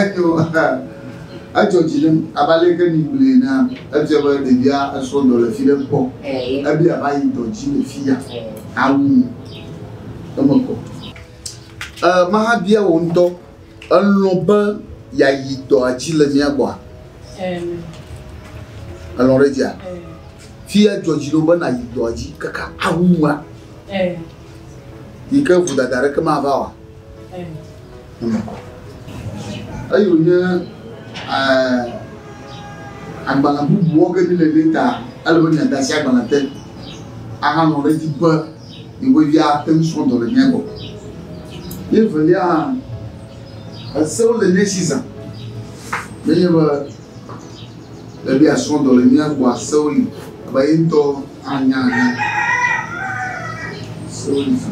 Enyo, edzɔ dzi nam abe ale ke migblɔe enea, efia be ɖevia esrɔ̃ dɔ le fi ɖe kpɔ. Ebe yeava yi dɔ dzi le fi ya awu nu. Eme kɔ. E, mahabia wò ŋutɔ, elɔ̃ be yeayi dɔa dzi le mía gbɔa? Elɔ̃ ɖe edzia? Fia dzɔ dzi na wò be nàyi dɔa dzi kaka awu nua? Yi ke vodada aɖeke mava oa? Eme kɔ. Eyi wònye agbalẽ bubuwo ge míle ɖe ta, ele be miade asi agbalẽ te ahalɔ̃ ɖe edzi be yewoe via ate ŋu srɔ̃ dɔ le mía gbɔ. Ye evelia hã, esewo le mía si zã. Nenye be ɖevi asrɔ̃ dɔ le mía gbɔa, sewo li abe ye ŋutɔ anya ene. Sewo li zã.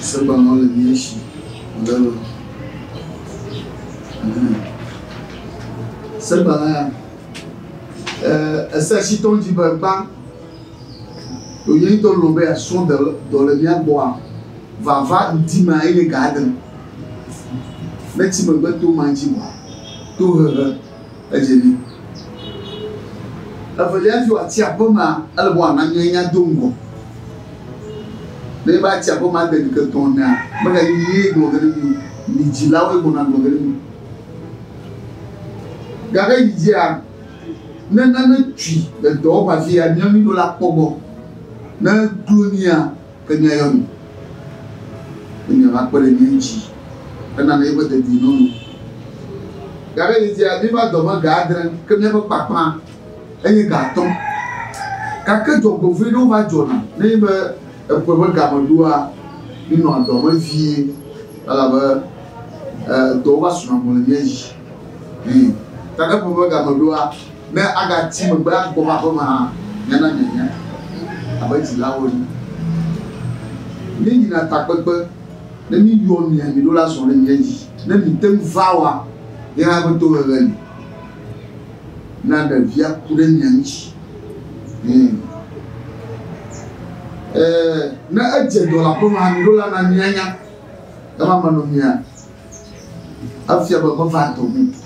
Segbalẽwo le mía si. Wòle be. Segbalẽ ya, ese asitɔ ŋuti be gbã, wònye ŋutɔ lɔ̃ be yeasrɔ̃ dɔ le mía gbɔa, vava ŋdi ma eye ga adre. Ne tsi megbe to ma ŋuti vɔa, tohehe edze nɛ. Evelia hafi wòatsi aƒemea, ele be wòana míanya do ŋgɔ. Ne eva tsi aƒeme ade ŋkeke etɔ̃ enea, meganyi nyee gblɔ ge ɖe mí o, mi dzilawoe gbɔna gblɔ ge ɖe mí. Gake yi dzia, ne nane tui le dɔwɔƒe afia, míawo míɖo la kpɔ gbɔ. Ne eglo mía, ke míayɔ mi be miava kpe ɖe mía ŋuti hena ne eƒe dedienɔnɔ. Gake yi dzia, míva dɔ me ga adre, ke míaƒe kpakpã enye ga atɔ̃. Gake dzɔgbevɔ̃e ɖewo va dzɔna nenye be eƒe ƒe game ɖoa, míenɔa dɔ me vie elabe dɔwo va suna gbɔ le mía dzi. Hĩ. Ta ne ƒe ƒe game ɖoa, ne agatsi megbe agbɔ va aƒeme hã, míana mianya abe dzilawo ene. Míeyina takpekpe, ne míyɔ mia, miɖo la zɔ ɖe mía dzi. Ne mìte ŋu va oa, ye hã ƒe tohehe li na ɖevia ku ɖe mia ŋuti. Hĩ. Ɛɛ, ne edze dɔ le aƒeme hã, miɖo la na míanya. Ema menɔ mia, efia be meva dɔ me o.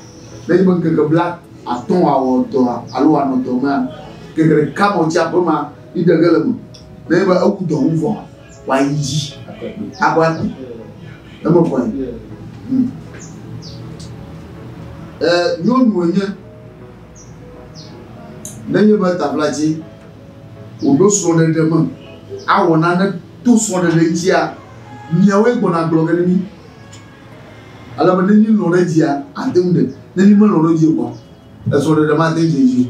Nenye be ŋkeke bla atɔ̃ wòawɔ dɔa alo wòanɔ dɔ mea, ŋkeke ɖeka me wòtsi aƒemea, yi ɖe ge le eme. Nenye be ewu dɔ ŋu vɔa, wòayi dzi aƒe akpe. Eme kɔe. Hmm. E, nyɔnu enye. Nenye be taflatsi wòɖo srɔ̃ɖeɖe me awɔ nane to srɔ̃ɖeɖe ŋutia, miawoe gbɔna gblɔ ge ne mí. Ale be ne mílɔ̃ ɖe edzia, ate ŋu ɖe. Ne mímelɔ̃ ɖe edzi o kpɔa, esrɔ̃ɖeɖe mate ŋu dze edzi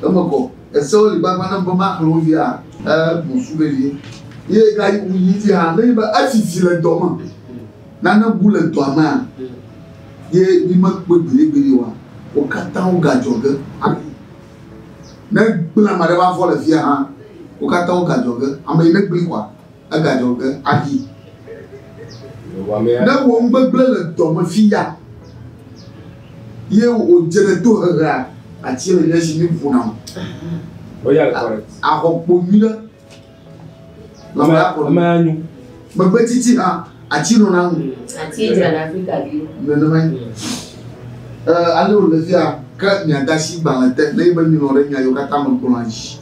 o. Eme kɔ. Esewo li gbagba nam be maxlẽ wo via, ebu su vevie. Ye gayi wu yi dzi hã, nenye be efifi le dɔ me, nane bu le dɔa mea, ye mímekpɔe gbeɖegbeɖe oa, wo katã wogadzɔ ge ayi. Ne gblẽ ame aɖe va vɔ le fia hã, wo katã wogadzɔ ge. Ame yi ne gblẽ kɔa, egadzɔ ge ayi. Ne wɔ nugbegblẽ le dɔme fiya ye wòdze ɖe tohehea, ati le mía si míʋuna o. Axɔ kpo nyui ɖe. Lãme ya kɔ. Megbe tsitsi hã, ati nɔna ŋu. Ati dzrana Afrika viwo. Nenemae. Ale wòle fia, ke miade asi gbalẽ te ne be milɔ̃ ɖe nya yiwo katã megblɔa dzi.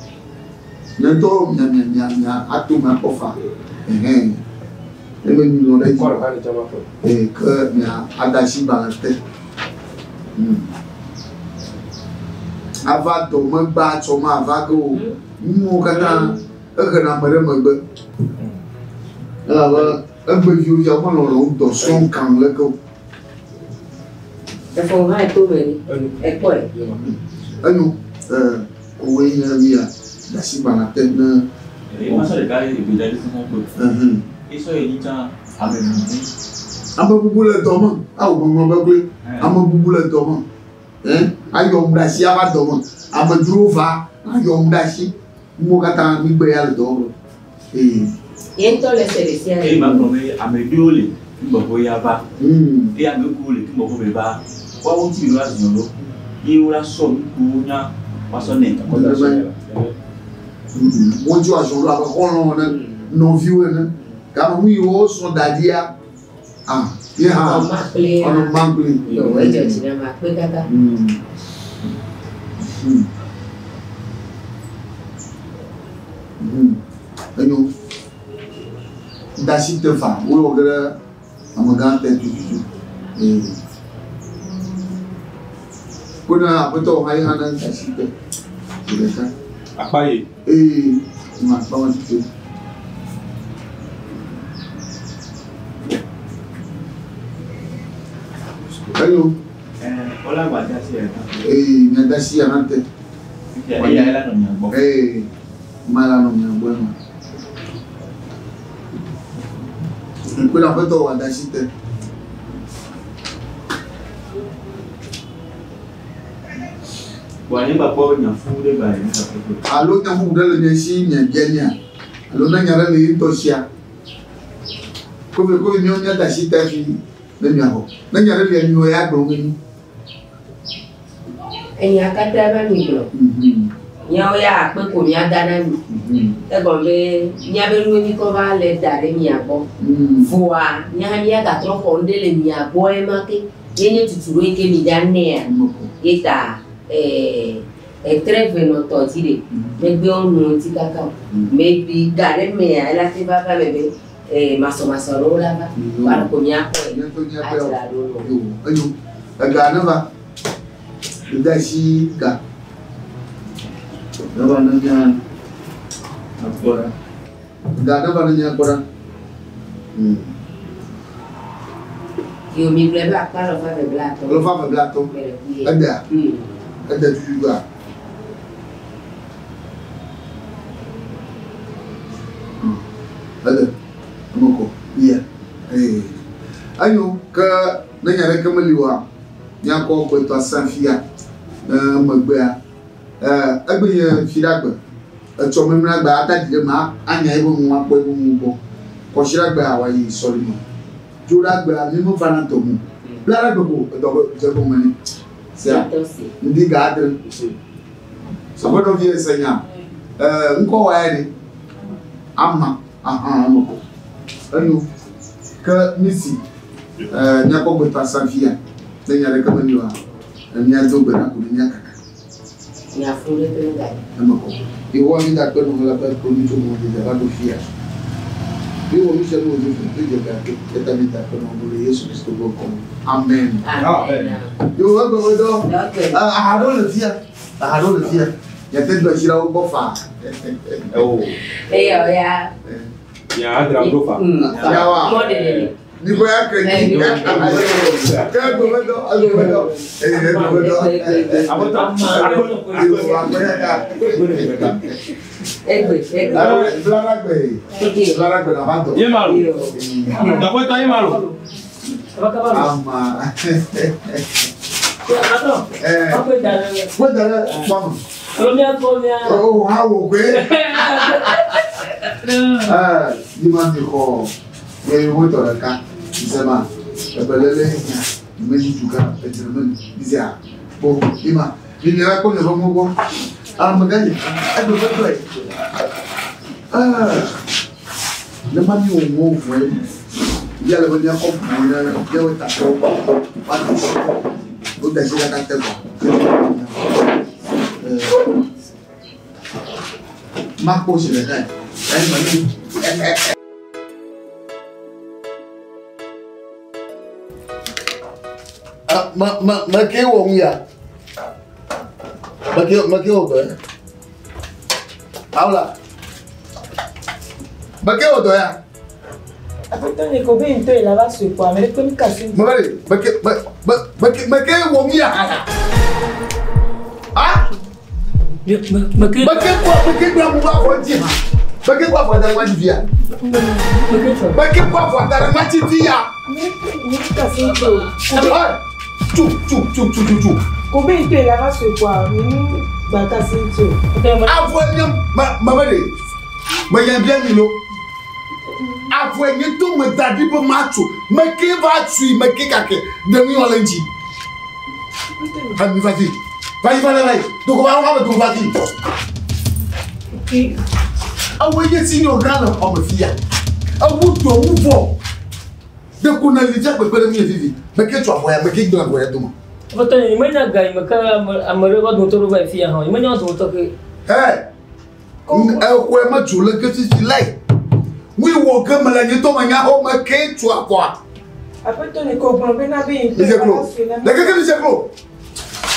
Nye ŋutɔ mia mia mia mia ato me akpɔ fa. Ɛhɛn. Ne be milɔ̃ ɖe edzi. Ee, ke mia ade asi gbalẽ te. Hmm. Ava dɔ megba tsɔ ma ava ge o. Nuwo katã ehena ame ɖe megbe. Elabe egbeviwo fia womelɔ̃ le wo dɔ srɔ̃m kaŋ leke o. Efɔ hã to me ni. Ekpɔe. Enyo. Ee, woe nye nu ya. Ɖasi gbana te ne. Eye masɔ ɖeka ye ebe dza ɖe kpe. Esɔ ye nyi tsã ame bubu. Ame bubu le dɔ me. Awo gbɔngbɔn be kloe. Ame bubu le dɔ me. Ɛ ayɔ ŋu ɖe asi ava dɔ me. Amedzrowo va ayɔ ŋu ɖe asi. Nuwo katã mi gbe ya le dɔ me. Ee. Ye ŋutɔ le se ɖe sia ɖe. Eye magblɔ be ame ɖewo le fi gbɔƒe ya va. Eye ame kewo le fi gbɔƒe be va, woawo ŋuti mi ɖo la ziɔ ɖo. Ye wo la sɔ nu kewo nya woasɔ nɛ. Wo ŋuti woazɔ ɖo abe xɔlɔ̃ ene. nɔviwo ene. Game nu yiwo wosrɔ̃ da ɖia, ah, ye hã Ɔma kple ya. ɔnɔ mankpli. Yo, edzɔ dzi na ma kpe kaka. Enyo. Dasi te fa, wowɔ ge ɖe amegã te tututu. Ee. Ko ne aƒetɔ hã ye hã ne dasi te. Zi ɖeka. Akpa ye. Ee, ma akpa ma tutu. Enyo. Wala gba dasi ya ta. Ee, mia dasi ya hã te. Fifia eya la nɔ mia gbɔ. Ee, ma la nɔ mia gbɔ ema. Ŋkpe na aƒetɔ wɔ dasi te. Bɔn ne gba kpɔ nyafu ɖe ba ye ne ka kpɔ. Alo nya bubu ɖe le mia si miabia mia. Alo ne nya ɖe le ye ŋutɔ sia. Kofi kofi miawo mia dasi te hafi ne miaxɔ. Ne nya ɖe lia miwɔ ya gblɔ ne mi. Enya katã va mi gblɔ. Miawo ya akpe ko miada na mi. Egɔme be miabe nuwo mi kɔ va le da ɖe mia gbɔ. Voa mía hã míagatrɔ xɔ nu ɖe le mia gbɔ ema ke. Ye nye tutu ɖo yi ke mi dza nɛa. Ye ta etre ve nɔ tɔ dzi ɖe. Megbe wo nu ŋuti kaka o. Maybe ga ɖe mea ela te va va me be masɔmasɔ ɖewo la va. Wòanɔ ko míakpɔe. Míaƒe míaƒe Adzra ɖo nɔ. Yo, enyo. Ega ne va. Dasi ga. Ne va ne mía akpɔ ɖa. Ga ne va ne mía akpɔ ɖa. Yo mi gblɔe be akpa lɔ fa ve bla atɔ. Lɔ fa ve bla atɔ. Me ɖe ku ye. Edea? Ede tutu doa? Ede. Eme kɔ. Yia. Ee. Enyo ke ne nya ɖeke meli oa, míakɔ gbetɔ asã fia ne megbea. Egbe nye fiɖagbe. Etsɔ memlẽagbe ata dzi ɖe me anya eƒe nu akpɔ eƒe nu gbɔ. Kɔsiɖagbea wòayi sɔlime. Dzoɖagbea mi mevana dɔ me o. Blaɖagbe ko edɔ be dze gɔme nɛ. Sia. Ŋdi ga adre. Aƒenɔvi ese nya. Ŋkɔ wɔ ya ɖe. Ama. Aha, eme kɔ. Enyo. Ke mi si míakpɔ gbetɔ asã fia. Ne nya ɖeke meli oa, míado gbe ɖa ko ne míakaka. Nyafu ɖe kple ga. Eme kɔ. Yehowa mi da kpe nɔ la be kpe mi tso mɔ dzedze va ɖo fia. Mi wɔ nu sia nu wòdze fo, mi dze ga ke eta mi da kpe nɔ le Yesu Kristo ƒe ŋkɔ me. Amen. Amen. Yo egbe me dɔ. Aha ɖewo le fia. Aha ɖewo le fia. Miate do asi ɖe wo gbɔ faa. Ewo. Eya ya. Nya adra ɖo fa. Yawa. Mɔ ɖeɖe le. Nibo ya ke ni. Ke egbe me dɔ, egbe me dɔ. Eye egbe me dɔ. Aƒetɔ. Yo akpe ya. Egbe egbe. Blaɖagbe. Blaɖagbe na va dɔ. Ye ma lo. Aƒetɔ ye ma lo. Ama. Kpe da ɖe kpɔme. Oh, ha wo koe. Yi ma mi xɔ ye wo tɔ ɖeka. Zema ebelele nya me dzi du ka edzre me zia. Bo yi ma mi mi la kpɔ mi ƒe mɔ gbɔ. Amegã yi egbe ƒe tɔe. Ne ma mi wɔ mɔ vɔe. Ya le be míakɔ ʋu ne míawo tatɔwo woado si wo da si ɖeka te vɔ. Makpɔ si ɖeka yi. Eyi ma ni. Ma ma ma ke wɔ ŋu ya. Ma ke ma ke wɔ dɔ ya. Awla. Ma ke wɔ dɔ ya. Aƒetɔ nye ko be ŋutɔ yi la va sue kpɔa, ame ɖe kpe mi ka si. Ma ba de ma ke ma ma ma ke ma ke wɔ ŋu ya. Ah. Me ke Ma ke kɔ ma ke gba mu ba fɔ di ha. Ma ke kɔ afɔ da ɖe ma dzi fia. me ke tsɔ. Ma ke kɔ afɔ da ɖe ma dzi fia. Ame ɖe kpe mi ka si ŋutɔ. Ah. Tsu tsu tsu tsu tsu tsu. Ko be ŋutɔ yi la va sue kpɔa, mi nu gba ka si ŋutɔ. Avɔ nye ma ma ba de. Ma nya bia mi lo. Avɔ nye to me da ɖi be ma tso. Me ke va tsui me ke kake ɖe mi wɔ le ŋuti. Ami va fi. Va yi va le va yi. Doko va va doko va fi. Ewoe nye senior gã le xɔme fia. Ewu dɔ wu vɔ. Ɖeko nèli fia kpekpe ɖe ŋunye vivi. Meke tso avɔ ya, meke gblẽ avɔ ya dome. Aƒetɔ nye, nyemenya ga yi me ke ame ame ɖe va dometɔ ɖo va yi fia hã o. Nyemenya wo dometɔ ke. Hɛ! Exɔe medzo le ke fifi lae. Wui wɔ ge mele nye ŋutɔ menya xɔ meke tso avɔa. Aƒetɔ nye, ke wògblɔ bena be ye ŋutɔ Midze klo. yeva sue na mí. Le keke midze klo.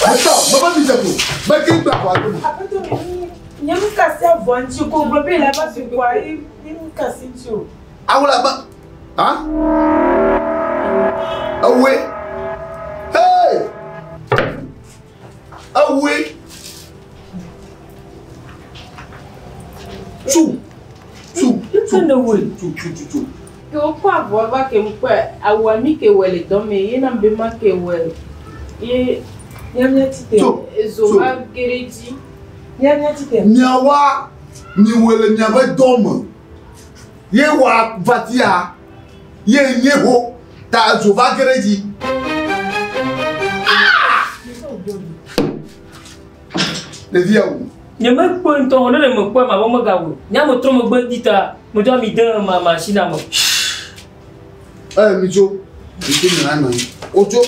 Metɔ, mebe midze klo. Meke gblẽ avɔa dome. Aƒetɔ nye, nye nu ka si avɔa ŋuti o. Ke wògblɔ be yele va sue kpoa ye ye nu ka si ŋuti o. Awu la be, ha? Ewoe. Hey! Ewoe. Tsu. Tsu. Tsu ne woe. Tsu, tsu, tsu, tsu. Ke wokɔ avɔ va ke ŋkpɔe awua mi ke wɔ le dɔ me ye nam be ma ke wɔ ye Miamia ti te. Tso. ezo va ge ɖe edzi. Miamia ti te. Miawoa, miwɔe le miaƒe dɔ me. Ye wɔ va tia, ye nye ho, ta ezo va ge ɖe edzi. Ah! Ɖevia o. Nyemekpɔe ŋutɔ o, ne ɖe mekpɔe mavɔ megawɔe. Nye ame trɔ megbe di ta, medzo ami de ma machine me. Ɛ mitso, mitso mi na nɔ anyi. Wotso.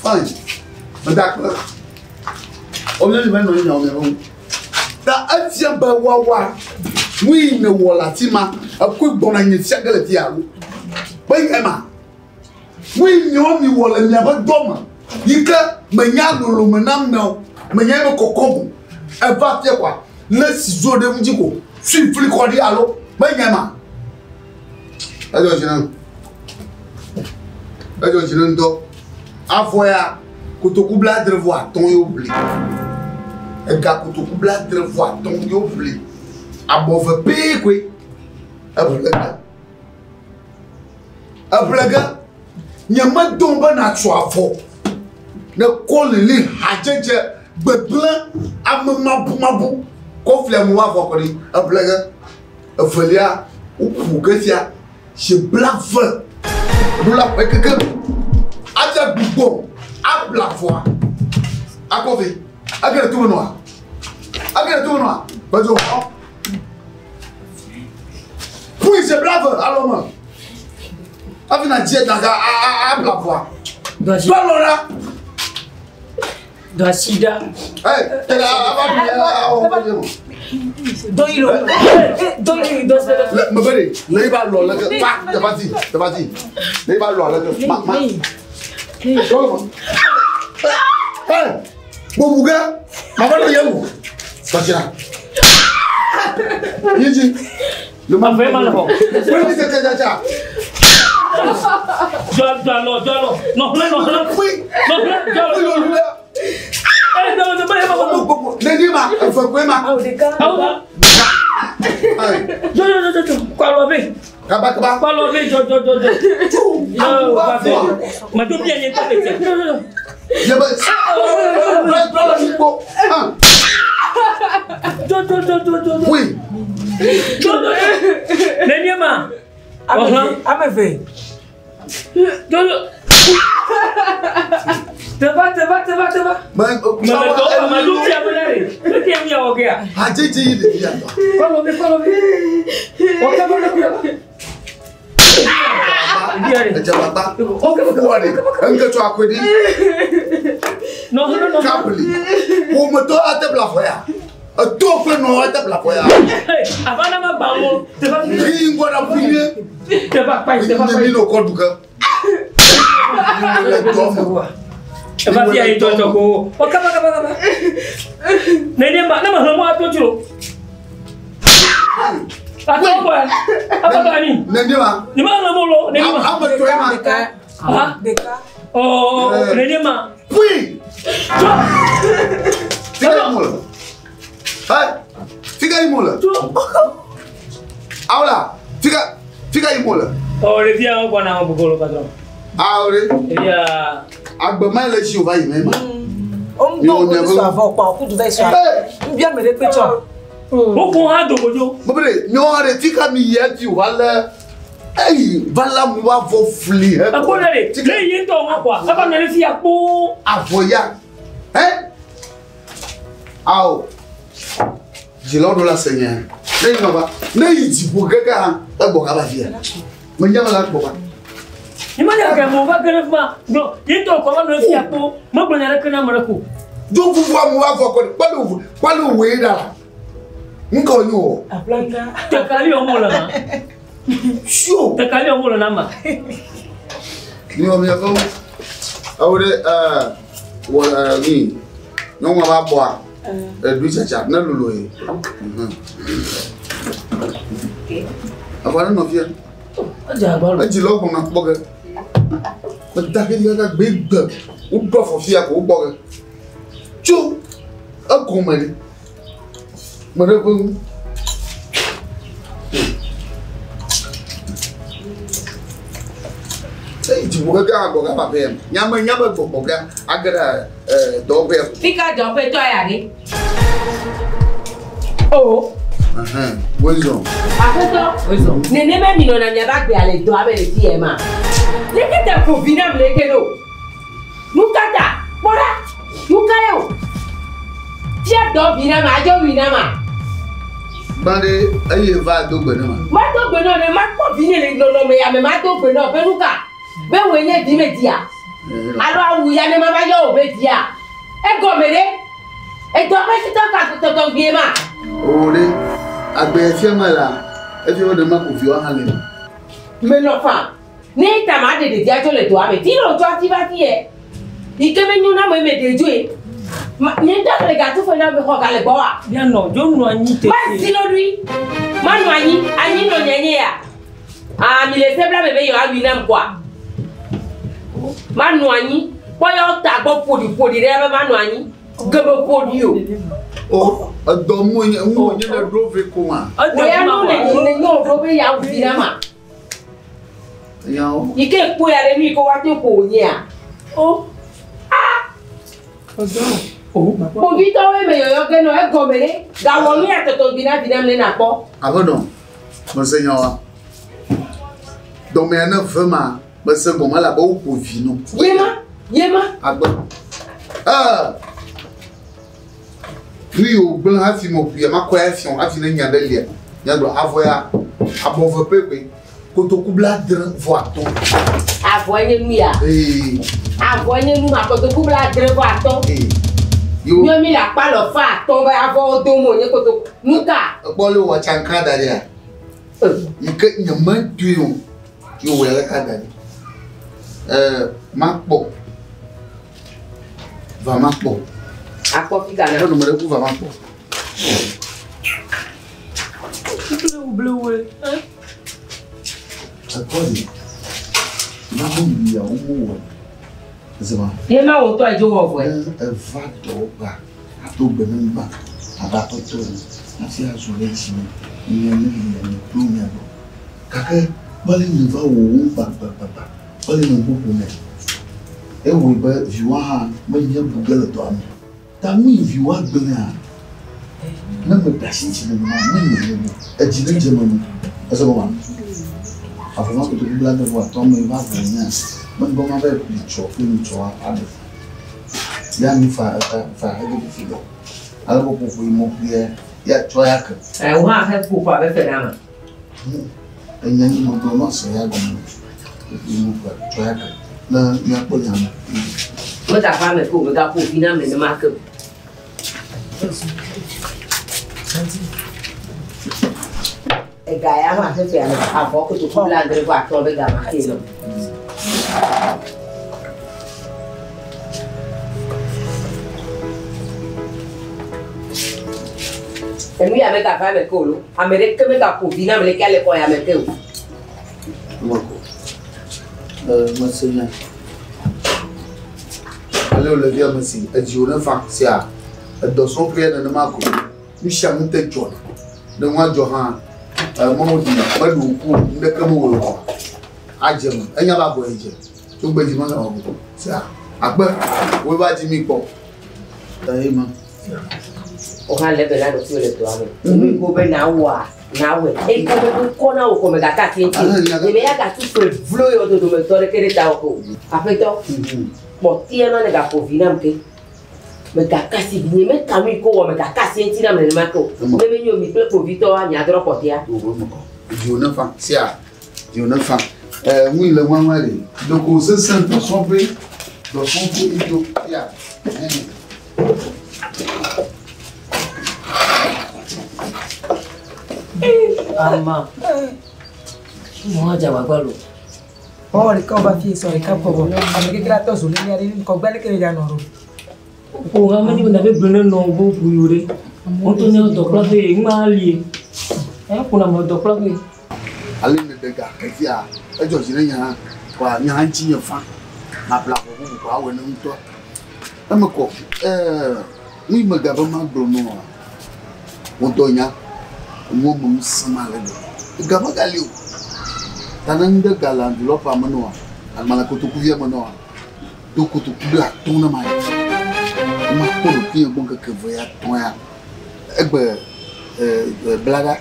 Fine. Meda akpe. Womia mi va nɔ anyi miawɔ miaƒe nu. Ta efia be woawoa, nu yi nèwɔ le afi ma, ekɔe gbɔna nye fia ge le fia alo. Be nye ma. Nu yi miawo miwɔ le miaƒe dɔ me, yi ke menya lolome na amewo, menya ebe kɔkɔm o. Eva fia koa, lé ciseau ɖe ŋuti ko, sui fli kɔ ɖi alo. Be nye ma. Edzɔ dzi nam. Edzɔ dzi nam ŋutɔ. Avɔ ya, kotoku 75 ye woʋli. Ega kotoku 75 ye woʋli. Abɔ ve pɛ koe. Eʋle ge. Eʋle ge. Nyemedo be natso avɔ. Ne kɔ lili hadzedze gbegblẽ ame mabumabu kɔ fli amewo avɔ kɔ ɖi. Eʋle ge. Evelia, woƒo ge fia si 20. Ɖo la ƒe keke. Adze gbugbɔ abla avɔa. Akɔ vɛ. Ege ɖe tome nɔa. Ege ɖe tome nɔa. Bedzo xɔ. Ƒui se 20 alɔ me. Hafi nadze gaga abla avɔa. Do asi. Do alɔ ɖa. Do asi ɖa. Ɛ, tɛɖa ava ɖu ya awɔ ƒe dze me. Do yi lo. Do yi do asi ɖa. Le mebe ɖe, le yi ba lɔ le ke pa, teƒe ti, teƒe ti. Le yi ba lɔ le ke ma ma. Do me. Ɛ, bubu ge, ma va ɖo ye ŋu. Tɔtsi la. Yi dzi. Le ma Avɔ ye ma le xɔ. Wọ́n ti tẹ tẹ tẹ. Do do alɔ, do alɔ. Nɔ hlẽ, nɔ hlẽ. Pui. Nɔ hlẽ, do alɔ. Pui lolu lɛ. Ɛ, do alɔ, do alɔ, Ọmọ gbogbo. Neni ma, efe koe ma. Awo ɖeka. Awo ba. Ayi. Jɔ jɔ jɔ jɔ. Kɔ alɔ vɛ. Kaba kaba. Kɔ alɔ vɛ jɔ jɔ jɔ jɔ. Awo Yo, va avɔ. vɛ. Ma do bia nye ŋutɔ le tia. Jɔ jɔ jɔ. Yebe. Brɔlɔ mi kpɔ. Jɔ jɔ jɔ jɔ jɔ. Pui. Jɔ jɔ jɔ. Neni ma. Ame Ɔhlã. eve. Ame eve. Jɔ jɔ. Teva teva teva teva. Mɛ. Mɛ dɔ ma do bia me ɖe. Eke mia wɔ gea. Hadzedze yi ɖevi atɔ. Kɔ alɔ vɛ, kɔ alɔ vɛ. Wɔ kaba kaba kaba. Edzabagba. Wɔ de. Eŋke tso akɔe ɖi. Nɔ hlẽ, nɔ hlẽ. Kapli. Ƒometɔ ate bla afɔ ya. Eto kple nɔ ate bla afɔ ya. Hey, ava na ma gbã wo. Teva Yi ŋgɔ na ƒu nyuie. teva kpa yi, teva Nye kpa mi yi. no kɔ du ke. Le dɔ me. Eva fia yi tɔtɔ ko. Wɔ kaba kaba kaba. Neni ma, ne ma hlẽ mo ato tsi lo. Ato kɔe. Ava ka ni. Neni ma. Ni ma hlẽ mo lo. Neni ma. Ame tɔe ma. Ɖeka. Ha? Ɖeka. Ɔ, neni ma. Pui. Tso. Fika yi mo le. Hey. Fika yi mo le. Tso. Awola. Fika. Fika yi mo le. Ɔ, ɖevia wo gbɔna wo gbogbo lo patron. Awo ɖe. Ɖevia. Agbe ma le tsi o va yi mɛ ma. Wo ŋutɔ wo sɔ avɔ kpɔ, kudu va yi sɔ avɔ. Ŋbia ame ɖe kpe tsɔ. Wo kun hã do kodzo. Mo be ɖe nyɔa ɖe fika mi yi edzi o va lé eyi va lé amewo va vɔ fli he. Ekpɔ ɖe ɖe. Ne yi ŋutɔ ŋua kɔa, eva nɔ ɖe fia kpoo. Avɔ ya. Ɛ. Awo. Dzilawo ɖo la se nya. Ne yi nɔva, ne yi dziƒo keke hã, egbɔ kaba fia. Menya me la gbɔ va. Ni ma nya ke mo va gene fuma. Gblɔ, ye ŋutɔ kɔ va nɔ fia kpo. Megblɔ nya ɖeke na ame ɖe ko. Dzo fufu amu va fɔ kɔ kpɔlu kpɔlu wòe ɖa la. Ŋkɔ nyo o. Tekali wɔm wole hã. Sio. Tekali wɔm wole na ma. Mi wɔ miaƒe wo. Ewo ɖe ɛɛ wɔ ɛɛ mi nyɔnua va bɔa eɖui tsatsa ne lolo ye. Avɔ ne nɔ fia. Edzi lɔ gbɔna kpɔ ge. Meda ke dzi kaka gbe gbe. Woɖo afɔ fia ko wogbɔ ge. Tso egɔme ɖe. Me ɖe ƒe ŋu. Eyi dziƒo keke hã gbɔ gava ƒe ya. Nyame nyame gbɔgbɔ ge age ɖe dɔwɔƒea. Fika dɔwɔƒetɔ ya ɖe? O. Wezɔ. Aƒetɔ. Wezɔ. Nenema mi nɔna miaƒe agbea le dɔa me le fi ya ma. Leke te ƒo vi nam leke ɖo? Nu ka ta? Kpɔ ɖa. Nu ka ye o? Fia dɔ vi nam adzo wi nam a? Gbã ɖe eye va do gbe ne ma. Ma do gbe nɔ ne ma kpɔ vi ne le nɔnɔme ya me ma do gbe nɔ be nu ka? Be wòe nye vi me dia? Alo awu ya ne ma va yɔ wò be via? Egɔme ɖe? Edɔ ƒe titɔ ka tɔtɔ gbie ma? O ɖe agbe fia me la efia be ɖe ma ko viwa hã le. Menɔ fa. Ne ta ma ɖe ɖevia dzo le dɔa me. Fi ɖe wòtsɔ afi va fi yɛ. Yi ke menyo na ame me ɖe dzoe. Nye ŋutɔ le gatu fe na me xɔ ga le gbɔwa. Mianɔ dzo nɔ anyi tete. Ma zi ɖoɖoe. Ma nɔ anyi. Anyi nɔ nye nye ya. Ah, mi le sebla me be yewoawui nam koa. Ma nɔ anyi. Kpɔ yewo ta gbɔ ƒoɖi ƒoɖi ɖe be ma nɔ anyi. Geme ƒoɖi o. O, edɔ mu nye mu nye ne ɖo ve ko ma. Wò ya nu ne ne nye wò ɖo be yeawui nam a. Yawo. Yi ke kpo ya ɖe nu yi ke woate ƒo wò nyea. O. Ah. Kpovitɔwoe me yɔyɔ ge nɔ egɔme ɖe. Gawɔ nu ya tɔtɔ gbi na vi nam ne nakpɔ. Aƒenɔ, mese nya wa. Dɔmea ne ve ma, mese gɔme elabe woƒo vi nɔ. Yema, yema. Agbe. Nu yi wògblẽ hafi me ƒoe, makɔe afiɔ hafi ne nya ɖe lia. Míagblɔ avɔ ya, abɔ ve pɛ koe. Kotoku 75. Avɔ nye nu ya. Ee. Avɔ nye nu ma kotoku 75. Ee. Míɔ mi le akpa lɔ fa atɔ be avɔwo dom o nye kotoku. Nu ka? Ekpɔ le wɔ tsankra da ɖia. Yi ke nye me tui o. Yi wɔ ya ka da ɖi. Makpɔ. Va makpɔ. Akpɔ fi ka na. Enɔ me ɖe ku va makpɔ. Blewu blewu. Ekɔ di. Na mo yi ya wo mo wɔ. Zema. Ye ma wo tɔ edzo wɔ vɔe. Eva dɔwɔƒea ato gbe ne mi ba abe aƒetɔ ene hafi azɔ ɖe dzi me. Mia ne lia mi kple mia gbɔ. Gake kpɔle mi va wɔ wo gbagbagba. Kpɔle mi ƒoƒo me. Ewɔe be viwa hã menye bu ge le dɔa me. Ta nu yi viwa gblẽa, ne me ɖe asi dzi nenema, ne nye nye me, edzi ne dze me nu. Ese gɔmea? Avɔ ma kotoku 75 me va vɔ nyea, megbɔ ma va yi ƒli tsɔ kple nutsɔ aɖe. Ya nu fa fa fa hege fifi lɔ. Ale be ƒoƒo yi me ƒoe ya tsɔ ya ke. Ɛ wo hã he ƒoƒo abe fe na ma. Enya nyi me gblɔ ma se ya gɔme. Ƒoƒo yi me ƒoe tsɔ ya ke. Ne míakpɔ nya me. Megava eme ke o, megaƒo vi nam nenema ke o. Ega ya hã hefe ame avɔ kotoku 75 be gama ke nɔ. Enu ya megava eme ke o lo. Ame ɖeke megaƒo vi nam leke le xɔ ya me ke o. Mako. Mese nya. Ale wòle fia me si edziwò ne fa sia edɔ srɔ̃ƒea nenema ko. Nu sia nu te dzɔna. Ne nua dzɔ hã, mewo ɖi meɖu ŋku o, nu ɖeke mewɔe o. Adze me. Enya be avɔ ye dze. Tso gbe dzi mele wɔ o. Sia akpe woe va dzi mi kpɔ. Ta ye ma. O hã le be na ɖokuiwò le dɔa me. Nu yi ko be na wɔa, na wɔe. Eyi ko be ŋkɔ na wò kɔme gake ati ŋuti. Nye me ya gatu ƒe vlo yɔ dodometɔ ɖeke ɖe ta wò ke o. Aƒetɔ, kpɔtia ma ne gaƒo vi nam ke. Megaka asi nye meka nu yi ko wɔ megaka asi eŋuti nam nenema ke o. Ne menyo mi kple kpovitɔwoa miadrɔ̃ kpɔtɔea. O eme kɔ. Dziwò ne fa sia. Dziwò ne fa. Ŋui le ŋuaŋua ɖe. Ɖeko sesẽ dɔsɔƒe dɔsɔƒe idzo sia. Ama. Mo dza gbagba lo. Wɔwɔ ɖeka wova fi sɔ ɖeka bɔbɔ. Ame keke la tɔ zo li mía ɖe ŋkɔgbe leke le dza nɔ ɖo. O ha me ni na be gblẽ ne nɔ wo ʋu yo ɖe. Ŋutɔ nye dɔkplaƒe ye ŋma li. E kuna me dɔkplaƒe. Ale ne ɖe ga xexia edzɔ dzi ne nye hã kɔa nye hã ŋuti nye fa. Mabla avɔ bubu kɔ awɔe ne ŋutɔ. Eme kɔ nu yi megabe magblɔ nɔ oa, wò ŋutɔ nya enuwo me ŋusẽ ma le gbegbe. Ega megali o. Ta ne ŋɖe ga le enveloppe me nɔa, agbalẽ kotokuvia me nɔa, do kotoku blatɔ̃ ne ma yi. Ne makpɔ ɖokuinye gbɔ ŋkeke eve ya tɔ̃ ya. Egbe bla ɖa,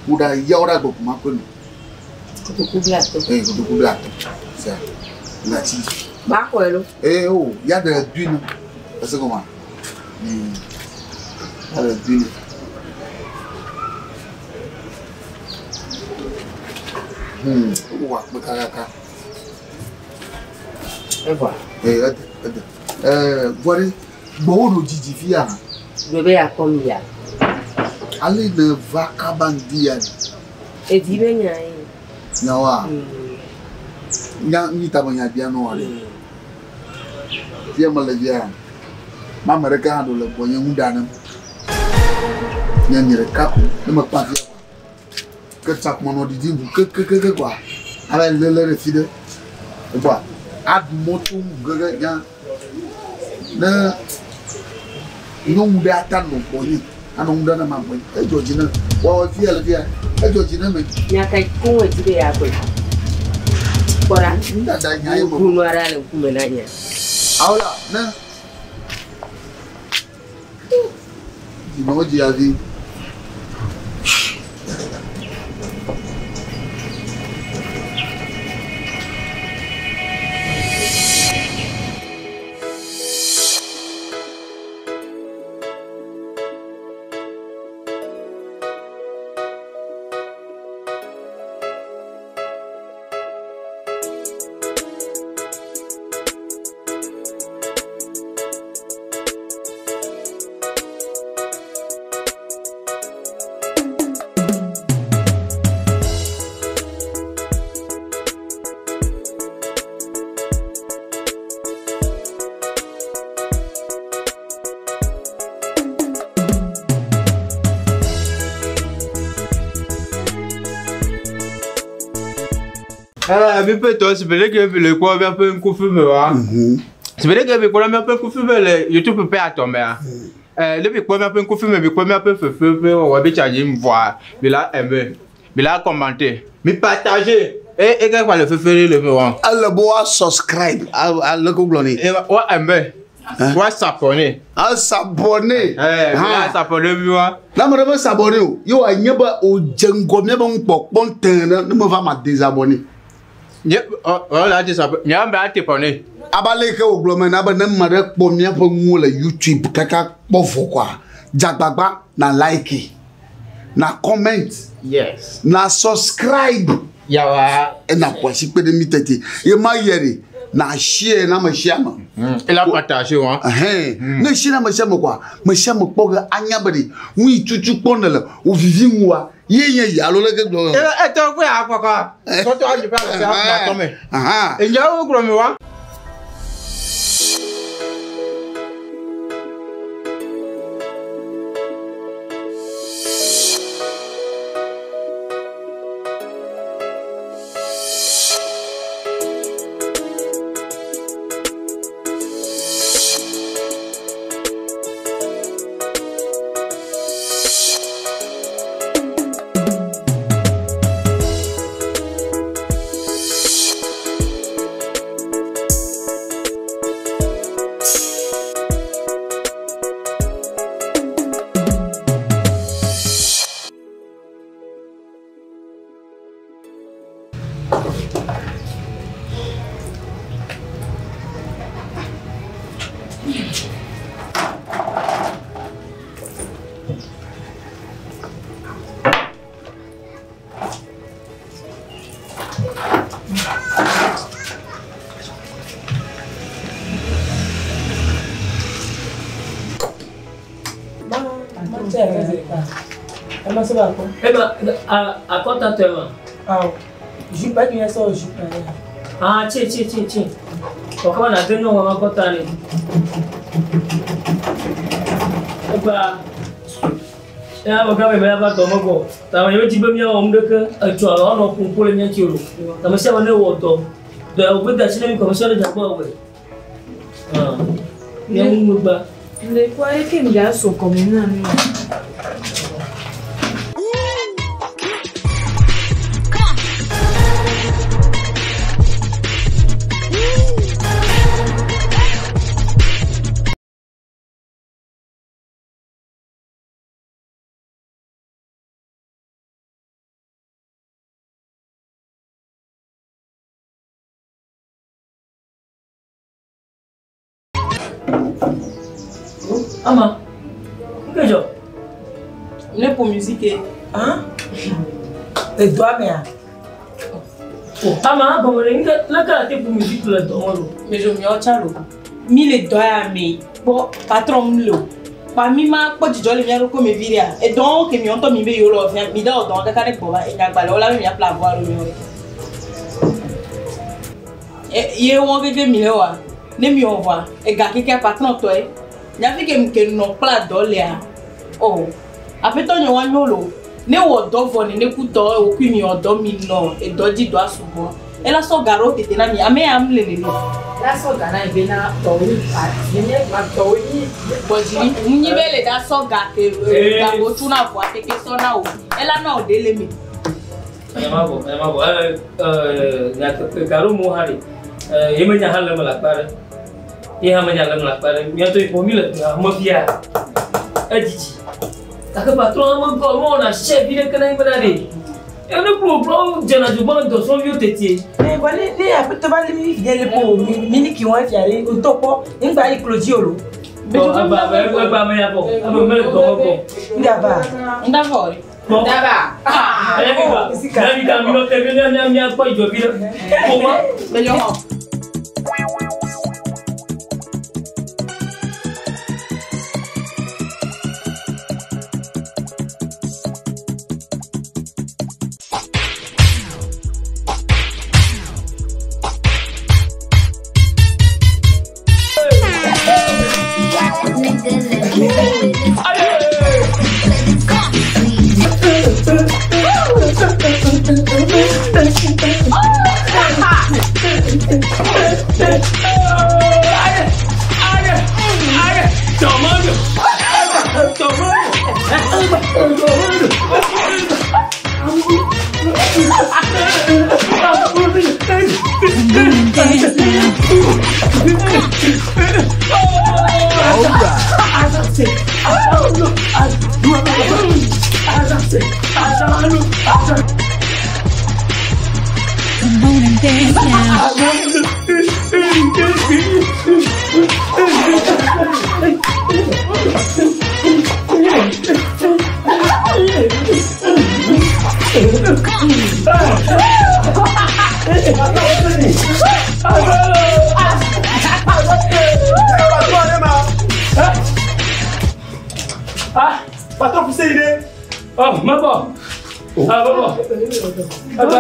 ku ɖa, yawo ɖa gbe ko makɔe no. Kotoku blatɔ̃. Ee, kotoku blatɔ̃. Sia, natsi dzi. Maxɔe lo. Ee, o, ya ɖe dui no. Ese gɔmea? Ya ɖe dui no. Wowɔ akpe kakaka. Evɔa? Ee, ede, ede. Vɔ ɖe, gbɔwò ɖo dzidzi fia? Gblɔ be yeakpɔ mi ya. Ale ne va kaba ŋdi ya ɖe. Edi be nya ye. Nyawoa? Nya nyi ta me nya bia nɔ ɖe. Fia me le fia. Ma ame ɖeka hã ɖo le gbɔnye ŋu ɖa nem. Nye nye ɖeka ko ne me kpa fia. Ke tsakmɔ nɔ ɖiɖim ʋu kekekeke kɔa. Ale lele ɖe fi ɖe. Ekpɔa aɖu mɔto ŋu gege nya. Ne nyɔnu ɖe ata nɔ gbɔnye anɔ ŋu ɖe ne ma gbɔnye. Edzɔ dzi ne wɔwɔ fia le fia. Edzɔ dzi ne me. Nya ka koŋ edi be yeagblɔ? Kpɔ ɖa. Nudada nya ye me. Ŋku aɖe le ŋkume na nye. Awola ne dzinɔ dzi avi. Mi ƒe tɔ si be ɖeke bi le kpɔ míaƒe ŋkufi me wa. Si be ɖeke bi kpɔ míaƒe ŋkufi me le YouTube ƒe atɔ mea. Ne bi kpɔ míaƒe ŋkufi me, bi kpɔ míaƒe fefe ƒe wɔwɔ bi tsa dzi vɔa, bi la aimer, bi la commenter, mi partager. E e ke kpa le fefe ɖe le me wa. Ele be woa subscribe ale ko gblɔ nɛ. Wa aimer. Wa s'abonner. A s'abonner. La s'abonner bi wa. Ne ame ɖe me s'abonner o, ye wòanye be wòdze ŋgɔ míabe nukpɔkpɔ tẽ ne ne meva ma désabonner. Nye ɔ ɔ la désabonner. Nye ame ate bɔne. Abe ale yi ke wògblɔ me na be ne ame ɖe kpɔ míaƒe nuwo le YouTube kaka kpɔ vɔ kɔa, dze agbagba na like, na comment, Yes. na subscribe. Yawa. Ena ƒo asi kpe ɖe mí tete. Ye ma yɛ ɖe, na share na ame sia ame. Et la partager wa. Ɛhɛn. Ne share na ame sia ame kɔa, ame sia ame kpɔ ge anya be ɖe, nu yi tutu kpɔ ne le, wò vivi ŋu wa, ye nye yi alo leke gblɔ. E tɔ kpe akpɔkɔ. Tɔtɔ adzi ƒe ame sia ame tɔ me. Enyawo gblɔ me wa. Ema se ba ko. Ema a akɔta tɔ ema. Awo. Jupe ni yɛ sɔ jupe yɛ. Ah, tsi tsi tsi tsi. Ɔkaba na den ɲɔgɔn akɔta ni. Egba. Ya mo gabe me ava dɔ me gbɔ. Tame yewo dzi be míawɔ nu ɖeke etsɔ alo anɔ ƒoƒo le mía ŋuti o. Ame sia ame ne wɔ dɔ. Dɔ ya wògbe da asi ne mi ko ame sia ame ne dze agbɔ awɔe. Ah. Mía ŋu megba. Le kɔ eke mi da so kɔmi na mi. Ama. Nke dzɔ? Ne pour musique. Hein? Edɔa mea? O ama gɔme ɖe nke leke ate ƒo musique le dɔ me lo. Mais je miɔ tsa lo. Mi le dɔ ya me kpɔ patron mu le o. Kpa mi ma kpɔ dzidzɔ le mía ɖokui me vi ɖea. Edɔwo ke miɔ ŋutɔ mi be yewo le wɔ fia mi da wɔ dɔn kaka ne gbɔ va enyagbalẽwo la be miaƒle avɔ alo miɔ ɖe. Ye wɔ keke mi le wɔa ne mi wɔ vɔa ega kekea patron tɔe. Nyafi ke ke nɔ kpla dɔ lea. O aƒetɔ nye wa nyo lo. Ne wɔ dɔ vɔ nene ku tɔ wokui mi wɔ dɔ mi nɔ edɔ dzi dɔa sugbɔ. Ela sɔ ga ɖewo tete na mi ame ya mu le nene o. La sɔ ga na yi bena tɔwo yi nye tɔwo yi. Bɔdzi nyi be le da sɔ ga ke ga wo tuna vɔa keke sɔ na o. Ela na o ɖe le me. Ema bɔ ema bɔ nyateƒe gaɖo mo hã ɖe ye menya hã le eme le akpa ɖe. Ye hã menya le eme le akpa ɖe. Míatɔ yi kpɔ mi le dɔa me fia edzidzi. Gake patron me gɔ mewɔna shɛ vi ɖeke na mi bena ɖe. Ene kplo kplo dzena dzogba dɔsrɔ̃viwo tetie. Eh, bɔ ne ne aƒetɔ va le mi vi ɖe le po mi ni ki wɔn fia ɖe ŋutɔ kpɔ ŋgba yi klo dzi o lo. Bɔn egba egba me ya bɔ ebe mele dɔ me gbɔ. Ŋgava. Ŋgava o. Bɔn Daba. ɛyɛ mi ba mia mi ka mi nɔ te mi mia mia mia kpɔ dzidzɔ vi ɖe. Koma. Bɛlɛ hɔn. Come on and dance now. Ah, Patron poussé il est. oh, mabɔ. Ah, mabɔ. Agba.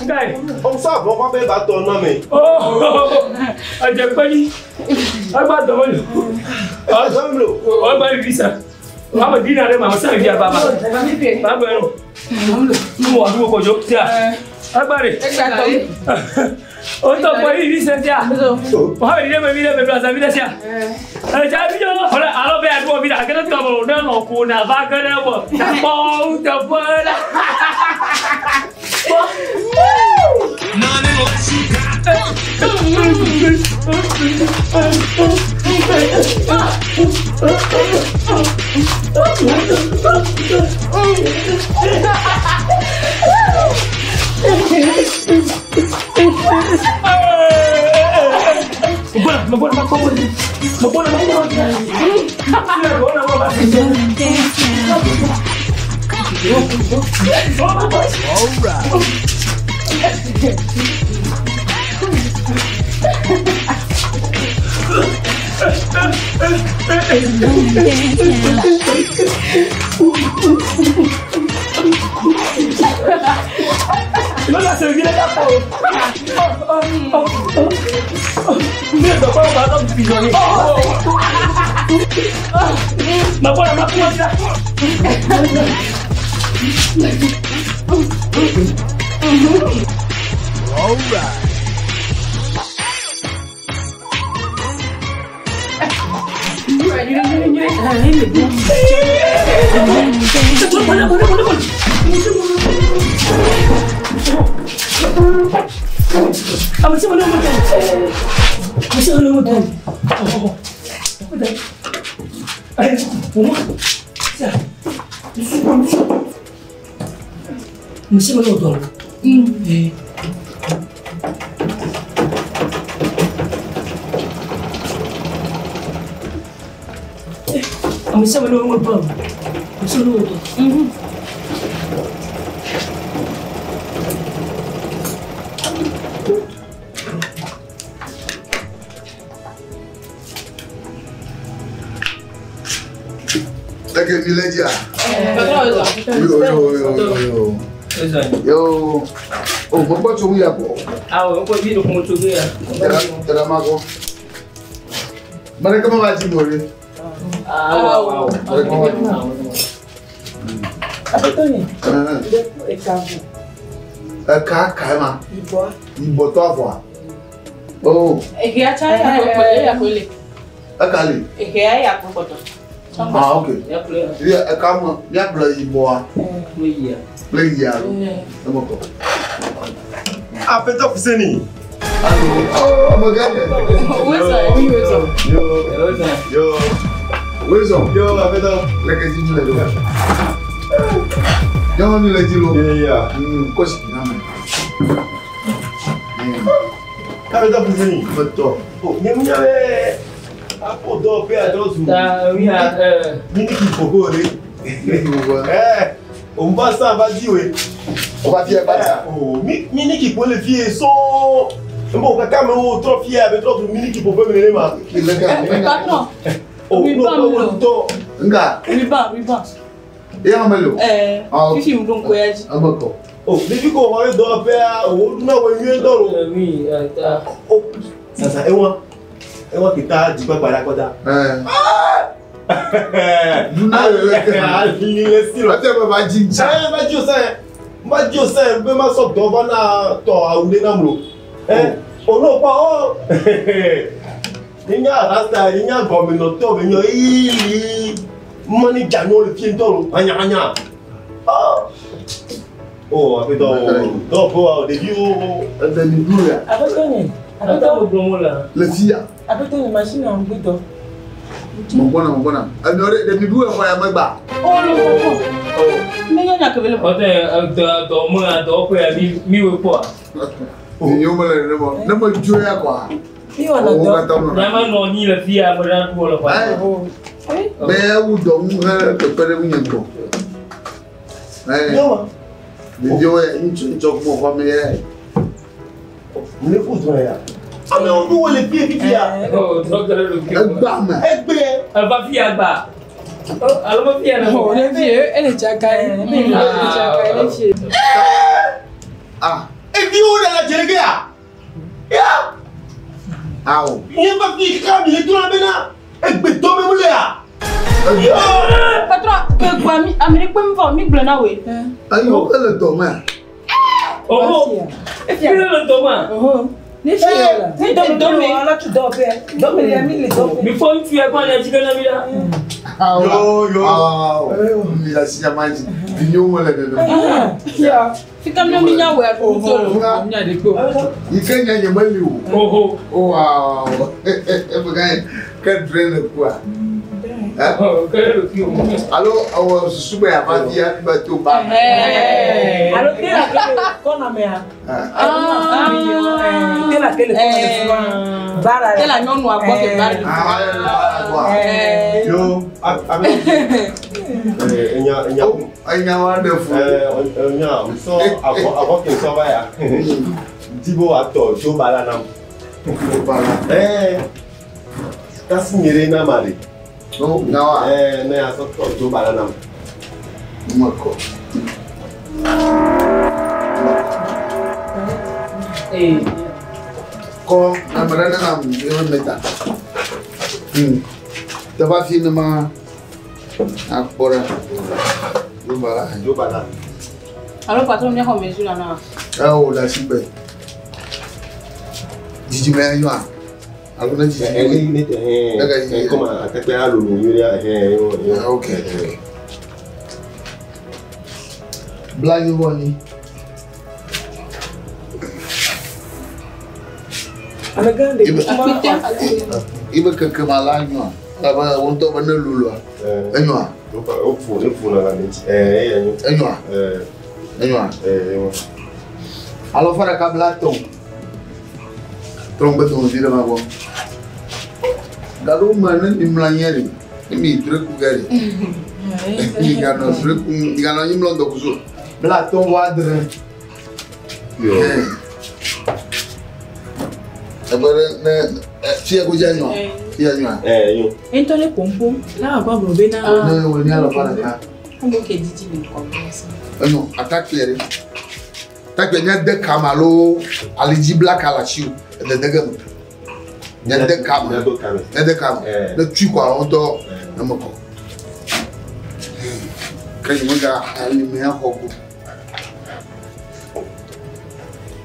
Nka ye. On sort bon va faire bâton non mais. Oh, ɛdze kpɛli. Agba dɔmɔ lo. Dɔm lo. Ɔ gba vivi sa. Ame dina ɖe ma, ame sia vi aba ba. Ba bɛ no. Nu wɔ aɖuwo kodzo tia. Agba ɖe. Egba tɔ mi. O tɔ kpɔ vivi sɛ tia. O ha vi ɖe me vi ɖe me bla sa vi ɖe sia. Ɛdze vi ɖe ɔlɛ alo bɛ aɖuwɔ vi ɖe ake ne tɔ bɔ ne nɔ ko na va ge ɖe wɔ. Kpɔ teƒe la. Kpɔ. Mabona, mabona, mabona. Mabona, mabona. Come on and dance now. Come on and dance now. Non, là, c'est le village à peau. Mais de quoi on va comme prisonnier. Ma voilà, ma là. All right. Yo, oh, pourquoi tu rouilles à quoi? Ah ouais, pourquoi tu rouilles à quoi? Mais comment vas-tu, Maurice? Ah ouais, ouais. Oh. Ah, ok. Il y a comme il y a plein de bois. Plein de bois. Ah, peut-être que c'est ni. Oh, mon gars. Oui, ça. Oui, ça. Yo. Yo. Oui, ça. Yo, peut-être. La question de la Yo, on l'a dit là. Quoi c'est qui Ah, peut-être que c'est ni. Peut-être. Oh, mais vous avez on va ça, va dire oui. On va faire ça. Mini qui peut le fier son. Bon, quand même, trop fier avec trop mini qui peut mener ma. Patron. Oh, non, Nga. Ruban, ruban. Et en melo. Fifi m'don voyage. Oh, depuis qu'on va aller dans la paix, on a eu dans le. Oui, oh, ça, ça, et moi. Et moi qui t'a dit quoi par la côte. Le fia. Après une machine en bruit. Mon bon, mon bon. Alors, depuis où on va ba. Oh non, mais il y a que le. Mi wo po. Ni yo mele ne mo. Ne mo joya quoi. Mi wona do. Na ma no ni le fia mo na ko le kwa. Mais où do mu ha te pere mu nyenko. Eh. Ni yo e nchu nchu mo kwa me e. Ne ko to ya. Ah mais on doit les pieds qui vient. Oh, donc le pied. Elle va fier bas. Alors ma fille elle est vieux, elle est déjà gagnée. Elle est déjà gagnée. Ah. Et puis on a la djeliga. Ya. Ah. Il va fier comme il est tout la bena. Et béton me moulé. Patron, que quoi mi Amérique me va mi blana we. Ayo, elle est demain. Oh. Et puis le demain. Oh. Mais faut tu as quoi la là. Yo yo. Mi la si amaji. Vinyo mo le de. Fi kam no mi nya we ko to. Ike nya nye mali o. Oh oh. Wow. E bu ga ke drain le quoi. Hein? Alors, on se souvient avant d'y aller au bar. Alors, t'es la qu'on a mis. Ah, t'es la quelle T'es la non noire quoi que bar. Ah, yo, enya wonderful. Enya, so avant qu'il soit là, Dibo ato, Joe Balanam. Eh, kasi nyere na mari. No, nyawoa. Ne asɔ tɔ dzo ba la nam. Mekɔ. Kɔ ame ɖe nenam yeƒe meta. Teƒe afi ne ma akpɔ ɖa. Dzo ba la. Dzo ba la. Alo patron míaxɔ mesure la na. Ewɔ ɖe asi gbe. Dzidzime ya nyoa? Alo ne dzidzime. Ne ne hɛn. Comme atakpe alolo nyuie ɖe hɛn. Ok. Bla nyi vɔ nyi. Ibe keke ma la nyoa. Elabe wo ŋutɔ be ne loloa. Enyoa. Woƒo ne ƒo na la ŋuti. Eya nyo. Enyoa. Enyoa. Enyoa. Alɔfa ɖeka bla tɔn. Trɔ ŋgbe domevi ɖe ma gbɔ. Gaɖewo me ne mi mlɔ anyi ɖe, ne mi drɔ̃e ku ge ɖe. Mi ganɔ drɔ̃e ku, mi ganɔ anyi mlɔ ŋdɔkusu. Bla tɔn vɔ adre. Ebe ɖe ne fia ko dze nyoa. Fia nyoa. Enyo. Ŋutɔ ne ƒoƒom, la wòagba gblɔ bena. Ne wònye alɔfa ɖeka. Ŋgɔ ke didi le kɔmɛsi. Enyo atakpui ɖe. Takpui nye de kame alo alidzi bla ka le asi o. Edede ge me. Nye de kame. Nye de kame. Ne tui kɔ alo ŋutɔ ne me kɔ. Ke nye mega alime axɔ go.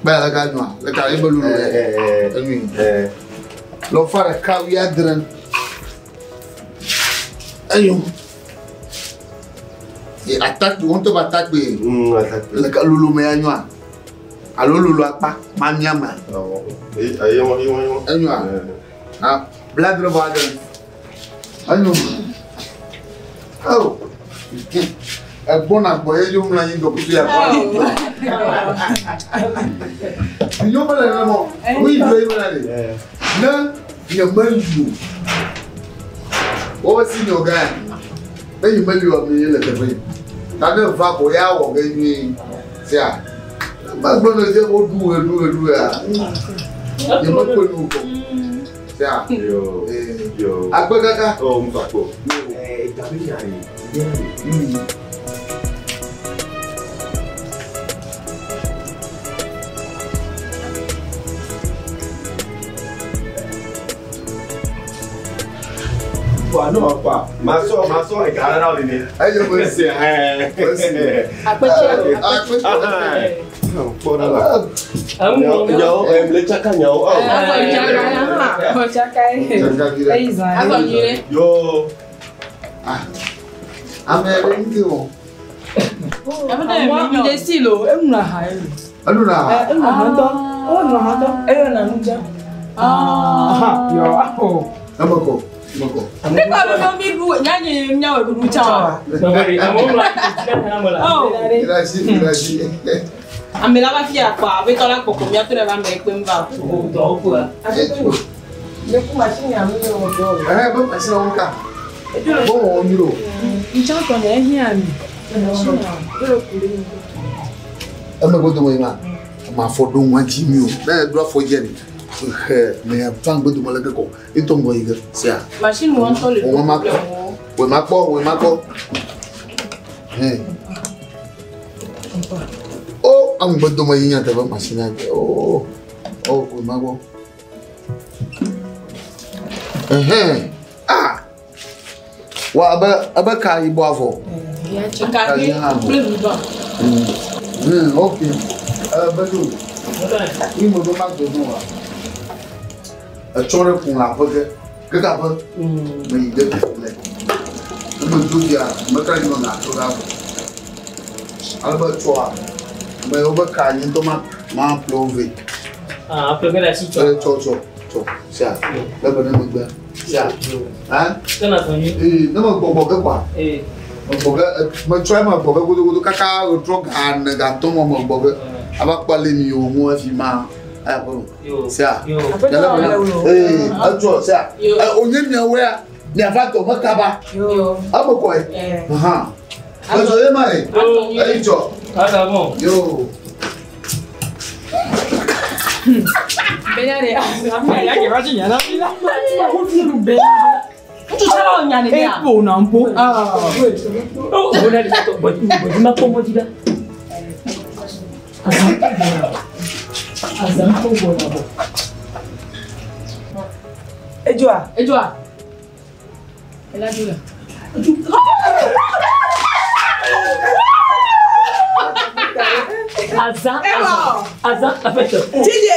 Bẹ́ẹ̀ lẹ́ka nyoa lẹ́ka ebe lolo yɛ enui. Lɔfa ɖeka wuiadre. Enyo. Atakpui wo ŋutɔ be atakpui. Leke lolo me ya nyoa? Alo lolo akpa ma mia mea? Enyoa? Ah, bladre vɔ adre. Enyo. Oh. Egbɔna gbɔ ye dzo mlɔ anyi ŋdɔkutsu ya kɔ. Nyo mele nenema o. Wo yi dzo ye mele ɖe. Ne nye meli o. Wobe senior gã ya. Ne nye meli o ame ye le teƒe yi. Ta ne va ko ya wɔ ge nyuie. Sia. Megblɔ ne dze woɖu ɣe ɖu ɣe ɖu ɣea. Nye mekpɔe nu o. Sia. Akpe kaka. Oh, mfakpo. Quoi, non, quoi. Ma soeur est carrée dans le nez. Elle c'est Yo. Ame la va fia kpɔ aƒetɔ la kpɔ ko míatɔ ɖe va ame kpem va. Eme godo me ma, ma afɔ ɖo ŋua dzi mi o. Ne eɖo afɔ dzi ɖe, he me va ŋgbe dome le ke kɔ, etɔ ŋgɔ yi ge sia. Machine wo ŋutɔ le Wò ma kpɔ, wò ma kpɔ, wò ma kpɔ. Hɛn. O, aŋgbe dome yi nya teƒe machine dzi. O, o, wò ma kpɔ. Hɛn. Ah. Wa abe abe ka yibɔ avɔ. Ka ɣi kple ruban. Ok. Bedo. Ni mo do ma do no wa. Etsɔ ɖe kun le aƒe ge. Ke ka ƒe? Me yi ɖe le. Ne me do dia, me ka yi nɔ na aƒe ga vɔ. Ale be tsɔa, me wo be ka nye ŋutɔ ma ma ƒle wo vɛ. Ah, aƒe ge ɖe asi tsɔ. Tsɔ tsɔ tsɔ sia. Le be ne megbe. Sia. Hã? Ke na zɔ nyuie. Ee, ne me gbɔgbɔ ge kɔa. Ee. Me gbɔ ge, me tsɔe me gbɔ ge godogodo kaka wetrɔ ga ene ga atɔ̃ me me gbɔ ge. Ava kpɔ ale mi wo ŋu hafi ma aya ƒe me. Sia. Ee, etsɔ sia. Wònye miawoea, miava dɔ me kaba. Eme kɔe. Hã. Etsɔ ye ma ye. Eyi tsɔ. Yo. Tutu sala o nya ne ya. E po na mpo. Ah. Oh, bona di to bo bo ma ko mo di da. Azan ko bona bo. Ejoa. Ejoa. Ela dula. Azan, Azan, en fait. DJ.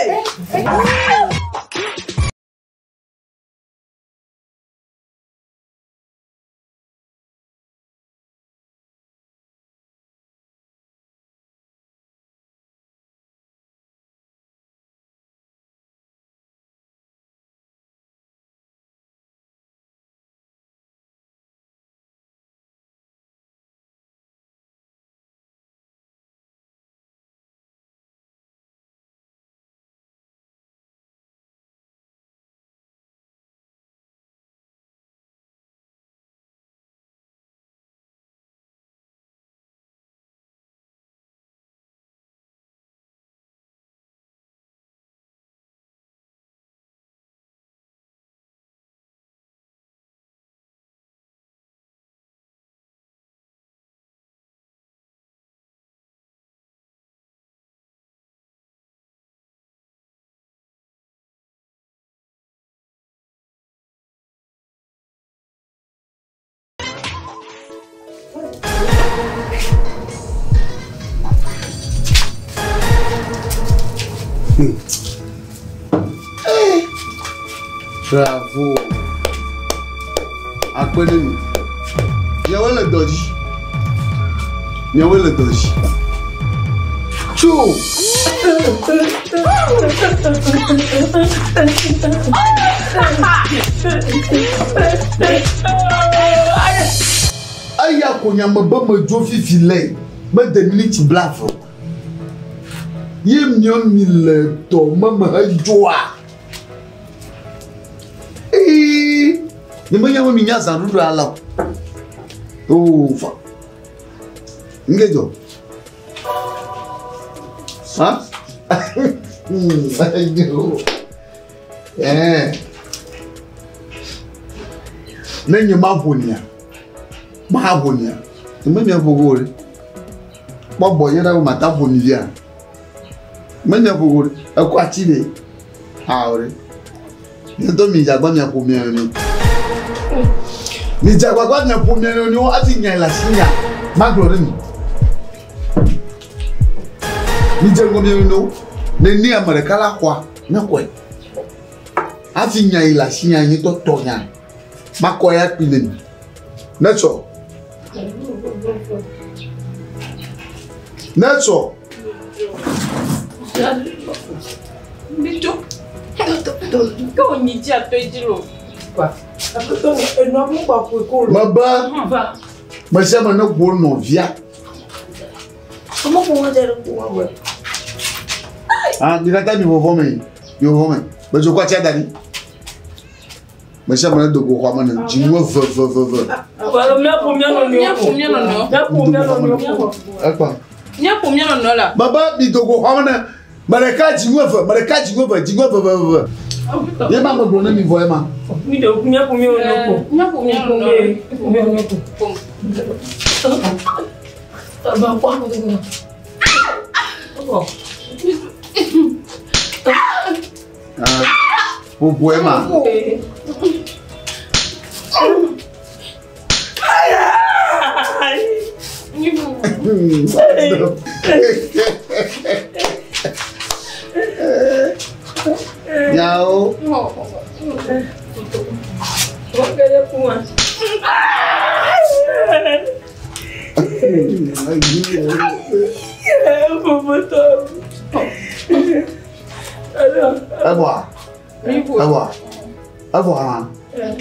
Hey. Bravo. Akpene. Miawo le dɔ dzi. Miawo le dɔ dzi. Tso. Eya ko nyame be medzo fifi le mede miniti blave. Ye miɔ mi le dɔ me me hedzoa. Ee, nye menya be mi nya zãɖuɖu ale o. Oh, fa. Nge dzɔ. Ha? Ne nye ma ƒo nia, ma ƒo nia. Nye menya ƒo go ɖe. Kpɔ bɔ nye ɖe mata ƒo ni via. Menya ƒo go ɖe. Ekɔ ati ɖe. Awo ɖe. Nye ŋutɔ mi dzagba mia ƒo mia ni. Mi dzagbagba mia ƒo mia ni wo hafi nya le asi nya. Magblɔ ɖe mi. Mi dze ŋgɔ mia nɔewo. Ne ne ame ɖeka la xɔa, ne xɔe. Hafi nya yi le asi nya nye ŋutɔ tɔ nya. Makɔ ya kpui ne mi. Ne tsɔ. Ne tsɔ. Mebe me sia me ne ƒo nɔvia. Ah, mi katã mi vɔvɔ me, mi vɔvɔ me. Medzo kɔ atsia da ɖi. Me sia me ne do go xɔa me ne dzinu eve eve eve. Míaƒo mía nɔnɔewo. Míaƒo mía nɔnɔewo. Ekpa. Míaƒo mía nɔnɔewo la. Mebe mi do go xɔa me ne me ɖeka dzinu eve, me ɖeka dzinu eve, dzinu eve eve eve. Ye ma me gblɔ ne mi vɔ ye ma. Mi de míaƒo mía nɔnɔewo. Míaƒo mía nɔnɔewo. Míaƒo mía nɔnɔewo. Ƒoƒo ye ma. Nyawo. Evoa. Evoa. Evoa hã.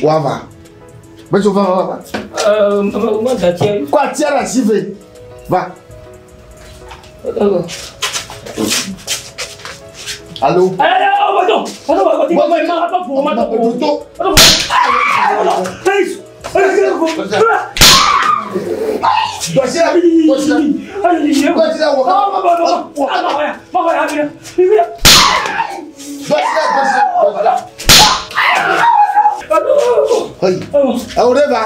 Woava. Betso va va va. Kɔ atia ɖe asi vɛ. Va. Alo. Hey. Ewo ɖe va.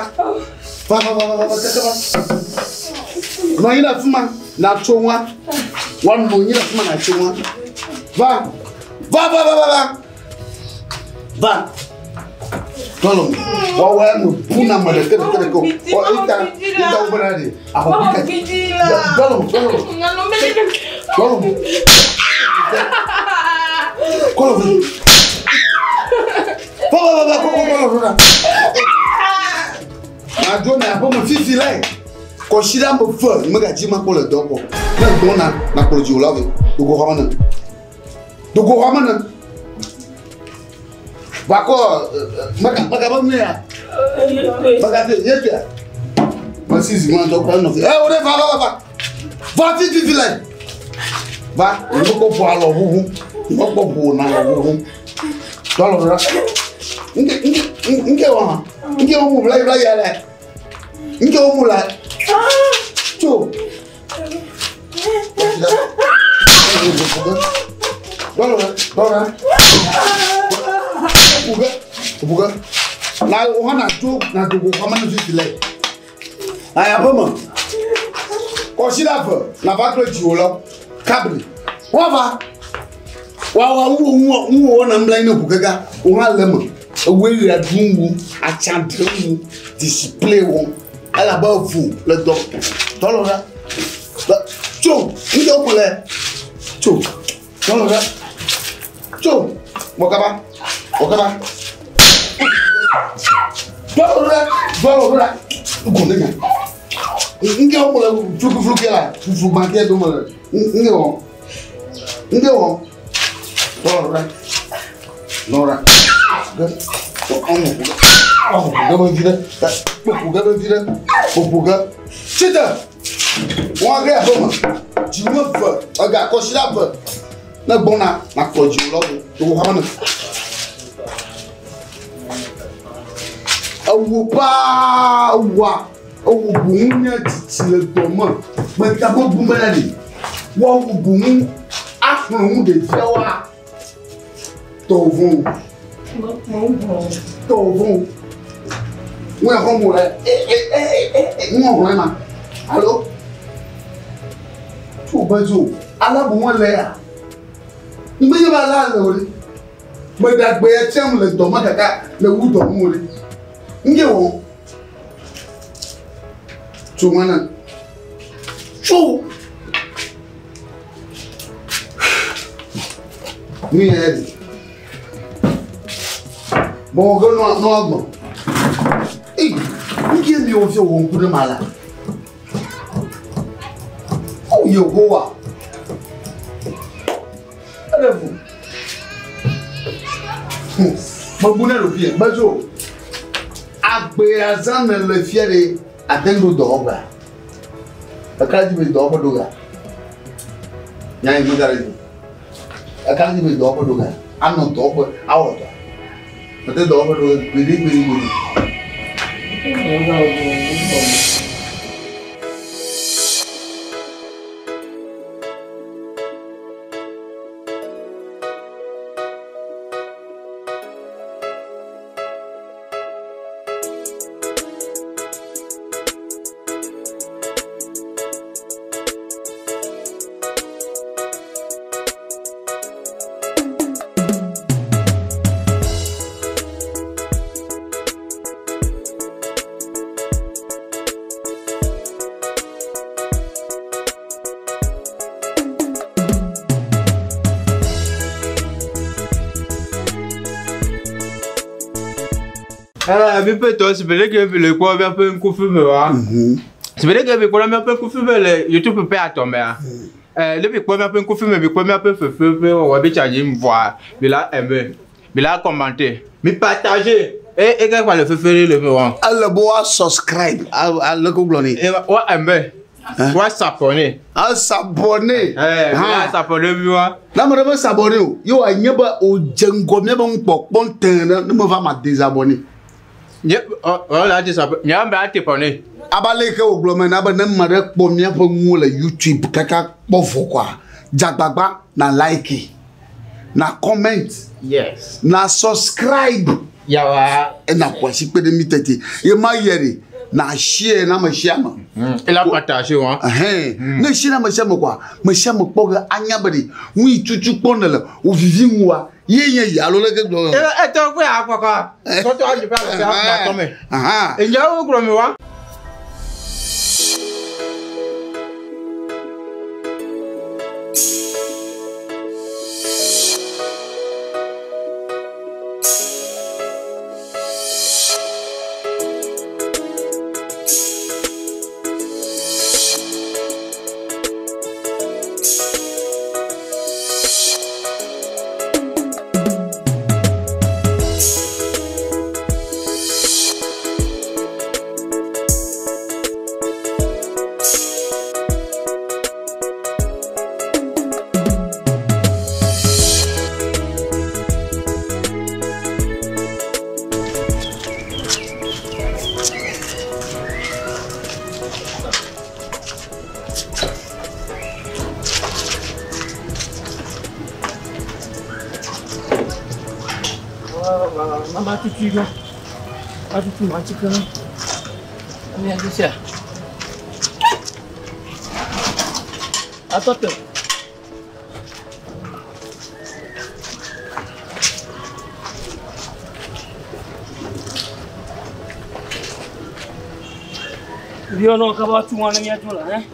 Va va va va va keke va. Nɔ anyi ɖe afi ma natso ŋua. Woanɔ anyi ɖe afi ma natso ŋua. Va. Va va va va va. Va. Tɔlɔ woawoe ame bu na ame ɖeke ɖeke ɖeke o. Ɔ ita ita wo bena ɖe ahɔ bi ka. Tɔlɔ tɔlɔ. Tɔlɔ. Kɔlɔ vi. Va va va va kɔ kɔ kɔlɔ ɖo ɖa. Madzo na aƒeme fifi lae. Kɔsiɖa ame ve megadzi makpɔ le dɔ kɔ. Ne gbɔna nakplɔ dziwòlawo vɛ. Dogo xɔme ne. Dogo xɔme ne. Bakɔ mega mega be nuya. Mega te ye tia. Mesi zi ma dɔ kura nɔ fi. Ɛ o de va va va. Va fi fi fi le. Va ne kpɔ ʋu alɔ ʋuʋu. Ne kpɔ ʋu na alɔ ʋuʋu. Dɔ alɔ ɖa. Nke nke nke wɔ hã. Nke wɔ mu bla bla ya le. Nke wɔ mu la. Tso. Dɔ alɔ ɖa. Dɔ alɔ ɖa. Ʋuge ʋuge. Na wo hã na tso na dogo xɔme ne fifi le. Aya ƒe me. Kɔsiɖa ve nava kple dziwòlawo. Kabli. Woava. Woawa ŋuwò ŋuwò ŋuwò wɔna mla anyi ne ʋu gega. Wo hã le eme. Ewoe ɣea ɖum wu, atsa ɖem wu, display wɔm. Elabe evo le dɔ. Tɔlɔ ɖa. Tso. Ŋdɔ ko le. Tso. Tɔlɔ ɖa. Tso. Wɔ kaba. Wɔ kaba. Tɔlɔ ɖa. Tɔlɔ ɖa. Ŋgɔ ne nya. Ŋdɔ ko le flukufluke la. Fufu gbãke do me le. Ŋdɔ wɔ. Ŋdɔ wɔ. Tɔlɔ ɖa. Tɔlɔ ɖa. Ɔmɔ ƒo ge vi ɖe. Ƒo ge vi ɖe. Ƒo ge. Tsite. Wɔn ge aƒe me. Dziwò ve. Ega kɔsiɖa ve. Ne gbɔna nakplɔ dziwòlawo vɛ. Dogo xɔme ne. Ewo paa wa ewo boŋu nye tsitsi le dɔ me. Meta me bu bena ɖe woawo boŋu axlẽ nu ɖeviawoa tɔwò vɔ̃ o. Tɔwò vɔ̃ o. Ŋu ya xɔm wò le e e e e e ŋu xlẽ ma alo tso be dzo ale boŋu le ya. Ŋgbe nye be ala le o ɖe. Meɖagbe ya tiam le dɔ me kaka le wu dɔ ŋu o ɖe. Ŋge wɔ. Tso ŋua na. Tso. Nu ya ɖe. Mɔwɔ ge nua nua gbɔ. Eyi, ŋge mi wɔ fi wɔ ŋku ɖe ma la. O Yehowa. Eɖe fu. Mebu ne ɖokuinye medzo. Agbea zã ne le fia ɖe ate ŋu ɖo dɔwɔƒea. Eka dzi be dɔwɔƒe ɖo ga. Nya yi mega ɖe dzi. Eka dzi be dɔwɔƒe ɖo ga. Anɔ dɔwɔƒe awɔ dɔ. Mete dɔwɔƒe ɖo ga gbeɖe gbeɖe gbeɖe. Mi ƒe tɔ si be ɖeke mi le kpɔ míaƒe ŋkufi me wa. Si be ɖeke mi kpɔ míaƒe ŋkufi me le YouTube ƒe atɔ mea. Ne mi kpɔ míaƒe ŋkufi me, mi kpɔ míaƒe fefe ƒe wɔwɔ bi tsa dzi vɔa, mi la aimer, mi la commenter, mi partager. E e ke kpa le fefe ɖe le me wa. Ele be woa subscribe ale ko gblɔ nɛ. Wa aimer, wa s'abonner. A s'abonner. Mi la s'abonner mi wa. Ne ame ɖe me s'abonner o, ye wòanye be wòdze ŋgɔ míabe nukpɔkpɔ tẽ ɖe ne meva ma désabonner. Nye ɔ ɔ la désabonner. Nye ame ate bɔne. Abe ale yi ke wògblɔ me na be ne ame ɖe kpɔ míaƒe nuwo le YouTube kaka kpɔ vɔ koa, dze agbagba na like, na comment, Yes. na subscribe. Yawa. Ena kwasi kpe ɖe mi tete. Ye ma yɛ de na share na me sia me. Il a partagé wa. Ne share na me sia me quoi. Me sia me kpɔ ge anya be de ŋu tutu kpɔ ne le o vivi ŋu wa. Ye nye yi alo le ke gblɔ. E tɔ kpe akpɔkɔ. Tɔtɔ adzi ƒe alɔ sia tɔ me. Enyawo gblɔ mi wa. Rio kaba tu wana mi atu la, hein?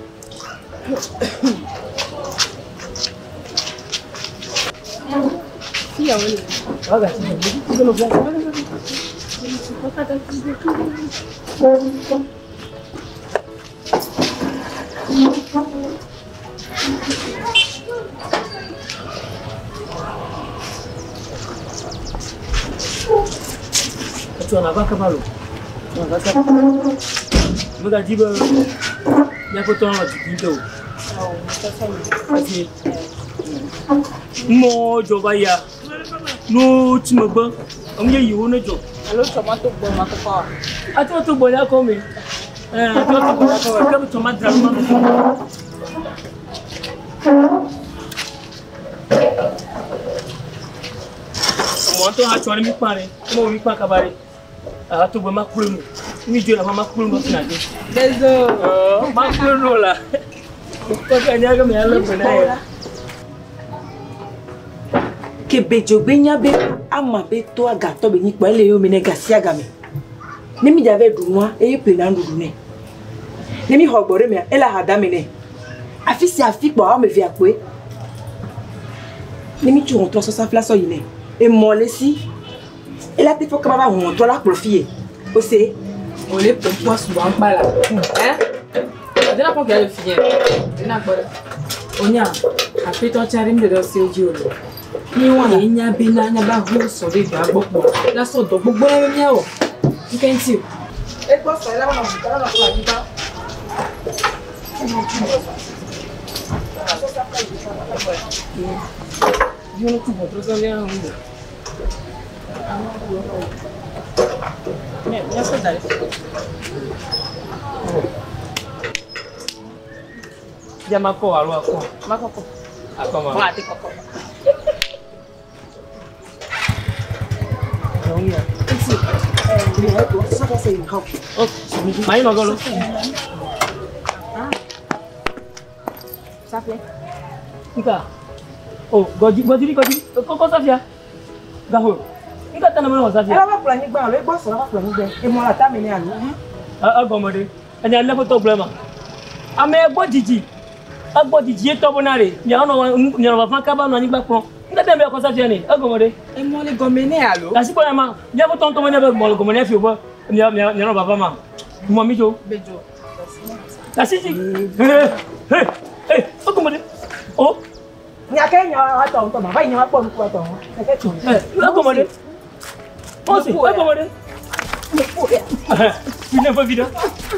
Tu en as pas kabalo. Tu en as pas. Mega di be miaƒe tɔ nɔ dzidzim te o. Parce mɔ dzɔ va yia, no tsi megbe, enu ye yiwo ne dzɔ. Alo tsɔ ma to gbɔ ma kɔkɔ wa. Ate to gbɔ ya kɔ me. Ate to gbɔ ya kɔ me. Ke tsɔ ma dra ma me. Mɔ ŋutɔ hã tsɔ ne mi kpa ɖe, mɔ mi kpa kaba ɖe. Ah, to gbɔ ma kple nu. Mi dzo la ma kple nu fina de. Désolé. Ma kple nu la. Kɔkɛ nya ke me alé be na ye. Ke bedzogbe nya be ama be to agatɔ be nyikpɔ ele yome ne gasi agame. Ne mi dza va ɖu nua eye ƒle na nuɖuɖu nɛ. Ne mi xɔ gbɔ ɖe mea ele aha dame nɛ. Afi sia afi kpɔ woame evea kpoe. Ne mi tso ʋɔtrɔ sɔsɔ fila sɔ yi nɛ. Emɔ le si. Ela te fɔ kaba va ʋɔtrɔ la kplɔ fi ye. O se. On les pompe souvent pas là. Hein? On a pas qu'il y a le fier. On a pas. On a. Après toi tu arrives de danser au dieu. Ni on a nya bena nya ba ho so de ba gbogbo. La so do gbogbo na mi o. Nkan ti. E ko so la na buta na ko la ba. Yo no tu votre ça vient. Mais bien sûr d'aller. Ya mako alo ako. Mako ko. Ako ma. Wa te koko. Oh, mai no golo. Ça fait. Nka. Oh, goji goji goji. Koko safia. Gaho. Nka tana mo safia. Ela va kplɔ anyigba alo egbɔ sɔrɔ va kplɔ anyigba. Emɔ la tame ne alo. A gɔmɔ de. Enya le foto gblɔ ma. Ame gbɔ dzidzi. Egbɔ dzidzi ye tɔ bona de. Miawo nɔ mianɔ vava kaba nɔ anyigba kplɔ. Nka tɛ be akɔ safia ne. Egɔmɔ de. Emɔ le gɔme ne alo. Kasi kpɔ ya ma. Miawo tɔ ŋutɔ menye be mɔ le gɔme ne fi o be mia mia mianɔ vava ma. Mɔ mi dzo. Bedzo. Kasi dzi. He he he. Egɔmɔ de. O. Nya ke nya wa tɔ ŋutɔ ma. Va yi nya wa kpɔ nuku wa tɔ ŋu. Keke tso. Egɔmɔ de. O si. Egɔmɔ de. Fina fɔ fina.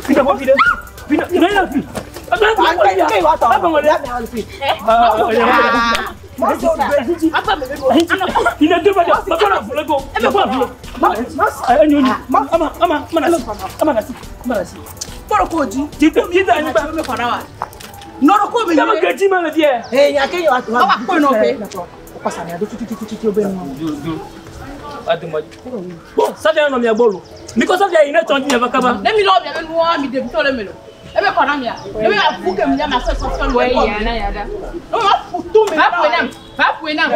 Fina fɔ fina. Fina fina ya fi. Egɔmɔ de. Ina deux fois, ma kona fule ko, ma kona fule. Ama ama ama nasi, ama nasi, ama nasi. Kpɔrɔ ko di. Jita jita anyigba. Nɔrɔ ko mi. Kama ke jima le fie. Ee nya ke nya wa tɔ. Awa kpɔ nɔ fɛ. O kɔsa ne do tututututu o bɛ nɔ. Do do. Bon, ça vient non mia bolo. Mi ko ça vient ine ton di va kaba. Ne mi lo mi be nuwa mi de to le melo. E be kona mia. Ne mi afu ke mi ma se so so Ouais, yana yada. No ma fu tu me. Va pwenam, va pwenam.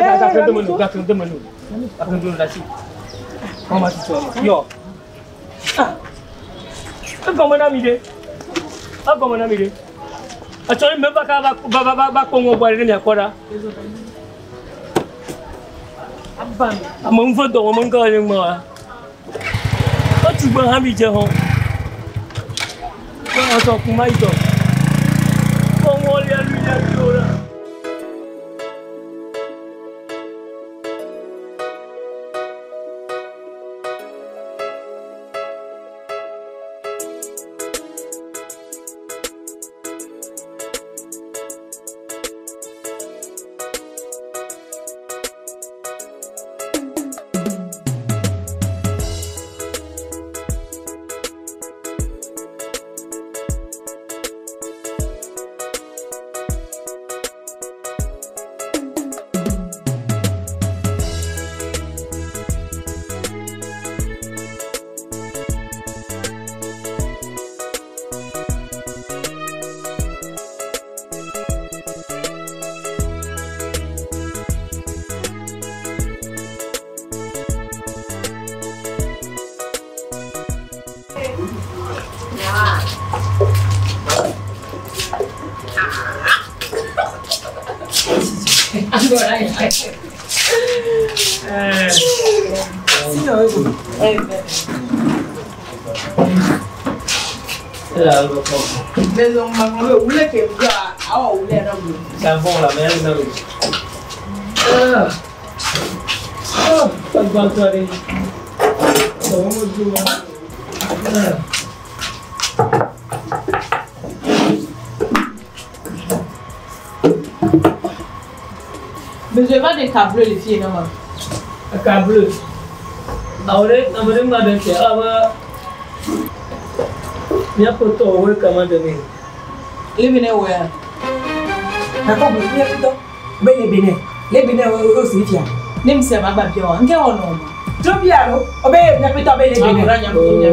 Comment tu te Yo. Ah. Comment on a mis Ah comment on a mis Attends, même pas va va va va Congo boire ni akora. Abba. Amon fo do mon ka ni mo. O tu gbon ha mi je hon. Ko so kun ma ito. Ko won le lu le lu la. Mais je vais des câbles les filles non. Câble. Ahora, amore ma de aba. Mia poto we kama de ni. Le bene we. D'accord, mia poto. Be le bene. Le bene o si fia. Ne mi se ma gba bi o. Nke o no. Trop bien lo. O be mia poto be le bene.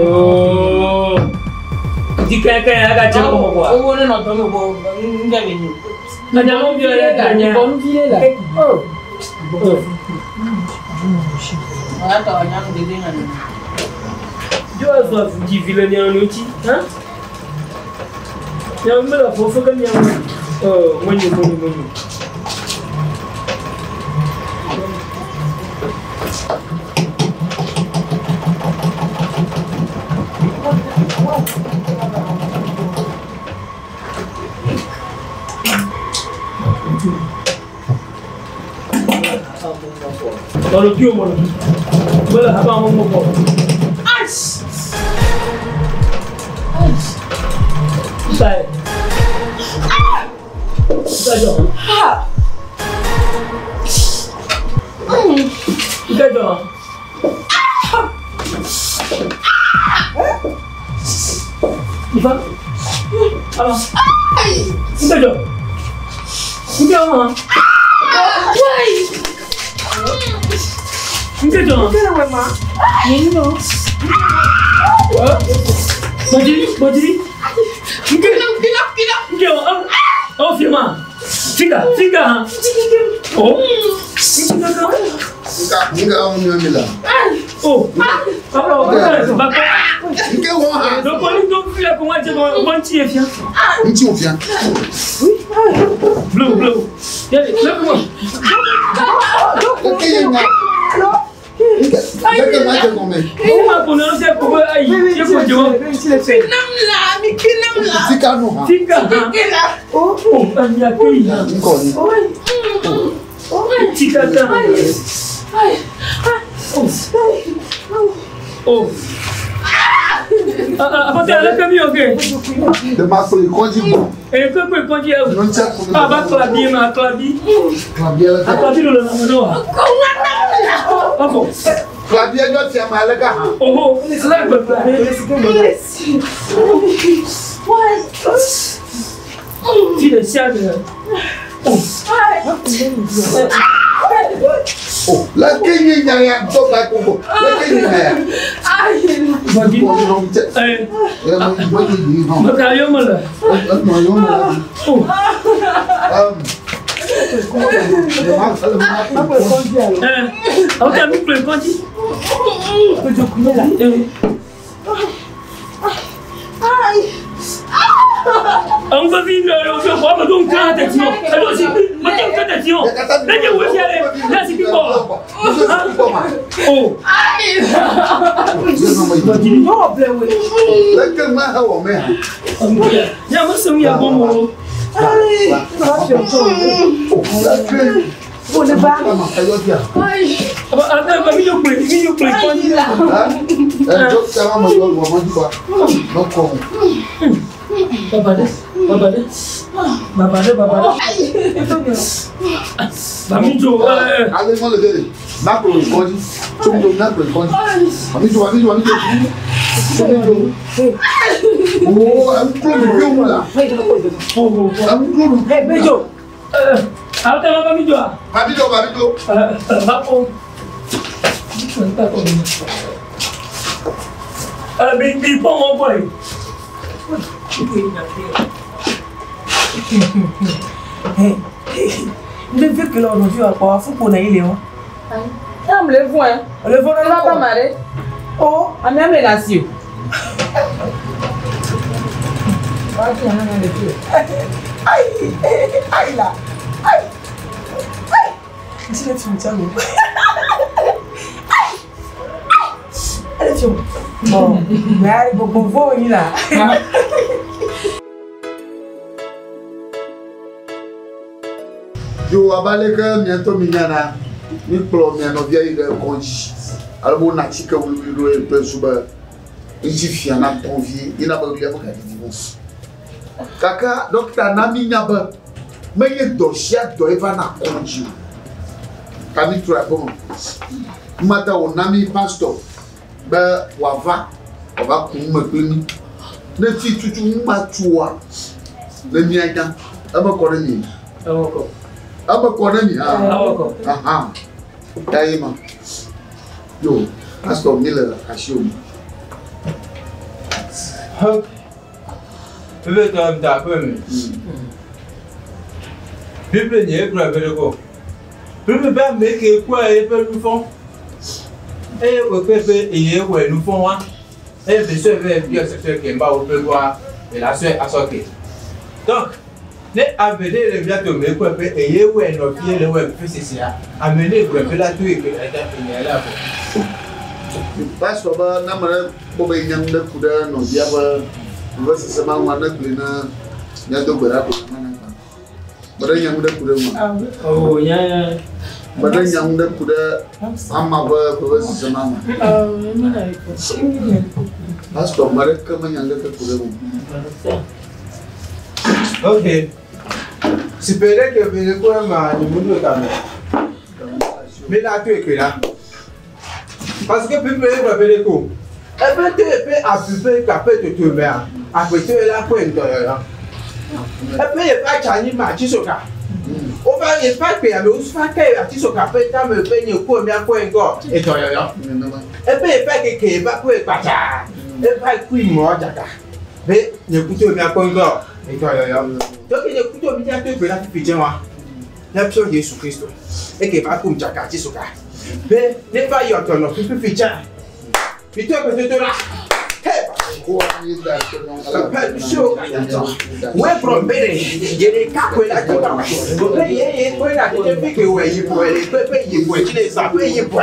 Oh. Di kan kan aga che ko ko. Owo ne no do mi bo nge be ni. Anya mo bi ole anya. Bon vie là. Oh. Ata anya ndede na ni. Jo azo di vile ni anu ti, hein? Ya me la fofo kan ya. Oh, monyo monyo monyo. Dans le bio, moi. Voilà, pas mon mot. Aïe! Aïe! Ça est. Ça est. Ah! D'accord. Il va. Alors. D'accord. D'accord. D'accord. Bojiri, Bojiri. Oh, firma. Fika, fika. Oh. Nga on la. Oh. Alors, donc on est donc là comment dire on tient vient. On tient vient. Oui. Bleu bleu. Là comment. OK, nga. Oh. Clavier no ti amalega ha. Oh, Oh, la kenye nyaya toka koko. La kenye nyaya. Badi. Eh. Maka yo mala. No yo mala. Oh. Eh. Awo ta mi ple konji. Ojo kunye la. Aïe. An gbe vi le o fi ko ma don ka te ti o. E do si ma don ka te ti o. Ne je wo fi ale. Na si pipo. Oh. Aïe. No ble we. La ke ma ha wo me ha. Ya mo se mi ya bon mo. Aïe. La ke O le ba. Aïe. Aba aba mi yo ple, mi yo ple konji la. Eh, docteur ma yo wo ma di kwa. No ko. Babade, babade. Babade, babade. Bamijo, eh. Ale mo le dele. Na ko konji. Chungo na ko konji. Bamijo, bamijo, bamijo. Oh, am clone bi o la. Am clone. Eh, Bejo. Eh, awo ta bamijo a. Bamijo, bamijo. Eh, ba ko. Ba ko. Eh, bi bi pon mo boy. Ne vu que l'on a pas fou pour naïle hein. Ah, me le voit hein. Le voit va pas marrer. Oh, ame me la si. Aïe, aïe là. Aïe. Aïe. Dis le film tiens. Aïe. Aïe. Allez, bon, mais bon, bon, bon, il là. Yo abaleke miento minyana mi kplɔ mia nɔvia yi ɖe kɔdzi ale be wona atike wluwlu ɖo ye kple su be ŋuti fia na tɔn vie yina be ɣlia megaɖiɖi o. Gake ɖɔkita na mi nya be menye dɔ sia dɔ ye va na kɔdzi o. Ta mi trɔ aƒe me. Numata wòna mi pastor be wòava wòava ku nume kpli mi. Ne fi tutu numa tsoa ne mia nya eme kɔ ɖe mi. Eme kɔ. Ame kɔ ɖe mi hã. Ya ye ma. Yo, pastor mi le asi o. Bebe tɔ da aƒe me. Bible nye egblɔ ebe ɖe ko. Bible be ame ke kpɔe eƒe nufɔ. Eye wòkpe be eye wɔ nufɔ wa. Eye besɔ be biɔ sese ke mba wo ƒe wa ela sɔe asɔ ke. Donc ne ame ɖe le mía dome kpɔe be eye wɔe nɔvie le wɔe fesese ame ne gblɔe be la to yi ke eta enya la vɔ. Pastor be ne ame ɖe kpɔ be nya ŋu ɖe ku ɖe nɔvia ƒe vevesese ma ŋua ne gblɔe ne míado gbe ɖa ko mana gba. Be ɖe nya ŋu ɖe ku ɖe ŋua. Oh, nya ya. Be ɖe nya ŋu ɖe ku ɖe ama ƒe vevesese ma ŋua. Pastor ame ɖeke menya ŋu ɖeke ku ɖe ŋu. Ok. Sipere ke bele ko ma ni mundo tame. Mais là tu es là. Parce que Bible est bele ko. E be te pe apupe ka pe to to me a. Apete la ko ndo yo. E pe ye pa chani ma chi soka. O va ye pa pe ame o fa ke a chi soka pe ta me pe ni ko mi a ko ngo e to yo yo. E pe ye pa ke ke ba ko e pa cha. E pa ku mo jaka. Be ni ku to mi a ko ngo e to yo yo. Donc il y a plutôt bien que la petite wa. La pio Jésus Christ. Et que va comme jaka ti soka. Be ne va yo to no pipi picha. Pito que te là. Hey, Ouais prombere, yere ka ko la ti ba. Bo pe ye ye ko la ti te ke we yi bo le pe pe yi bo ti le sa pe yi bo.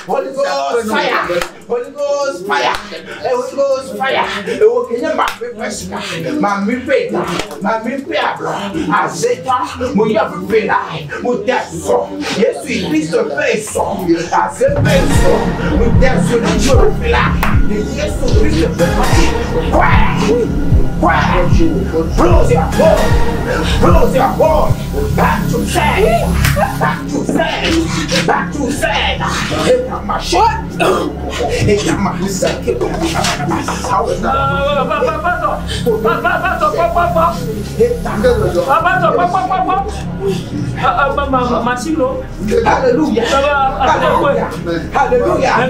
Holy Ghost fire, Holy Ghost fire, Holy Ghost fire. Crash. Close your horn. Close your horn. Back to sand. Back to sand. Back to sand. Hallelujah. Hallelujah.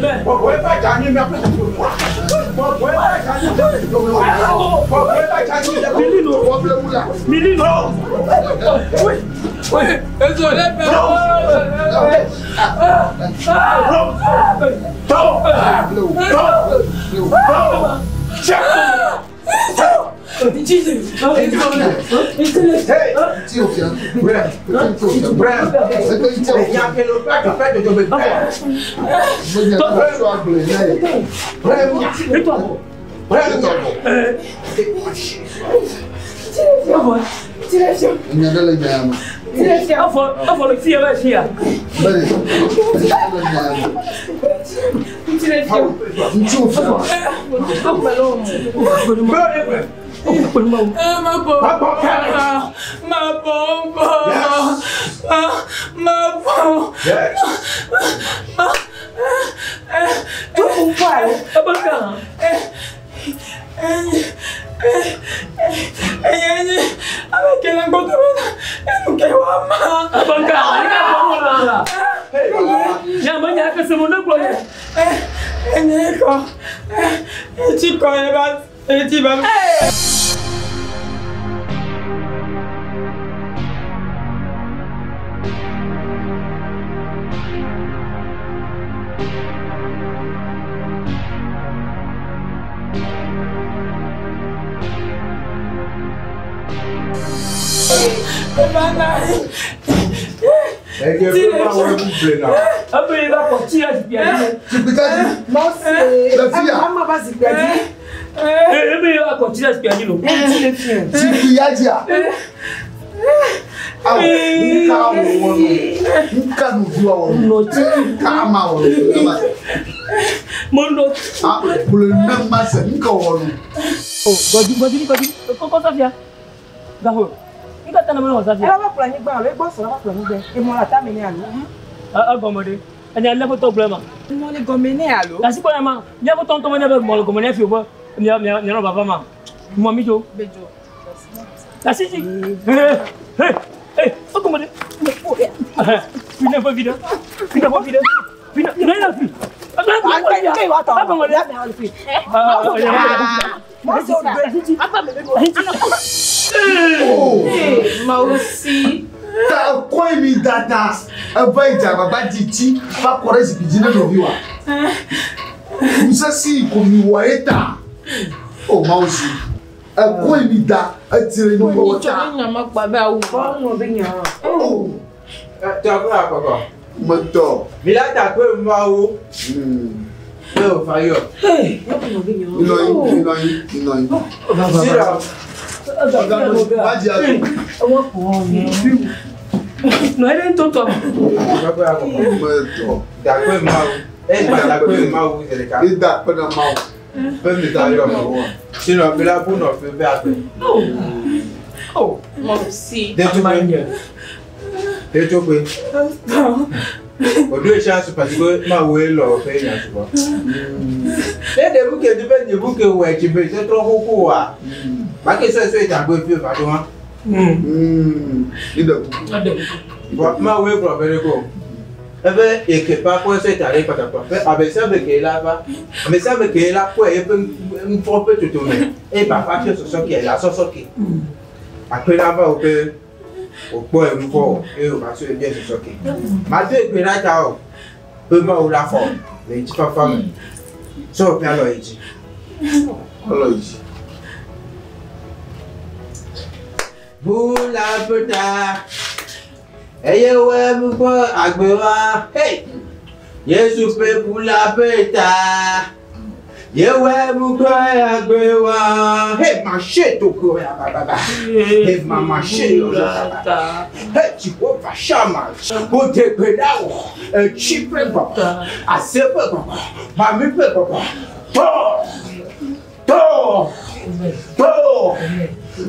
Do.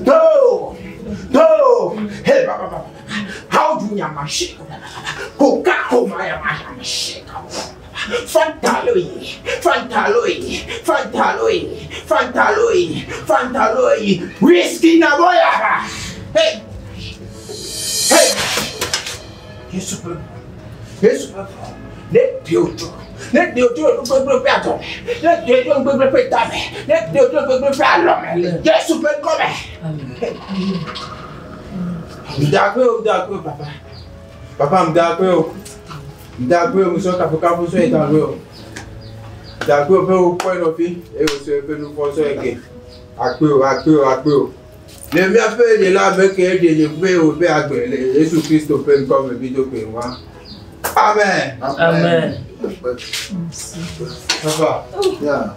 Do. Do. Hey, ba ba ba. How do you mashi? Koka koma ya mashi. Fantaloi, Fantaloi, Fantaloi, Fantaloi, Fantaloi, whiskey na boya. Hey, hey, Yesu pe, Yesu pe, ne diojo, ne diojo gbegbe pe atɔ, ne diojo gbegbe pe tame, ne diojo gbegbe pe alɔme, Yesu pe kɔme. Mdakwe o, mdakwe o, papa. Papa, mdakwe o. Mdakwe o, musɔ kafukafu sɔ etagbe o. Mdakwe o, pe o kpɔe nɔfi, eye wòsɔ eƒe nufɔ sɔ eke. Akpe o, akpe o, akpe o. Le míaƒe ɖe la ame ke ɖe nye ƒe o ƒe agbe le Yesu Kristo ƒe ŋkɔ me bi do kpe wa. Amen. Amen. Papa. Yeah.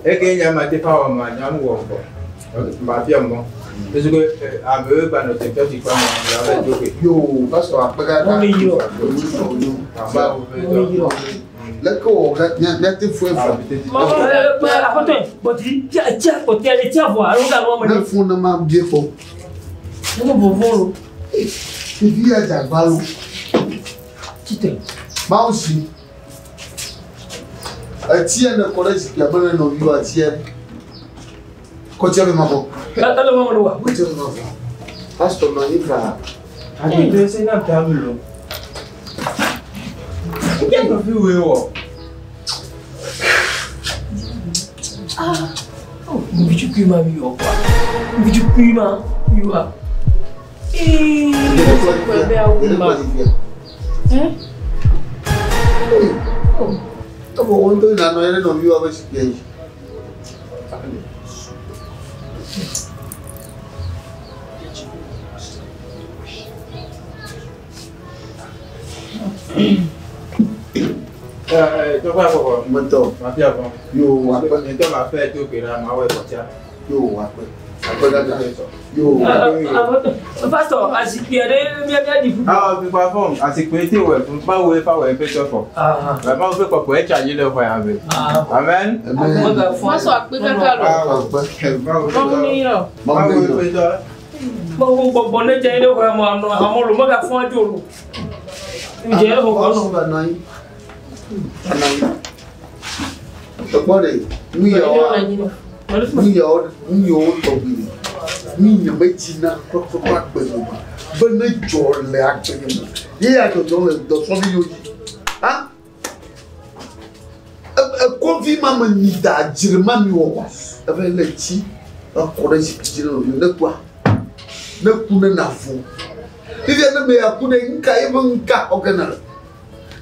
Eke nye ame te fa wɔ ma nyam wɔ gbɔ. Ma fia mɔ. Parce que amewo gba nɔ tete si kpa mɔ la be do kpe. Yo, pastor akpe kaka. Leke wɔ ka míate fue fɔ. Aƒetɔ, bɔti tia kpɔtɛ le tia vɔ alo ga nua me. Ne fun ne ma bie fɔ. Ne ko vɔvɔ lo. Ɖevi ya dze agba lo. Tite. Mawu si. Etia ne kɔ ɖe zikpuia me ne nɔviwo atia. Kɔtia be ma fɔ. Ele ma me wa. Kɔtia be ma fɔ. Pastor nɔ anyi faa. Agbede se na ta mi lo. Nke nɔvi woe wɔ. Ah. Mbichukui ma mi wɔ kwa. Mbichukui ma mi wa. Ee. Eh? Ebe wo ŋutɔ yina nɔ anyi ɖe nɔviwoa ƒe zikpuia dzi. Tɔgɔ akɔkɔ. Metɔ. Ma fia fɔ. Yo akpe. Ntɔ ma fɛ to ke la ma wɔ kɔtia. Yo akpe. Akpe dada. Yo. Pastor, azikpui aɖe mía mía ɖi ƒu. Awɔ fi kpa fɔm azikpui ti wɔ fún mawu efa wɔ eƒe tɔ fɔ. Mawu ƒe kɔkɔe tsi anyi le xɔ ya me. Amen. Pastor akpe kaka lo. Mawu ne yrɔ. Mawu eƒe tɔ. Mawu gbɔgbɔ ne dze ɖe xɔ ya me anɔ amewo lo megafɔ adzo lo. Dze ɖe xɔ nɔ. Nɔ anyi. Nɔ anyi. Ekpɔ ɖe nu yawo nu yawo nu yawo tɔgbi le nu nye medzina kɔkɔkɔ agbe me ma be ne dzɔ le agbe nye me ye ya dzɔdzɔ le dɔsɔvi yiwo dzi ha ekɔvi ma me nyi da dzre ma mi wɔ wa eve le tsi ekɔ ɖe zikpui dzi ne nɔviwo ne kua ne ku ne na vo fifia ne me ya ku ɖe ŋka ye be ŋka xɔ ge ne le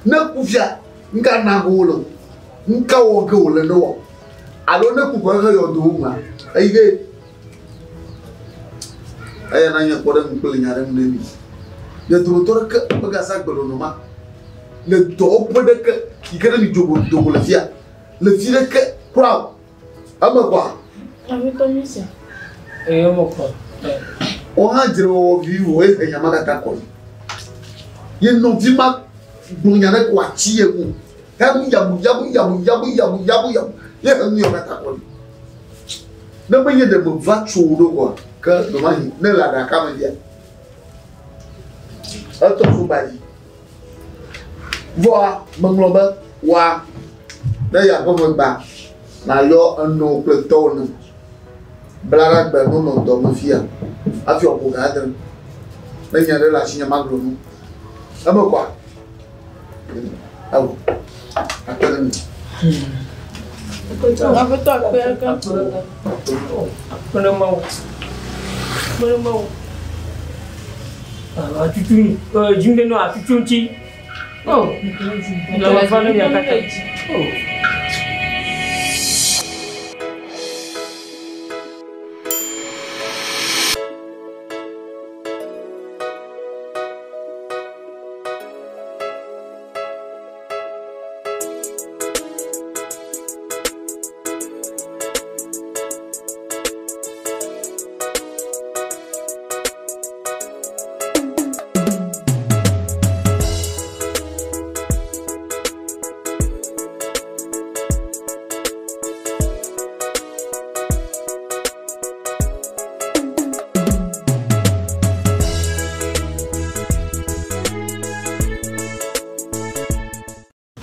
ne ku fia ŋka na go le o ŋka wɔ ge wòle ne wɔ alo ne ku kɔ he yɔ do wo ma eyi ge eya na nye kpɔ ɖe ŋu kple nya ɖe ŋu ne mi le dometɔ ɖeke megasa gbenɔnɔ ma le dɔwɔƒe ɖeke yi ke ne mi dzogo dogo le fia le fi ɖeke kura o eme kɔa. Aƒetɔ mi sia. Ee eme kɔ. Wo hã dzre wɔwɔ vivi wo ye enya ma katã kɔ yi. Ye nɔvi ma gblɔ nya ɖe ko atsi ye ŋu. Yabu yabu yabu yabu yabu yabu yabu yabu ye he nu yɔ katã kɔ yi. Ne menye ɖe me va tso wo ɖo kɔa ke ɖemahi ne le aɖaka me fia. Etɔ so gba dzi. Vɔa meŋlɔ be wa ne yi aƒeme gba nayɔ enɔwo kple tɔwo ne bla ɖe agbe no nɔ dɔ me fia hafi wòaƒo ga adre. Ne nya ɖe le asinye magblɔ nu. Eme kɔa? Awɔ. Akpe ɖe mi. Aƒetɔ akpe kaka. Akpe ɖe Mawu. Akpe ɖe Mawu. Atutu dzi ɖe nɔ atutu ŋuti. Oh, le va ne mia katã. Oh.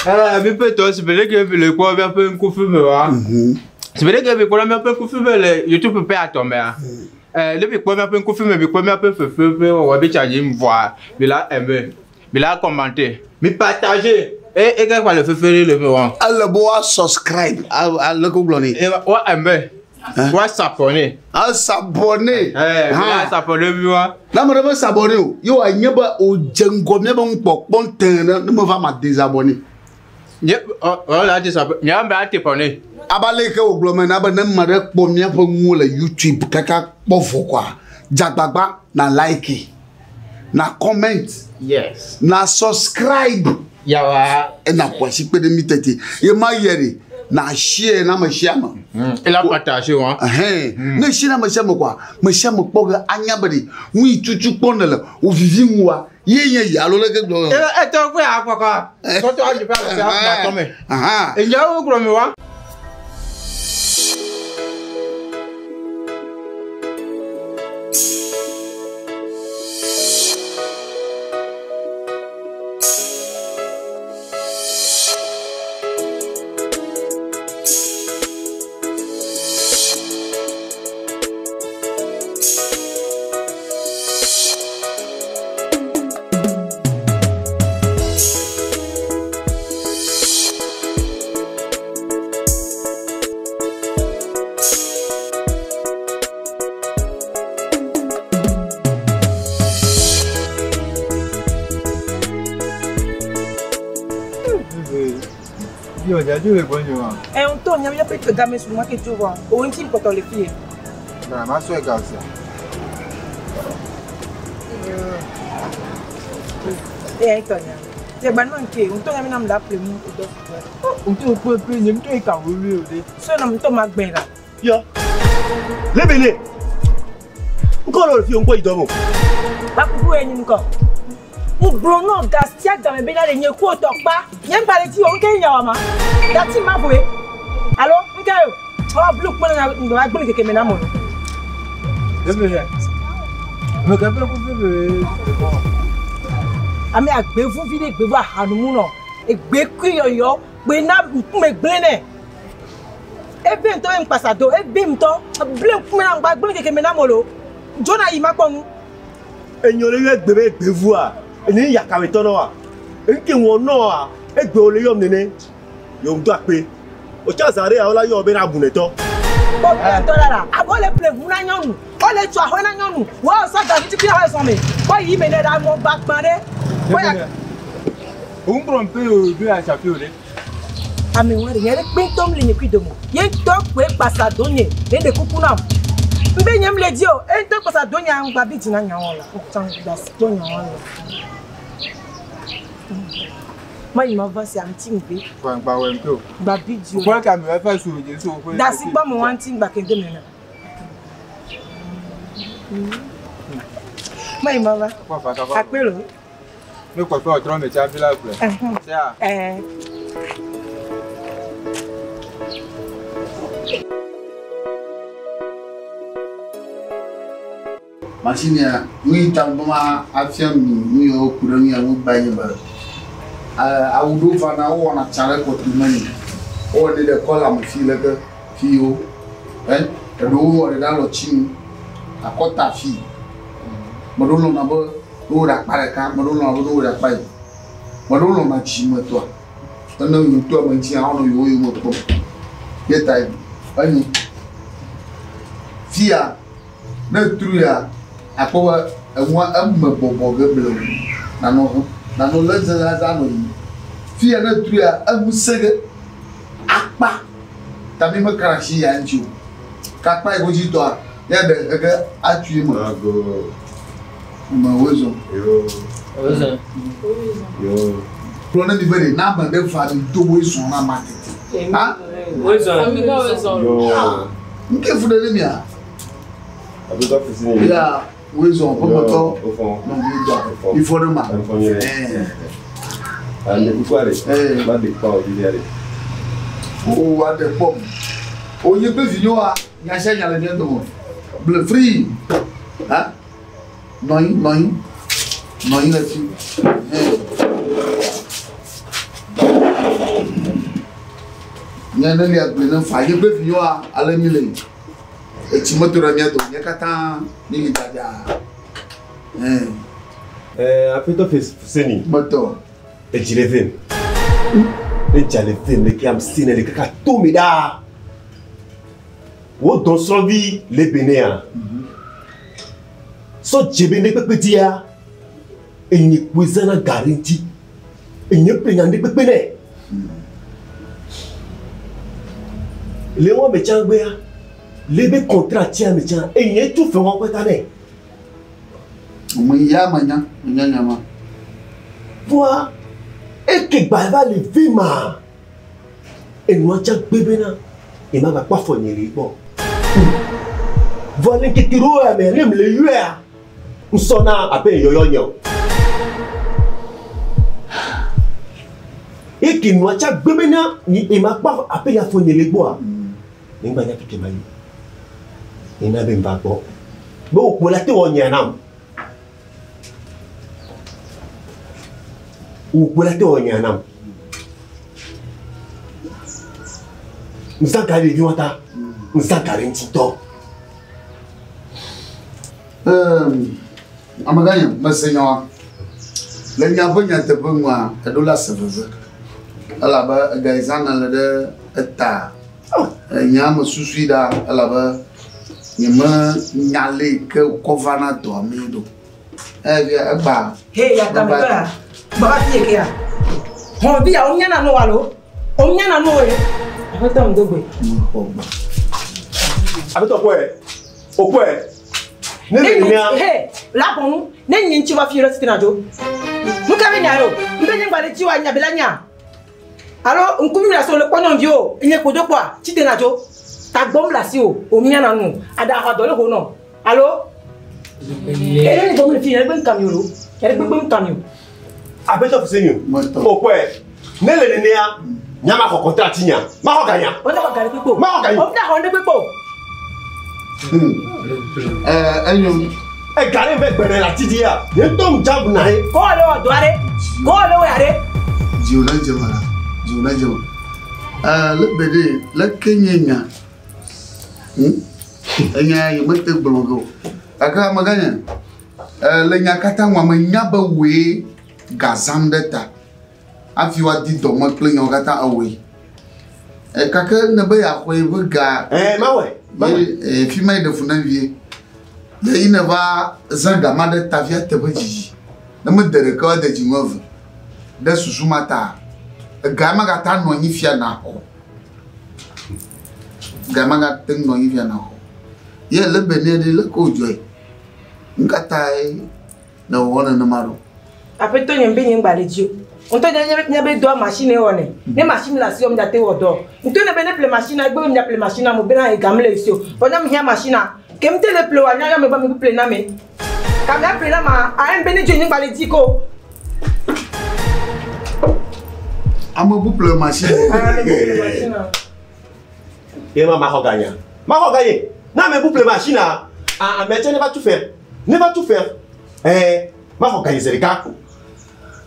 Mi ƒe tɔ si be ɖeke mi le kpɔ míaƒe ŋkufi me wa. Si be ɖeke mi kpɔ míaƒe ŋkufi me le YouTube ƒe atɔ mea. Ne mi kpɔ míaƒe ŋkufi me, mi kpɔ míaƒe fefe ƒe wɔwɔ be tsa dzi vɔa, mi la aimer, mi la commenter, mi partager. E e ke kpa le fefe ɖe le me wa. Ele be woa subscribe ale ko gblɔ nɛ. Woa aimer, woa s'abonner. A s'abonner. Mi la s'abonner mi wa. Ne ame ɖe me s'abonner o, ye wòanye be wòdze ŋgɔ míabe nukpɔkpɔ tẽ ɖe, ne meva ma désabonner. Nye ɔ ɔ la désabonner, nye ame ate bɔne. Abe ale yi ke wògblɔ me na be ne ame ɖe kpɔ míaƒe nuwo le YouTube kaka kpɔ vɔ koa, dze agbagba na like, na comment, Yes. na subscribe. Yawa. Ena ƒo asi kpe ɖe mí tete. Ye ma yɛ ɖe, na share na ame sia ame. Ela partager wa. Ɛhɛn. Ne share na ame sia ame koa, ame sia ame kpɔ ge anya be ɖe, nu yi tutu kpɔ nèle, wò vivi ŋua, ye nye yi alo leke gblɔ. E tɔ kpe akpɔkɔ. Tɔtɔ adzi ƒe alɔ sia tɔ me. Enyawo gblɔ me wa. Ŋutɔ nya míaƒe game su ma ke tso vɔa, wò ŋuti kpɔtɔ le fie. Na ma sɔe ga sia. Eya ŋutɔ nya. Tse gba nɔ nke, ŋutɔ nya mi nam da ƒle mu dɔ. Ŋutɔ kpe pe nye ŋutɔ yi ka wo wi o de. So na ŋutɔ ma gbɛ la. Yɔ. Lebele. Ŋkɔ le fi ŋkɔ yi dɔ mo. Bakuku ye nyi ŋkɔ. Ŋgblɔ nɔ ga sia game be na le nye ku tɔ kpa. Nye ŋgba le dzi o, ŋke nya wa ma. Gati ma voe. Alo ŋke o. Ɔ blu kpe na ŋgba va gblẽ keke me na mo. Lebele. Me ke ƒe kuku be. Ame agbevuvi ɖe gbevu ahanumu nɔ. Egbe kui yɔyɔ, gbe na ŋkume gblẽ nɛ. Ebe ŋutɔ ye ŋkpasa do, ebe ŋutɔ ble ŋkume na ŋgba gblẽ keke me na mo lo. Dzona yi ma kpɔ nu. Enyo le yɔ egbe be gbevua. Ene yakawe tɔ nɔ wa. Ŋke wɔ nɔa, egbe wo le yɔm nene. Yo ŋutɔ akpe. Wotsa zã ɖe ya wola yɔ be na abunetɔ. Kpɔ ŋutɔ la la, abɔ le ƒle ʋu na nyɔnu. Wole tso aƒe na nyɔnu. Woawɔ sɔ gavi tukui aƒe sɔme. Kpɔ yi me ne ɖe aŋɔ gbagbã ɖe. Kpɔ ya. Òun kplɔ ŋpe o do ya tsafi o ɖe. Ame wo ɖe nye ɖe kpɛntɔm le nye kui domo. Ye ŋutɔ kpoe kpasa do nye. Ne ɖe kuku nam. Mbe nye mle dzi o. Ye ŋutɔ kpasa do nye aŋgba bi dzi na nyawo la. Wotsa ŋgba si do nyawo la. Ma yi ma va sia ŋuti ŋgbe. Kpɔ ŋgba wɔ ŋpe o. Gba bi dzi o. Kpɔ ka mi va su dzi su o. Dasi kpɔ mo wa ŋuti ŋgba kente me na. Ma yi ma va. Kpɔ fa kaba. Akpe lo. Ne kpɔ fɛ ɔtrɔ me tsa fi la ƒle. Sia. Machine ya, nu yi ta be ma afia mi nu yiwo ku ɖe nu ya ŋu gba nye be, awu ɖewo vana wowɔna tsa ɖe kɔtu me nɛ. Wowɔnɛ ɖe kɔla me fi leke fi yiwo. Eɖewo wɔnɛ ɖe alɔtsi nu, akɔta fi. Me ɖewo lɔ̃na be ne wo ɖe akpa ɖeka, me ɖewo lɔ̃na be ne wo ɖe akpa yi. Me ɖewo lɔ̃na dzimetɔa. Ene yewo to ame ŋuti hã wonɔ yewo yome kpɔm. Ye ta enyo. Fia, ne tru ya, akpɔ be enua eme bɔbɔ ge blewu. Nanɔ he, nanɔ le zãzãzã nɔ yi. Fia ne tru ya, enu sẽ ge. Akpa. Ta mi meka ɖe asi ya ŋuti o. Ke akpa yi godzi tɔa, ya ɖe he ge atui eme. Eme woe zɔ. Yo. Gblɔ ne mi be ɖe na ame ɖe va mi do woe zɔ na ma tete. Ha? Woe zɔ. Ame ɖe woe zɔ. Yo. Nke fu ɖe ne mia? Abe fusi ne. Ya woe zɔ ƒemetɔ. Ofɔ. Nɔvi dɔ. Ifɔ ɖe ma. Ifɔ nyuie. Ame kuku aɖe. Ma ɖe kpɔ o vivi aɖe. O wa ɖe kpɔ. O nye kple vinyewoa, nya sia nya le mía dome. Ble free. Ha? Nɔ anyi, nɔ anyi. Nɔ anyi le fi. Nye ne lia gblẽ ne fa ye kple vinyewoa ale mi le etsi meto ɖe mía dome. Mía katã mi li dzadza. Ɛɛ. Ɛɛ aƒetɔ Fuseni. Metɔ. Edzi le vem. Ne dza le vem leke am si ne le kaka to me ɖaa. Wo dɔsrɔ̃vi le Benea. Sɔ dze be ne kpekpe dzia, enye kpoe zãna ga ɖe ŋuti. Enye ƒle nya ɖe kpekpe nɛ. Le wo me tsã gbea, le be contrat tia me tsã, enye tu fe wɔn kpeta nɛ. Me ya me nya, me nya nya ma. Vɔa, eke gba va le ve ma, enua tsã gbe bena, ema gba kpɔ afɔ nye le gbɔ. Vɔa le ŋkeke ɖewo ya me, ne mle yɔea, ŋsɔ na abe yɔyɔ nye o. Eke nua tsã gbe bena, ema kpɔ abe afɔ nye le gbɔa, ne ŋgba nya keke ma yi. Ena be ŋva gbɔ. Be wò la te wɔ nya nam. Wò la te wɔ nya nam. Ŋzã ga ɖevi wɔta. Ŋzã ga ɖe ŋuti tɔ. Amegã nye, mese nya wa. Le nya ƒe nyateƒe nua, eɖo la se veve. Elabe ega yi zã le ɖe eta. Enya me susui ɖa elabe nye me nya le yi ke wòkɔ va na dɔa mee ɖo. Eya egba. He ya kame tɔ ya. Baba fi ye ke ya. Hɔn vi ya wo nyana no wa lo. Wo nyana no ye. Aƒetɔ ŋdo gbe. Aƒetɔ kpɔe. O kpɔe. Ne le nya. He la bɔnu. Ne nyi ŋuti va fi ɖe tete na dzo. Nu ka be nya yo? Mbe nye ŋgba ɖe dzi wa nya be la nya. Alo ŋkuvi mi la so le kpɔ nyɔnuviwo. Nye kpodo kpɔa tite na dzo. Tagbɔm le asi o. O miana nu. Aɖa xɔ dɔ le ho nɔ. Alo. Eye ne gbɔm le fi yɛrɛ gbe ŋkami o lo. Yɛrɛ gbe ŋkami o. Aƒetɔ Fuseni o. O kpɔe. Ne le nenea, nya ma xɔ contrat nya. Ma xɔ ganya. O ne xɔ ga ɖe kpekpe o. Ma xɔ ganya. O ne xɔ ɖe kpekpe o. Enyo. Ega ɖe ve gbe ɖe le ati dzia. Nye ŋutɔ ŋu dza na ye. Ko le wɔ dɔ aɖe. Ko le wɔ aɖe. Dziwò ne dze me la. Dziwò ne dze me. Le be ɖe le ke nye nya. Enya yi mete gblɔ ge o. Gake amegã nye, le nya katã ŋua me nya be wòe ga zãm ɖe ta. Hafi woadi dɔme kple nyawo katã ewɔe. Gake ne be yeaxɔe ƒe ga. Mawɔe. Ye fi ma yi ɖe fu na vie. Ye yi ne va zã ga ma ɖe ta via teƒe dzidzi. Ne mede ɖeke o ade dzi ŋu eve. Ɖe susu ma ta. Ega ma gata nɔ anyi fia na xɔ. Ga ma gate ŋu nɔ anyi fia na xɔ. Ye le be ne ɖe le ko dzɔe. Nu ka tae ne wɔ nenema ɖo? Aƒetɔ nye be nye ŋgba le dzi o. Ŋutɔ nye nye be dɔa machine wɔnɛ. Ne machine le asi wɔm date wɔ dɔ. Ŋutɔ ne be ne ƒle machine egbe be mia ƒle machine mo bena ega mele esi o. Vɔ ne mi hiã machine ke ŋute le ƒle wa nya me be mi ƒle na me. Ka mia ƒle na ma a be ne dzo nye ŋgba le dzi ko. Ame bu ƒle machine. Ame bu ƒle machine. Ye ma ma xɔ ganya. Ma xɔ ganye. Na ame bu ƒle machine a ame tse ne va tu fɛ. Ne va tu fɛ. Ma xɔ ganye zi ɖeka.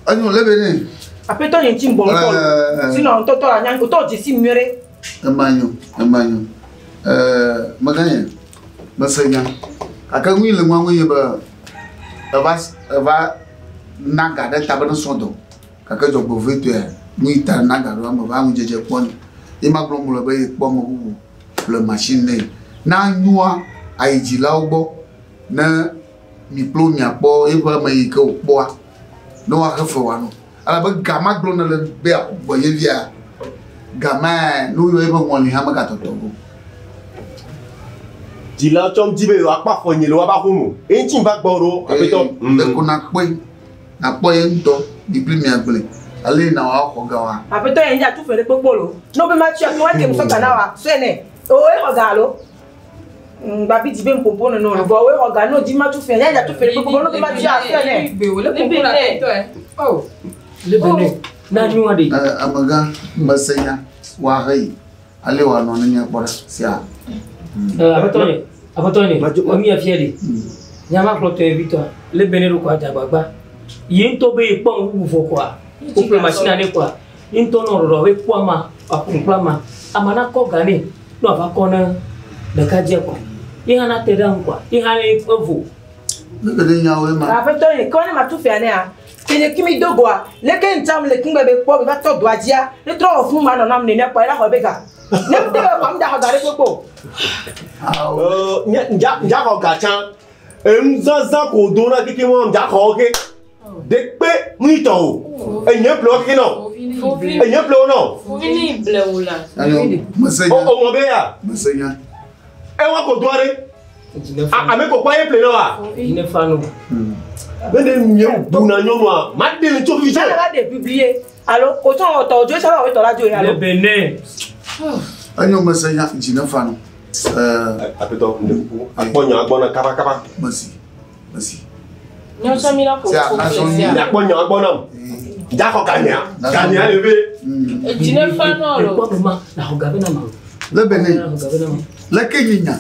Enyo le be ne. Aƒetɔ nye ŋuti ŋgbɔ ŋkɔ. Sinon ŋutɔtɔ la nya ŋutɔ dzesi nyuie ɖe. Ema nyo, ema nyo. Meganye, mese nya. Gake nui le ŋua ŋu nye be eva eva na ga ɖe ta be ne srɔ̃ dɔ. Gake dzɔgbevɔ̃etɔe nui ta na ga ɖo ame va ŋudzedze kpɔ ne. Ye ma gblɔ mu le be ye kpɔ ame bubu ƒle machine nɛ. Na nyoa ayi dzilawo gbɔ ne mi kple miakpɔ eƒe ame yi ke wòkpɔa ne woahe fe wòanɔ. Elabe ga ma gblɔ ne le be yeaxɔ ye via, ga mae ne woyɔ eƒe ŋɔli hã megatɔtɔ go. Dzilawo tsɔm dzi be yewoakpɔ afɔ nye le woava xo nu. Eyi ŋuti va gbɔ ɖo aƒetɔ. Ɖeko nakpɔe, nakpɔ ye ŋutɔ mi kpli miagblɔe. Ale yi na woaxɔ ga wa. Aƒetɔ ye ŋdza tu fe ɖe kpokpo lo. Ne wobe matsi ake woake musɔ ga na wa sɔe nɛ. O exɔ ga alo. Gbabi dzi be ŋpopo nene o. Vɔ wo exɔ ga ne wodzi matu fe nya dza tu fe ɖe kpokpo ne wobe matsi asɔe nɛ. Le be ne na nyoa ɖe. Amegã mese nya woahe yi. Ale wòanɔ ne míakpɔ ɖa sia. Aƒetɔ nye, aƒetɔ nye, emi afia ɖe. Nya ma kplɔ tɔ vi tɔa. Le be ne ɖo kɔa dzagbagba. Ye ŋutɔ be ye kpɔ ŋu bubu vɔ kɔa. Woƒle machine ne kɔa. Ye ŋutɔ nɔ ɖɔɖɔ be kpɔ ama, aƒo ŋkpla ma. Ama na kɔ ga nɛ ne wòava kɔ ne ɖekadzea kɔa. Ye hã nate ɖe eŋu kɔa. Ye hã ne evo. Ne ɖe nyawoe ma. Aƒetɔ nye, ke ne matu fia nea, ke nye kimi do goa, leke ŋtsam le kungbe be kpɔ be va tɔ doa dzia, ne trɔ wɔ funu ma nɔ nam nene kpɔ ela xɔ be ga. Ne mte be xɔ mda xɔ ga ɖe kpekpe o. Nja xɔ ga tsã. Enuzazã ko do na keke wɔm nja xɔ ke. Ɖekpe ŋutɔ o. Enye ƒle wo keke nɔ. Enye ƒle wo nɔ. Fovini ble wo la. Mesenya. O ŋlɔ be ya. Mesenya. Ewa ko doa ɖe. Ame ko kpɔ ye ƒle nɔ wa. Ne fa no. Ne ɖe nye bu na nyɔnua, ma ɖe le tso fi Tsã la ɖe publier alo o tsã wɔ tɔ o dzo tsã la wɔ tɔ la dzo ye alo. Le Benin. Enyo mesenya dzi ne fa no. Aƒetɔ, ŋɖe kuku, akpɔ nya gbɔ na kaba kaba. Mesi, mesi. Nyɔtsɔ mi la ko ko ƒle sia. Akpɔ nya gbɔ nam. Nja xɔ ganya, ganya le be. Edzi ne fa nɔ lo. Ekpɔ be ma, na xɔ ga be na ma o. Le Benin. Na xɔ ga be na ma. Leke nye nya.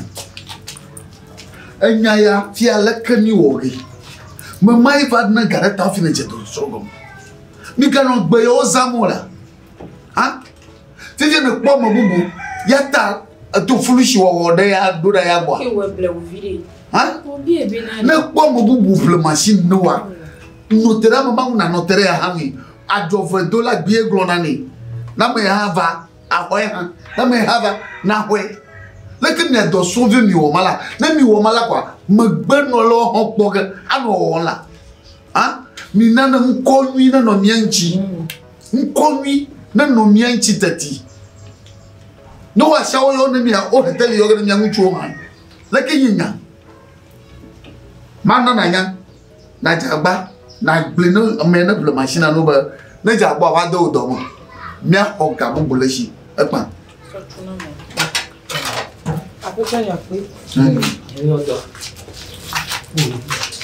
Enya ya fia leke mi wɔ ge. Mema yi va ne ga ɖe ta fi ne dze do srɔ̃ gɔme. Mi ganɔ gbe yawo zãm o la. Ha? Fifia ne kpɔ ame bubu ya ta eto fulusi wɔwɔ ɖe ya ɖo ɖe ya gbɔa. Ke wɔ ble wo vi ɖe. Ha? Obi ebi na. Ne kpɔ ame bubu ƒle machine ne wa. Nɔte ɖe ame ma ŋu na nɔte ɖe ya hã ŋui. Adzɔve do la gbie gblɔ na nɛ. Na ame ya hã va axɔe hã. Na ame ya hã va na xɔe. Leke mia dɔ srɔ̃vi mi wɔ ma la. Ne mi wɔ ma la kɔa, megbenɔlawo hã kpɔ ge anɔ wɔwɔm la. Ha? Mi na ne ŋkɔ nyui nenɔ mia ŋuti. Ŋkɔ nyui nenɔ mia ŋuti teti. Ne woasiawo yɔ ne mia, wohe teli yɔ ge ne mia ŋutsuwo hã. Leke nye nya? Mana nanya, nadze agba, nagblɔe ne ame ne ƒle machine no be ne dze agba va de wo dɔ me. Míaxɔ ga bubu le esi ekpa. Aƒetɔ nye akpe.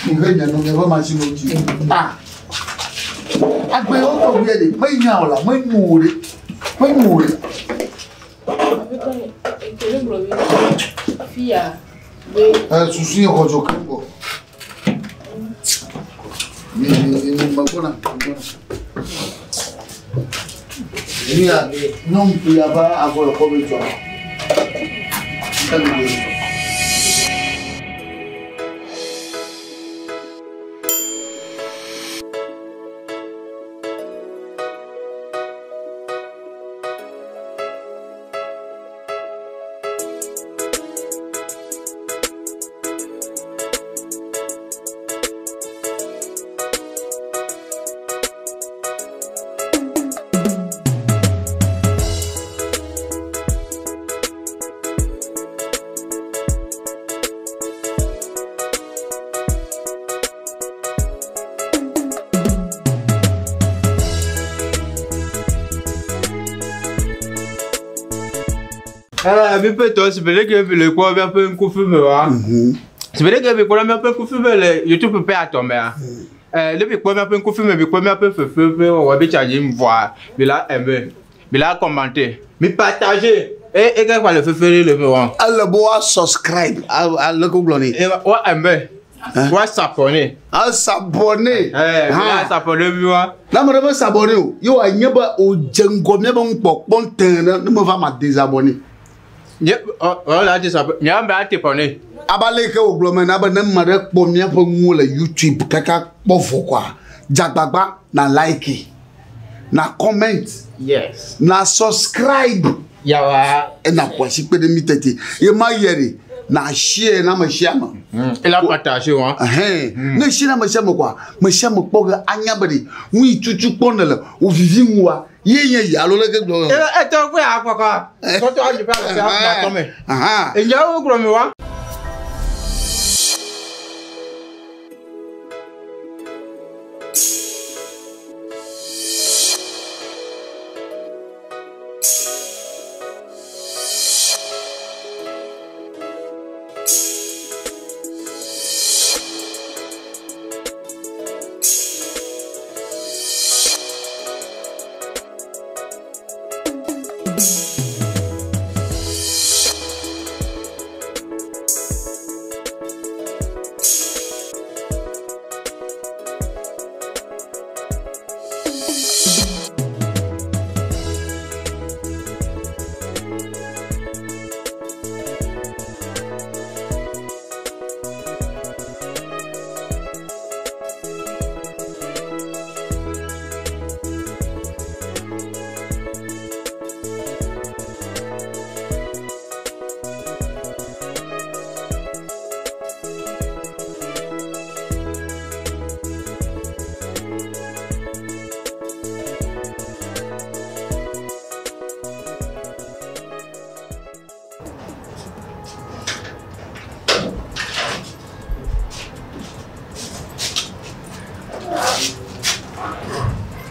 Nhe nya no miaƒe machine wo dzi. Ah. Agbe yewo tɔgbi ya ɖe, menya o la, menyo o ɖe, menyo o ɖe. Aƒetɔ nye, eke ne gblɔ be fia be. Susu ye xɔ dzo keŋ gbɔ. Mi mi mi megbɔna, megbɔna. Nu ya, nyɔnu kpui ya va avɔ le xɔ be dzɔa. Ŋkeke. Mi ƒe tɔ si be ɖeke mi le kpɔ miaƒe ŋkufi me wa. Si be ɖeke mi kpɔ miaƒe ŋkufi me le YouTube ƒe atɔ mea. Ne mi kpɔ miaƒe ŋkufi me, mi kpɔ miaƒe fefe ƒe wɔwɔ bi tsa dzi vɔa, mi la aimer, mi la commenter, mi partager. E e ke kpa le fefe ɖe le me wa. Ele be woa subscribe, ale ko gblɔ nɛ. Wa aimer, wa s'abonner. A s'abonner. Mi la s'abonner mi wa. Ne ame ɖe me s'abonner o, ye wòanye be wòdze ŋgɔ míabe nukpɔkpɔ tẽ ɖe, ne meva ma désabonner. Nye ɔ la désabonner, nye ame ate bɔne. Abe ale yi ke wògblɔ me na be ne ame ɖe kpɔ míaƒe nuwo le YouTube kaka kpɔ vɔ kɔa, dze agbagba na like, na comment, Yes. na subscribe. Yawa. Ena ƒo asi kpe ɖe mí tete. Ye ma yɛ ɖe, na share na ame sia ame. Ela partager wa. Ɛhɛn. Ne share na ame sia ame kɔa, ame sia ame kpɔ ge anya be ɖe, nu yi tutu kpɔ ne le, wò vivi ŋu wa, ye nye yi alo leke gblɔ. Etɔ kpe akpɔkɔ. Tɔtɔ adzi ƒe alɔƒe akpɔ me. Aha. Enyawo gblɔ mi wa.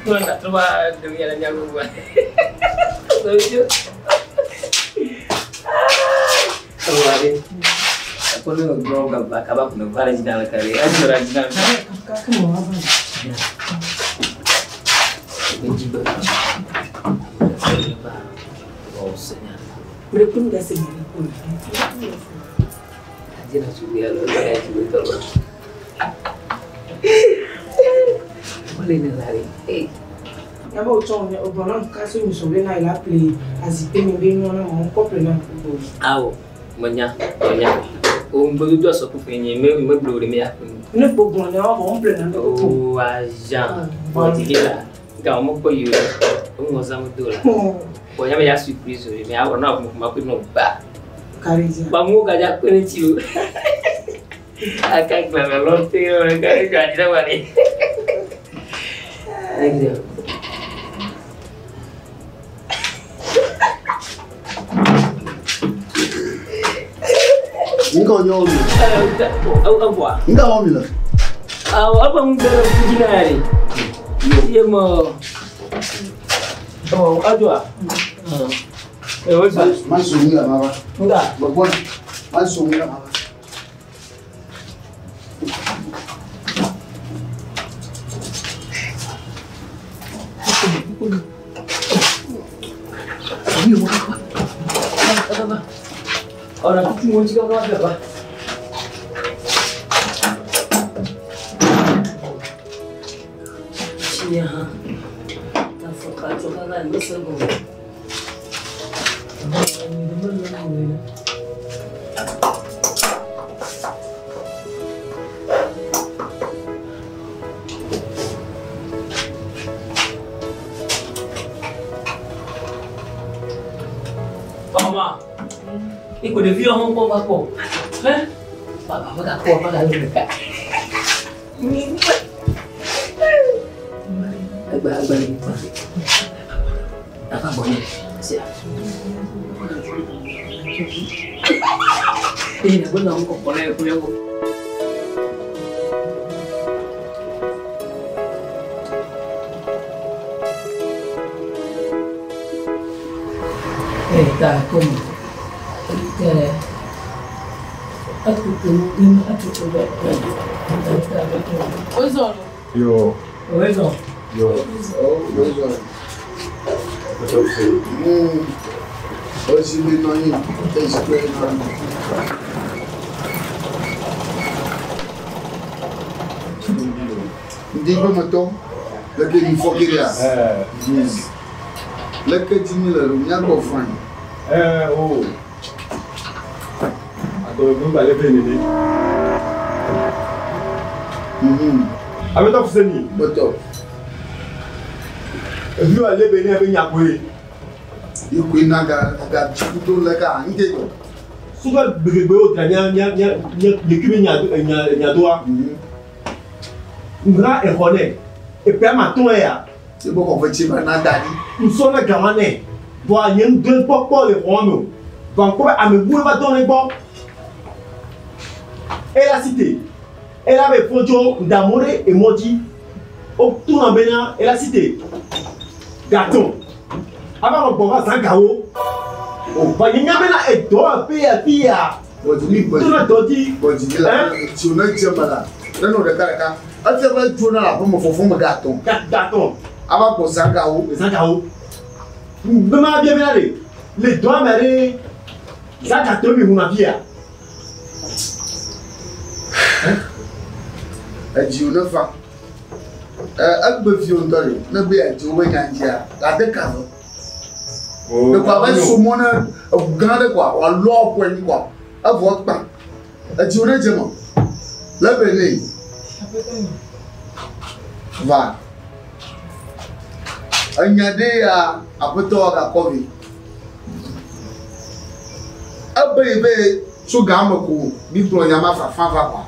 Tuan tak terba demi ada nyawa buat. Lucu. Kemarin aku ni ngobrol gak kaba aku nak balik jalan kali. Aku nak jalan. Kakak mau apa? Mereka pun dah sendiri pun. Aja nak suruh ya lo, saya juga tolong. Boleh nak lari. Eh. Yaba otɔ ne ogbɔn na kasi muso na ila ple azikpe mi be nyɔ na mɔ ŋkɔ ple na gbogbo. Awo, menya, menya. O begitu asal aku punya, me me belum demi aku. Ne gbogbo ne wa bɔ n ple na gbogbo. O ajan, bɔ tigi la, nka o mo kɔ yi o, o ŋɔ zamu do la. Bɔn ya me ya surprise o, me awɔ na kuma kuma ko no ba. Karija. Ba mu ka ja ko ne ci o. Aka gbɛmɛ lɔte o, ka jɔ a jira wa ni. Nka onye ọrụ. Awa. Nka ọ mila. Awa apa ngara kujinari. Iye mo. Oh, adwa. Eh, oza. Ma so ngi mama. Nga. Gbogbo. Ma so ngi mama. Orang tu cuma cakap apa apa. Cia, tak suka suka kan mesti go. Mama. Ikut dia view orang kau apa? Hah? Bapa apa aku apa kalau dekat. Abang abang ni. Apa boleh? Siap. Ini nak guna kau boleh punya aku. Eh, tak aku. Ozo. Yo. Ozo. Yo. Ozo. Ozi mi nọ yin, ezi pe nọ yin. Ndi gbe me tɔ, leke mi fɔ ke ɖea? Leke dzi mi le ɖo, míagbɔ fain. O. Atɔ nu ba le be nene. Abe tɔ fuseni. Betɔ. Evi wa le be ne be nyakoe. Ikoe na ga ga dzikudo le ka nke yɔ. Suka gbegbe wo dra nya nya nya nya yeki be nya nya nya doa. Ngra exɔ nɛ. Epe ama tɔn ya. Ebo kɔ fɛ tsi ba na da di. Nsɔ na gama nɛ. Voa nye ŋdɔ kpɔkpɔ le xɔa me o. Voa ŋkɔ be ame bu va dɔn ne gbɔ. Ela cité. Ela be fɔdzɔ ŋdamɔ ɖe emɔ dzi. O tona bena ela cité. Gâteau. Ava nɔ gbɔ va zã gawo. O va nye nya bena edɔ afi afi ya. Tona dɔ dzi. Bɔdzi la tsi o ne dze me la. Ne nɔ ɖeka ɖeka. Efia be dzona le aƒeme fɔfɔ me gatɔn. Gatɔn. Ava gbɔ zã gawo. Zã gawo. Bema bia bena ɖe le dɔa me ɖe zã gatɔn mi ŋuna fia. Edzi wo ne fa. Egbe viwo ŋutɔ ɖe ne be edzi wo be nya dzia la de ka vɔ. Ɖeko abe somɔ ne eʋu gã ɖe koa wòalɔ ƒu anyi koa evɔ ekpa. Edzi wo ne dze me. Le be ne va. Enya ɖe ya aƒetɔ gakɔ vi. Ebe yi be tso game ko mi gblɔ nya ma fafa va koa.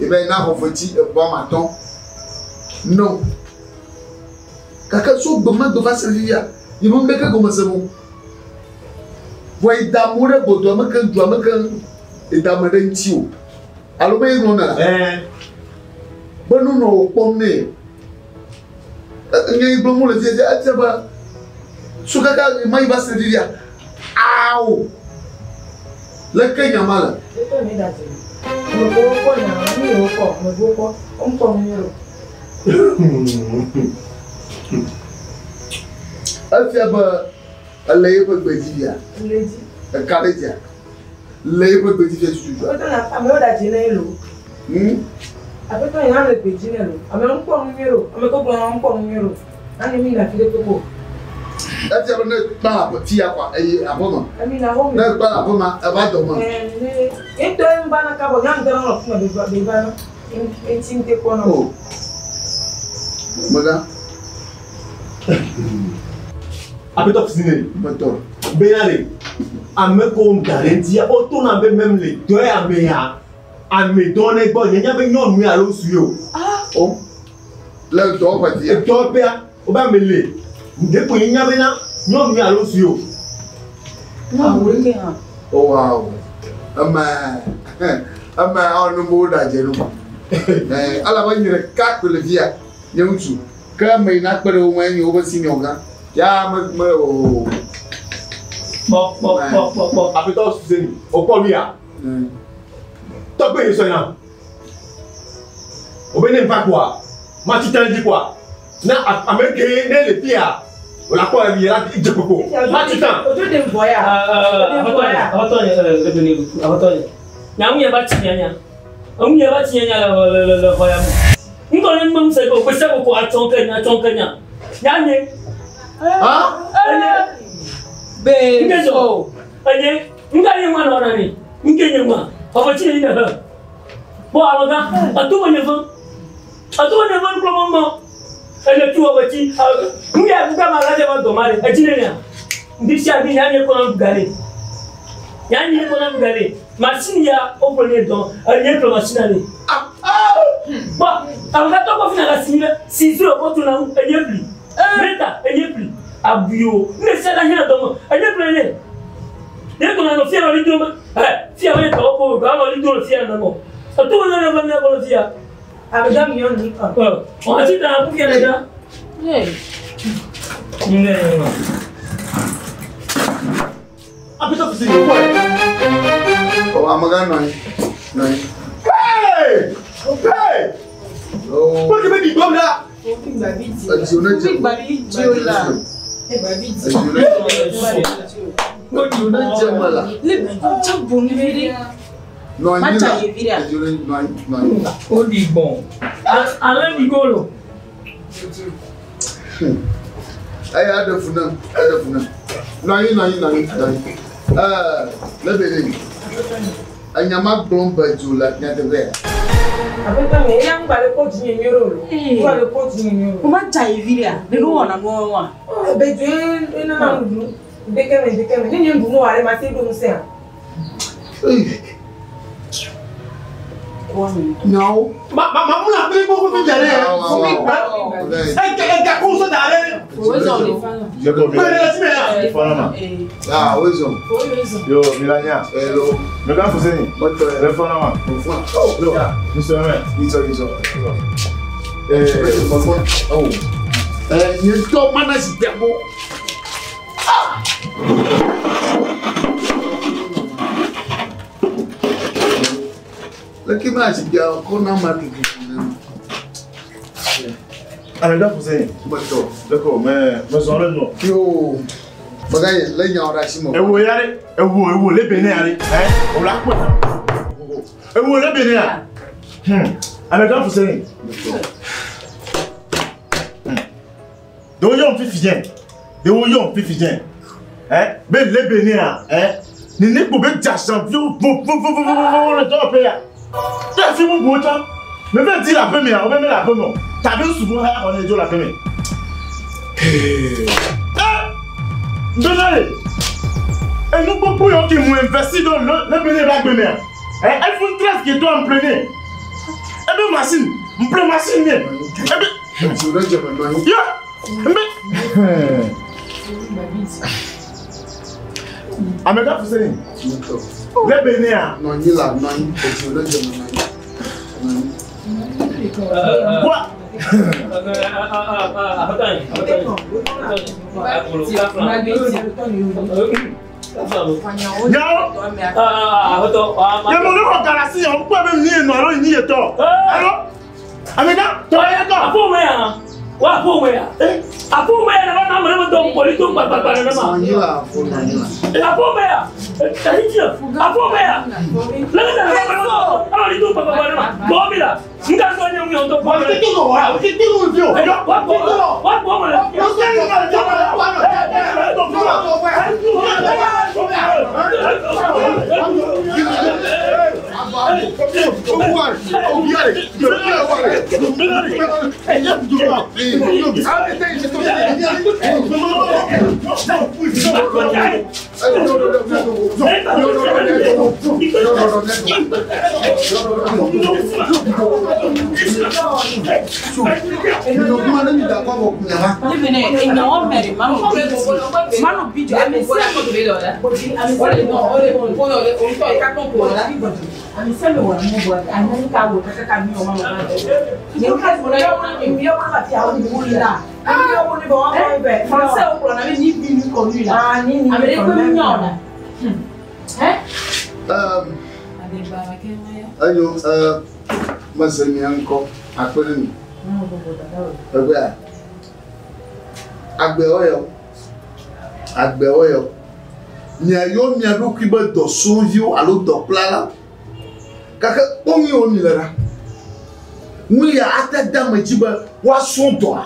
Ebe na xɔ fetsi eƒe ame atɔ̃. No. Gake tso gbemegbe va se fifia, yi me ŋɖeke gɔme se mo. Vɔ yi da amewo ɖe gbɔdɔa me keŋ, dua me keŋ, yi da ame ɖe ŋuti o. Alo be ye ŋlɔ ne la? Be nu nɔ wò kpɔm nɛ. Nye yi gblɔm wole fia efia be so kaka ma yi va se fifia. Ao! Leke nya ma le? Aƒetɔ nye ɖadze. Ame ko wokpɔ nya, nu yi wokpɔ, ame ko wokpɔ, womekpɔ nu nyuie o. Efia be ele yeƒe gbe dzi fia. Le edzi. Eka ɖe dzia? Le yeƒe gbe dzi fia tututua? Aƒetɔ na amewo ɖadze ne lo. Aƒetɔ nye hã le gbe dzi ne lo. Amewo mekpɔ nu nyuie o. Ame ko gblɔ na womekpɔ nu nyuie o. Nane mi na fi ɖe kpekpe o. Efia be ne kpa le aƒe fia kɔa eyi aƒe me. Emi na xɔ me. Ne kpa le aƒe ma eva dɔ me. Ɛɛ ne ye ŋutɔ ye va na kabɔ nya ŋutɔ na nɔ fi ma be be va na. Eti ŋute kpɔ na. O. Mega. Aƒetɔ Fusine. Aƒetɔ. Bena le ame ko da ɖe ŋutia wotona be mem le dɔ ya me ya ame dɔ ne gbɔ nye nya be nyɔnu ya alo ŋutsu ye o. O. Le dɔwɔƒe fia. Dɔwɔƒea wobe ame le ɖe ko nye nya bena nyɔnu ya alo ŋutsu ye o. Nyɔnu ɖe ke hã. O wow. Eme eme awɔ nu be woɖadze nu. Ɛɛ elabe nye ɖeka koe le fia nye ŋutsu. Ke ame yi nakpe ɖe wo ŋu enye woƒe senior gã. Ya me me o. Kpɔ kpɔ kpɔ kpɔ kpɔ. Aƒetɔ Fuseni wokpɔ nu ya. Tɔgbe yi sɔe na. Wobe ne va kɔa matsi tã dzi kɔa na ame ke ne le fia wòle akpɔ evi la dze koko matsi tã. Ojo de ŋgɔ ya. Aƒetɔ nye aƒetɔ nye ebene aƒetɔ nye. Nya ŋu ya va tsi nyanya. Eŋu ya va tsi nyanya le le le le xɔ ya me. Ŋgɔ ne ŋgbe ŋusẽ ko gbese ko atsɔ ke nya atsɔ ke nya. Nya nye. Ha? Enye. Be. Ŋge zɔ. Enye. Ŋga nye ŋua nɔ na ni. Ŋge nye ŋua. Xɔfɔ tsi ne yi ne he. Kpɔ alɔga. Eto me nye ve. Eto me nye ve nukplɔ mɔ mɔ. Enye tu wɔwɔ tsi. Ŋge ŋga ma la dze ma dɔ ma le. Etsi ne nya. Ŋdi sia ŋdi nya nye kɔna ŋga le. Nya nye kɔna ŋga le. Machine ya o ƒle nye dɔ. Enye ƒle machine le. Kpɔ ame katã kɔ fi na la si le ciseau kɔ tu na ŋu enye ƒli. Meta enye ƒli. Abuiwo ne sia la hiã dɔ me enye ƒli ne. Ne kɔna nɔ fia nɔ li do me. Ɛ fia me tɔ ko ga nɔ li do le fia nɔ mɔ. Eto me ne va mia gbɔ le fia. Ame mi nyɔnu kɔ. Ɔ ɔ ti ta ku fia le da. Ne. Aƒetɔ Fuseni wokpɔe. O amegã nɔ anyi. Nɔ anyi. Hey! Hey! O. Kpɔ ke be ɖi gbɔm ɖa. Edziwo ne dze. Edziwo ne dze me la. Nɔ anyi la. Edziwo ne nɔ anyi nɔ anyi. O ɖi gbɔn. Ale ɖi golo. Eya ɖe fu nam. Eɖe fu nam. Nɔ anyi nɔ anyi nɔ anyi nɔ anyi. Ɛɛ le be ne. Enya ma gblɔm be dzo le nyateƒea. Aƒetɔ nye eya ŋgba le kpɔ dzi nye nyuie o. Ŋgba le kpɔ dzi nye nyuie o. Wo ma dza ye vi ɖea? Ne nu wɔna nuwo wa. Ebe dzo ye nana nuɖuɖu. Ŋdeke me ŋdeke me. Ne nye nuɖuɖu wa ɖe ma te ɖo ŋusẽa. Nyawo. Ma ma ma muna kple gbogbo fi dza ɖe. Ega ega ko so da ɖe. Kpe ɖe le si me ya. Ah, wezɔ. Yo, Milania. Hello. Megan Fuseni. Mɔtɔ. Le fɔlɔ ma. Oh. Yo, nisɔn mɛ. Nisɔ nisɔ. Oh. Nye tɔ mana si tɛ ko. Leke mana si tɛ ko na ma tutu. Amegan Fuseni. Mɔtɔ. D'accord, mais mais zɔn le nɔ. Yo. Bagaye le nya wɔ ɖe asi me. Ewo ya ɖe, ewo ewo le Benin ya ɖe, ɛ o la kpɔe. Ewo le Benin ya. Amegan Fuseni. Ɖewo yɔm fifi dze, ɖewo yɔm fifi dze. Ɛ be le Benin ya, ɛ nene kpo be dzasaviwo vovovovovovo le dɔwɔƒe ya. Ke afi bubuwo tsã. Me va di le aƒe mea, wobe mele aƒe me o. Tabe suku hã xɔ ne dzo le aƒe me. Bena le enu gbogbo yawo ke mu investi ɖo le le Benin be agbe mea, ɛ iPhone 13 ke to ample ne. Ebe machine, mple machine ne. Ebe. Edziwo ne dze me nɔ anyi. Ya, mbe. Amegã Fuseni. Mɔtɔ. Le Benin ya. Nɔ anyi la nɔ anyi. Edziwo ne dze me nɔ anyi. Nɔ anyi. Quoi? Nyawo. Nye mo ne xɔ galasi ya, wokpɔe be mi nɔ alo nyi yetɔ. Alo amegã tɔ ye tɔ. Aƒo me ya. Wa aƒo me ya. Aƒo me ya nava na ame ɖe me dɔ ŋkpɔli to gbagbagba nenema. Aƒo me ya. Tati aƒo me ya. Leke ta nava na ame ɖe to gbagbagba nenema. Gbɔ mi la. Nka sɔ nye ŋu ŋutɔ gbɔ mi. Wa gbɔ wa gbɔ me le. Enyo mese mia ŋkɔ akpe ɖe mi. Egbea agbewo yɔ agbewo yɔ. Miayɔ mia ɖokui be dɔsrɔ̃viwo alo dɔkplala. Gake kpɔ nu yiwo mi le ɖa. Nu ya ate de ame dzi be woasrɔ̃ dɔa.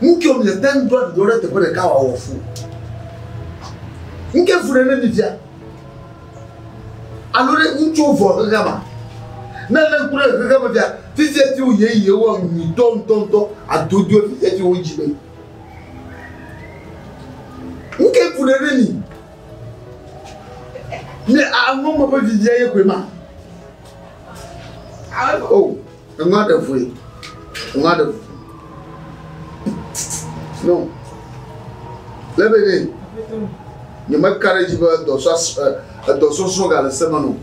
Nu kewo mi le te ŋu ɖo aɖuɖɔ ɖe teƒe ɖeka wòawɔ fu. Nu ke fu ɖe ne mi fia. Alo ɖe ŋutsuwo vɔ xexea ma. Ne lé ŋku ɖe xexea me fia, fifia ti wo yeye wɔ nyuitɔ ŋutɔŋutɔ adodoe fifia ti wo dzi be. Nu ke fu ɖe ne mi. Ne aŋɔ me ƒe vivia ye koe ma. O, eŋua ɖe voe. Eŋua ɖe voe. No. Le be ne nye meka ɖe edzi be edɔsɔsrɔ̃ gale se me no.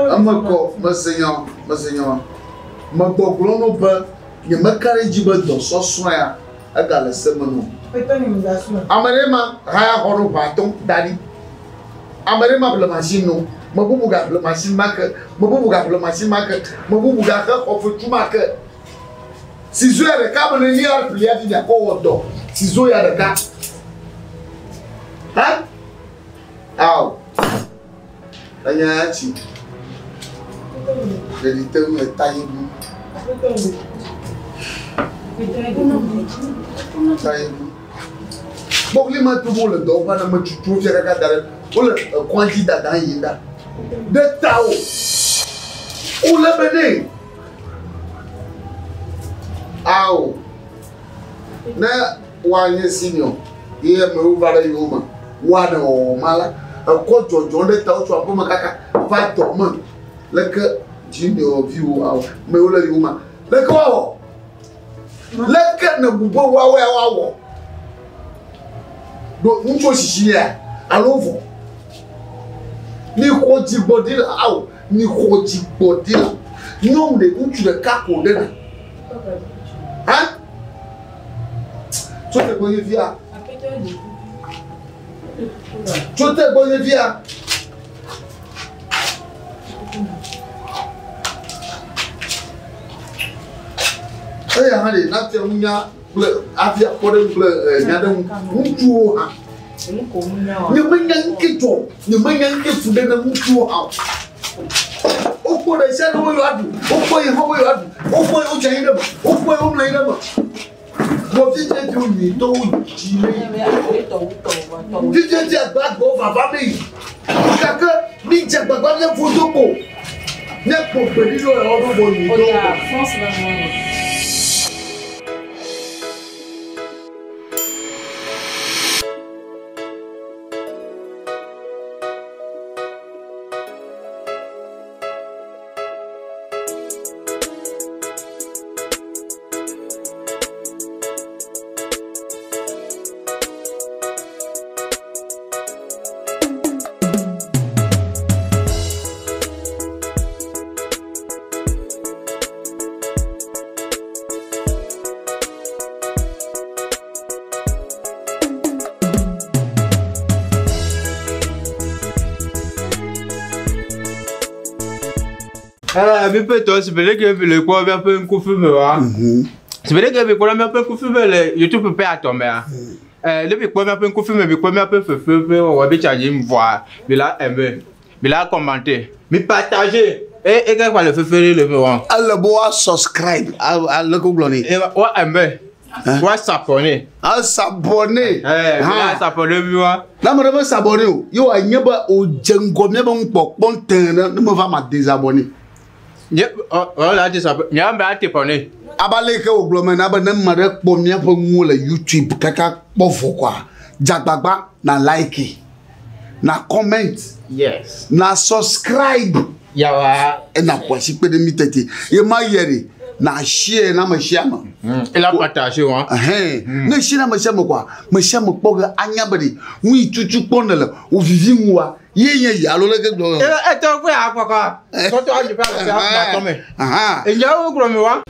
Eme kɔ mese nya mese nya ma. Megbɔgblɔ no be nye meka ɖe edzi be dɔsɔsrɔ̃ ya egale se me no. Ame ɖe ma haya xɔ ɖo ʋe atɔ̃ da ɖi. Ame ɖe ma ƒle machine no. Me bubu gaƒle machine ma ke. Me bubu gaƒle machine ma ke. Me bubu gaxe xɔ fetu ma ke. Ciseau ya ɖeka me ne lia ƒli hafi miakɔ wɔ dɔ. Ciseau ya ɖeka. Ha? Ao. Enya ya tsi. Ɖeɖi te ŋu le ta yi ŋu. Ta yi ŋu. Kpɔkli ma to wole dɔ wɔm ne metutu fia kaka da ɖe wole ekɔa dzi dada yim ɖa. Ɖe ta o. Wole be ne. Ao. Ne woanye senior ye amewo va ɖe yewo me woanɔ wɔwɔ ma la ekɔ dzɔdzɔ ɖe ta wotso aƒeme kaka va dɔ me leke junior viwo awɔ amewo le yewo ma leke woawɔ leke ne bu be woawoe woawɔ ɖo ŋutsu sisi ya alo vɔ mi xɔ dzigbɔɖi la awo mi xɔ dzigbɔɖi la nyɔnu ɖe ŋutsu ɖeka ko ɖe na ha tso te gbɔ nye fia tso te gbɔ nye fia. Eya hã ɖe nate ŋu nya kple hafi akpɔ ɖe kple nya ɖe ŋu ŋutsuwo hã. Nye menya ŋke dzɔ, nye menya ŋke fu ɖe ne ŋutsuwo hã o. Wokpɔ ɖe sia ɖe wo yewoa ɖu, wokpɔ yi hã wo yewoa ɖu, wokpɔ yi wodze anyi ɖe me, wokpɔ yi womlɔ anyi ɖe me. Vɔ fifia ti wo nyuitɔwo dzi ne yi. Fifia ti agbagbawo vava ne yi. Gake mi dze agbagba míaƒo do ko. Míakpɔ gbeɖiɖɔ ya woɖo vɔ nyuitɔwo gbɔ. Mi ƒe tɔ si be ɖeke mi le kpɔ míaƒe ŋkufi me wa. Si be ɖeke mi kpɔ míaƒe ŋkufi me le YouTube ƒe atɔ mea. Ne mi kpɔ míaƒe ŋkufi me, mi kpɔ míaƒe fefe ƒe wɔwɔ bi tsa dzi vɔa, mi la aimer, mi la commenter, mi partager. E e ke kpa le fefe ɖe le me wa. Ele be woa subscribe ale ko gblɔ nɛ. Wa aimer. Wa s'abonner. A s'abonner. Mi la s'abonner mi wa. Ne ame ɖe me s'abonner o, ye wòanye be wòdze ŋgɔ míabe nukpɔkpɔ tẽ ɖe ne meva ma désabonner. Nye ɔ la désabonner. Nye ame ate bɔne. Abe ale yi ke wògblɔ me na be ne ame ɖe kpɔ míaƒe nuwo le YouTube kaka kpɔ vɔ koa, dze agbagba na like, na comment, Yes. na subscribe. Yawa. Ena ƒo asi kpe ɖe mí tete. Ye ma yɛ ɖe, na share na ame sia ame. Ela partager wa. Ɛhɛn. Ne share na ame sia ame koa, ame sia ame kpɔ ge anya be ɖe nu yi tutu kpɔ nèle wò vivi ŋua, ye nye yi alo leke gblɔ. Etɔ kpe akpɔkɔ. Tɔtɔ adzi ƒe alɔƒe akpɔ me. Enyawo gblɔ mi wa.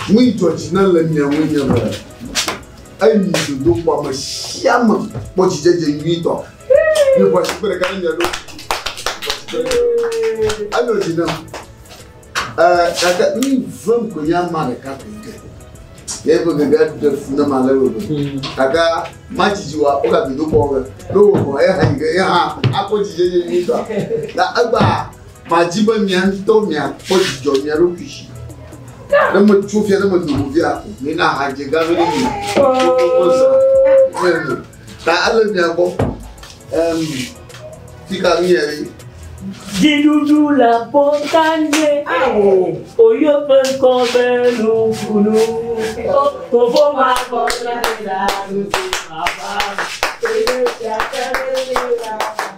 Nu yi dzɔ dzi na le mia ŋu nye be eyi dodokpɔ ame sia ame kpɔ dzidzedze nyuitɔ. Mi ƒo asi kpe ɖeka ne mia ɖo. Enyo dzi nam. Gake nu yi vem ko nye ama ɖeka ko yi ke. Ye ƒe gege ɖe fu nam ale gbegbe. Gake madzidzi wa woga dodokpɔ be ne wowɔ eha yi ke ye hã akpɔ dzidzedze nyuitɔa. Na egbea madzi be mia ŋutɔ miakpɔ dzidzɔ mia ɖokui si. Ne metso fia ne medo go fia, mina hadze gã vi ɖe mi. Ta ele mia gbɔ. Fika nu yɛ ɖe. Dziɖuɖu le abɔtanye, oyo ƒe ŋkɔ be nukunu. Fofo ma gbɔ la la nusi baba.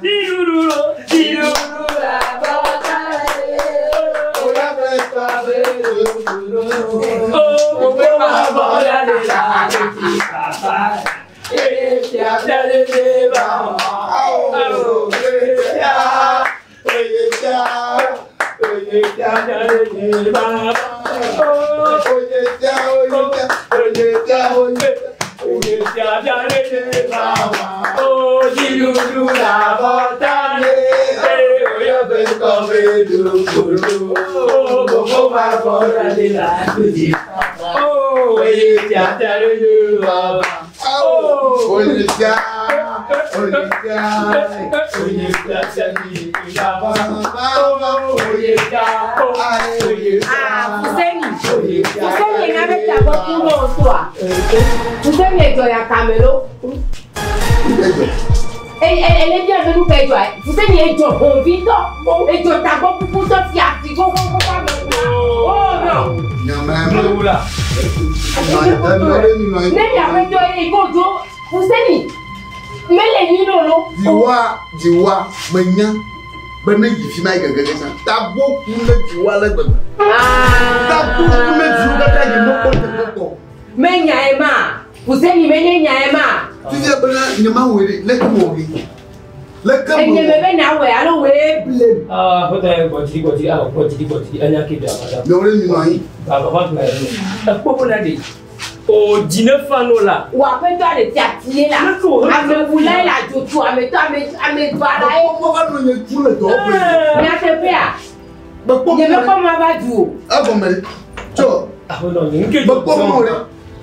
Dziɖuɖu lo, dziɖuɖu le abɔtanye, oyo ƒe ŋkɔ be nukunu. Fofo ma gbɔ la la nusi baba. Fuseni, Fuseni nga be tagbɔ ku n'o toa. Fuseni edzɔ ya kamelo. Ele bia be nu ka edzɔa? Fuseni edzɔ hɔnvitɔ, edzɔ tagbɔ kukutɔ fia ti kókókókó ame kura. Oh non. Ne miaƒe tɔ ye ko dzo Fuseni mele nyi lolo. Dziwa dziwa menya be ne yi fi ma yi gege ɖe sa tagbɔ ku ne dziwa le gbegbe. Tagbɔ ku ne dziwo katã yi mekpɔ teƒe kpɔ. Menya ye ma Fuseni menye nya ye ma. Fifia bena nye ma wɔe ɖe leke mewɔ ɖe leke mewɔ. Enye me be na wɔe alo wɔe ble. Aƒetɔ yɛ gbɔdzi gbɔdzi awɔ gbɔdzi gbɔdzi enya ke do abada. Mewɔ ɖe mi nɔ anyi. Baba va gblɔ yɛ ekpɔ bena ɖe o dzi ne fa no la. Wò aƒetɔ ɖe tia tie la. Amewula ye le adzotso ametɔ ame ame baɖa ye. Mekpɔ va nɔ nye tu le dɔwɔƒe. Nyateƒea. Mekpɔ Nye mekpɔ ma va du o. Egɔme ɖe tso. Aƒetɔ nye nke Mekpɔ mɔ ɖe.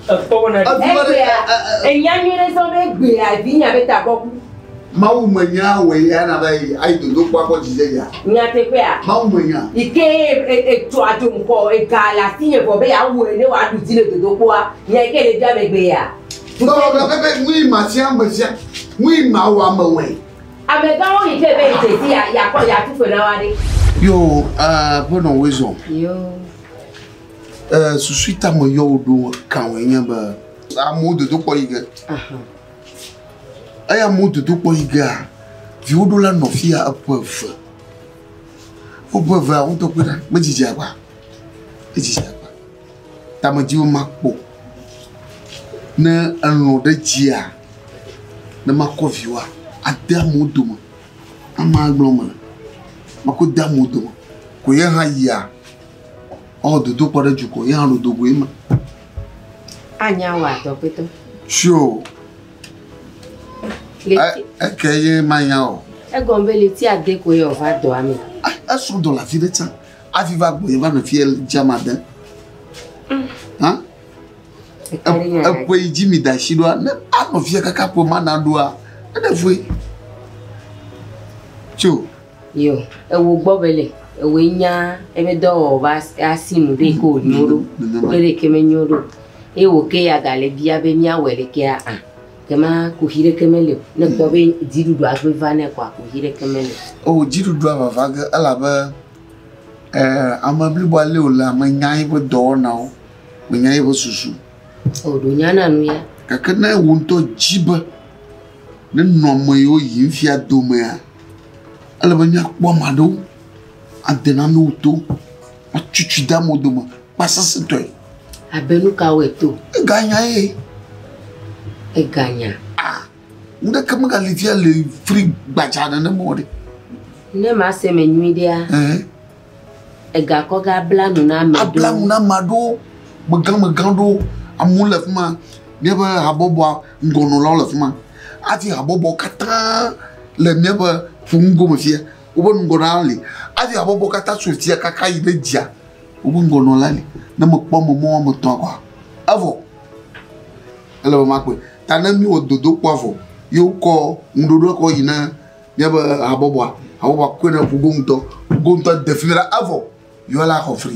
Ekpɔ bena ɖe. Egbea enya nyui ɖe sɔ be gbea vi nya be tagbɔ ku. Mawu menya wòe ya na be ayi dodokpɔ akpɔ dzidzedzea. Nyateƒea. Mawu menya. Yi ke etso adzo ŋkɔ ega le asi nye vɔ be yeawɔe ne wòaɖu dzi le dodokpɔa nya yi ke le bia megbea. Dɔwɔwɔ pepe nu yi ma sia me sia nu yi ma wɔ ame wɔe. Amegãwo yi ke be dzesi ya yakɔ yatu fe na wa ɖe. Yo aƒenɔ woe zɔ. Yo. Susu yi ta meyɔ wò ɖo kawɔe nye be amewo dodokpɔ yi ge. Eya amewo dodokpɔ yi gea, viwo ɖo la nɔ fia eƒe eve. Woƒe evea ŋutɔ kpe ɖa, medzidzi agba. Edzidzi agba. Ta medzi be makpɔ. Ne elɔ̃ ɖe dzia, ne makɔ viwoa, ade amewo dome. Amea gblɔ mele. Makɔ de amewo dome. Ko ye hã yia, ewɔ dodokpɔ ɖe dukɔ, ye hã ɖo dogoe me. Anya wɔ adɔkpetɔ. Sure. Eke ye manya o. Egɔme be leti ade koe wòva dɔa me. Esrɔ̃ dɔ le afi ɖe tsã. Hafi va gbɔ ye va nɔ fie dzama de. Hã? Eƒe yi dzi mi da asi ɖoa, ne anɔ fie kaka ƒe ma na ɖoa, eɖe fue. Tso. Yo, ewo gbɔ be le, ewoe nya ebe dɔwɔwɔ va asi nu ɖe yi ke wònyo ɖo kple ɖe yi ke menyo ɖo. Eye wò ke ya gale bia be míawɔe ɖekea, a kema kuxi ɖeke mele o. Ne kpɔ be dziɖuɖua gbe va nɛ kɔa, kuxi ɖeke mele o. O, dziɖuɖua vava ge elabe ame bliboa lé wòle ame nya eƒe dɔwɔnawo, menya eƒe susu. O, ɖo nya na nu ya. Gake ne wò ŋutɔ dzi be ne nɔ ame yiwo yim fia domea, ele be míakpɔ ame aɖewo ade nanewo to, atutui de amewo dome kpasesẽtɔe. Abe nu kawoe to? Eganya ye. Eganya. Ah, nu ɖeke megali fia le fri gbadza nenema o ɖe. Ne mase me nyui ɖea, egakɔ ga bla nu na ame ɖewo. Abla nu na ame aɖewo, megãmegã ɖewo, amewo le fi ma, míaƒe habɔbɔa ŋgɔnɔlawo le fi ma. Hafi habɔbɔ katã le míaƒe ƒoŋgome me fia, woƒe ŋgɔnɔla li. Hafi habɔbɔ katã tso fia kaka yi ɖe dzia, woƒe ŋgɔnɔla li. Ne mekpɔ ame mɔ woame etɔ̃a kɔa, evɔ. Ele be makpɔe. Ta ne míwɔ dodokpɔa vɔ ye wokɔ ŋuɖoɖoa kɔ yi na míaƒe habɔbɔa, habɔbɔa kɔe na ƒugo ŋutɔ. Ƒugo ŋutɔ de fi la, evɔ. Yewoa la xɔ fri.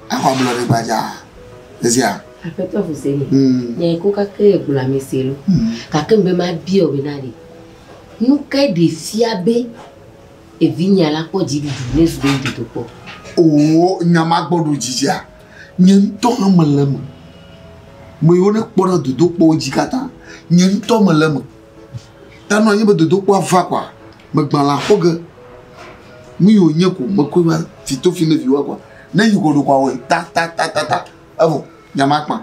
Axɔ ablɔɖe gbadzaa. Esia. Aƒetɔ Fuseni, nya yi ko kake egblɔ ame se lo. Gake ŋbe mabia wò bena ɖe, nu kae ɖe fia be evinyea la kpɔ dziɖuɖu ne zu be dodokpɔ? Oo, nya ma gbɔ ɖo dzidzia, nye ŋutɔ hã mele eme. Me yiwo ne kpɔ ɖe dodokpɔwo dzi katã, nye ŋutɔ mele eme. Ta nɔ anyi be dodokpɔa va kɔa, megbã le axɔ ge. Nu yi wònye ko mekɔe va fi to fi ne viwoa kɔa, ne yi ko ɖo kɔa wɔe ta ta ta ta ta evɔ nya ma kpã.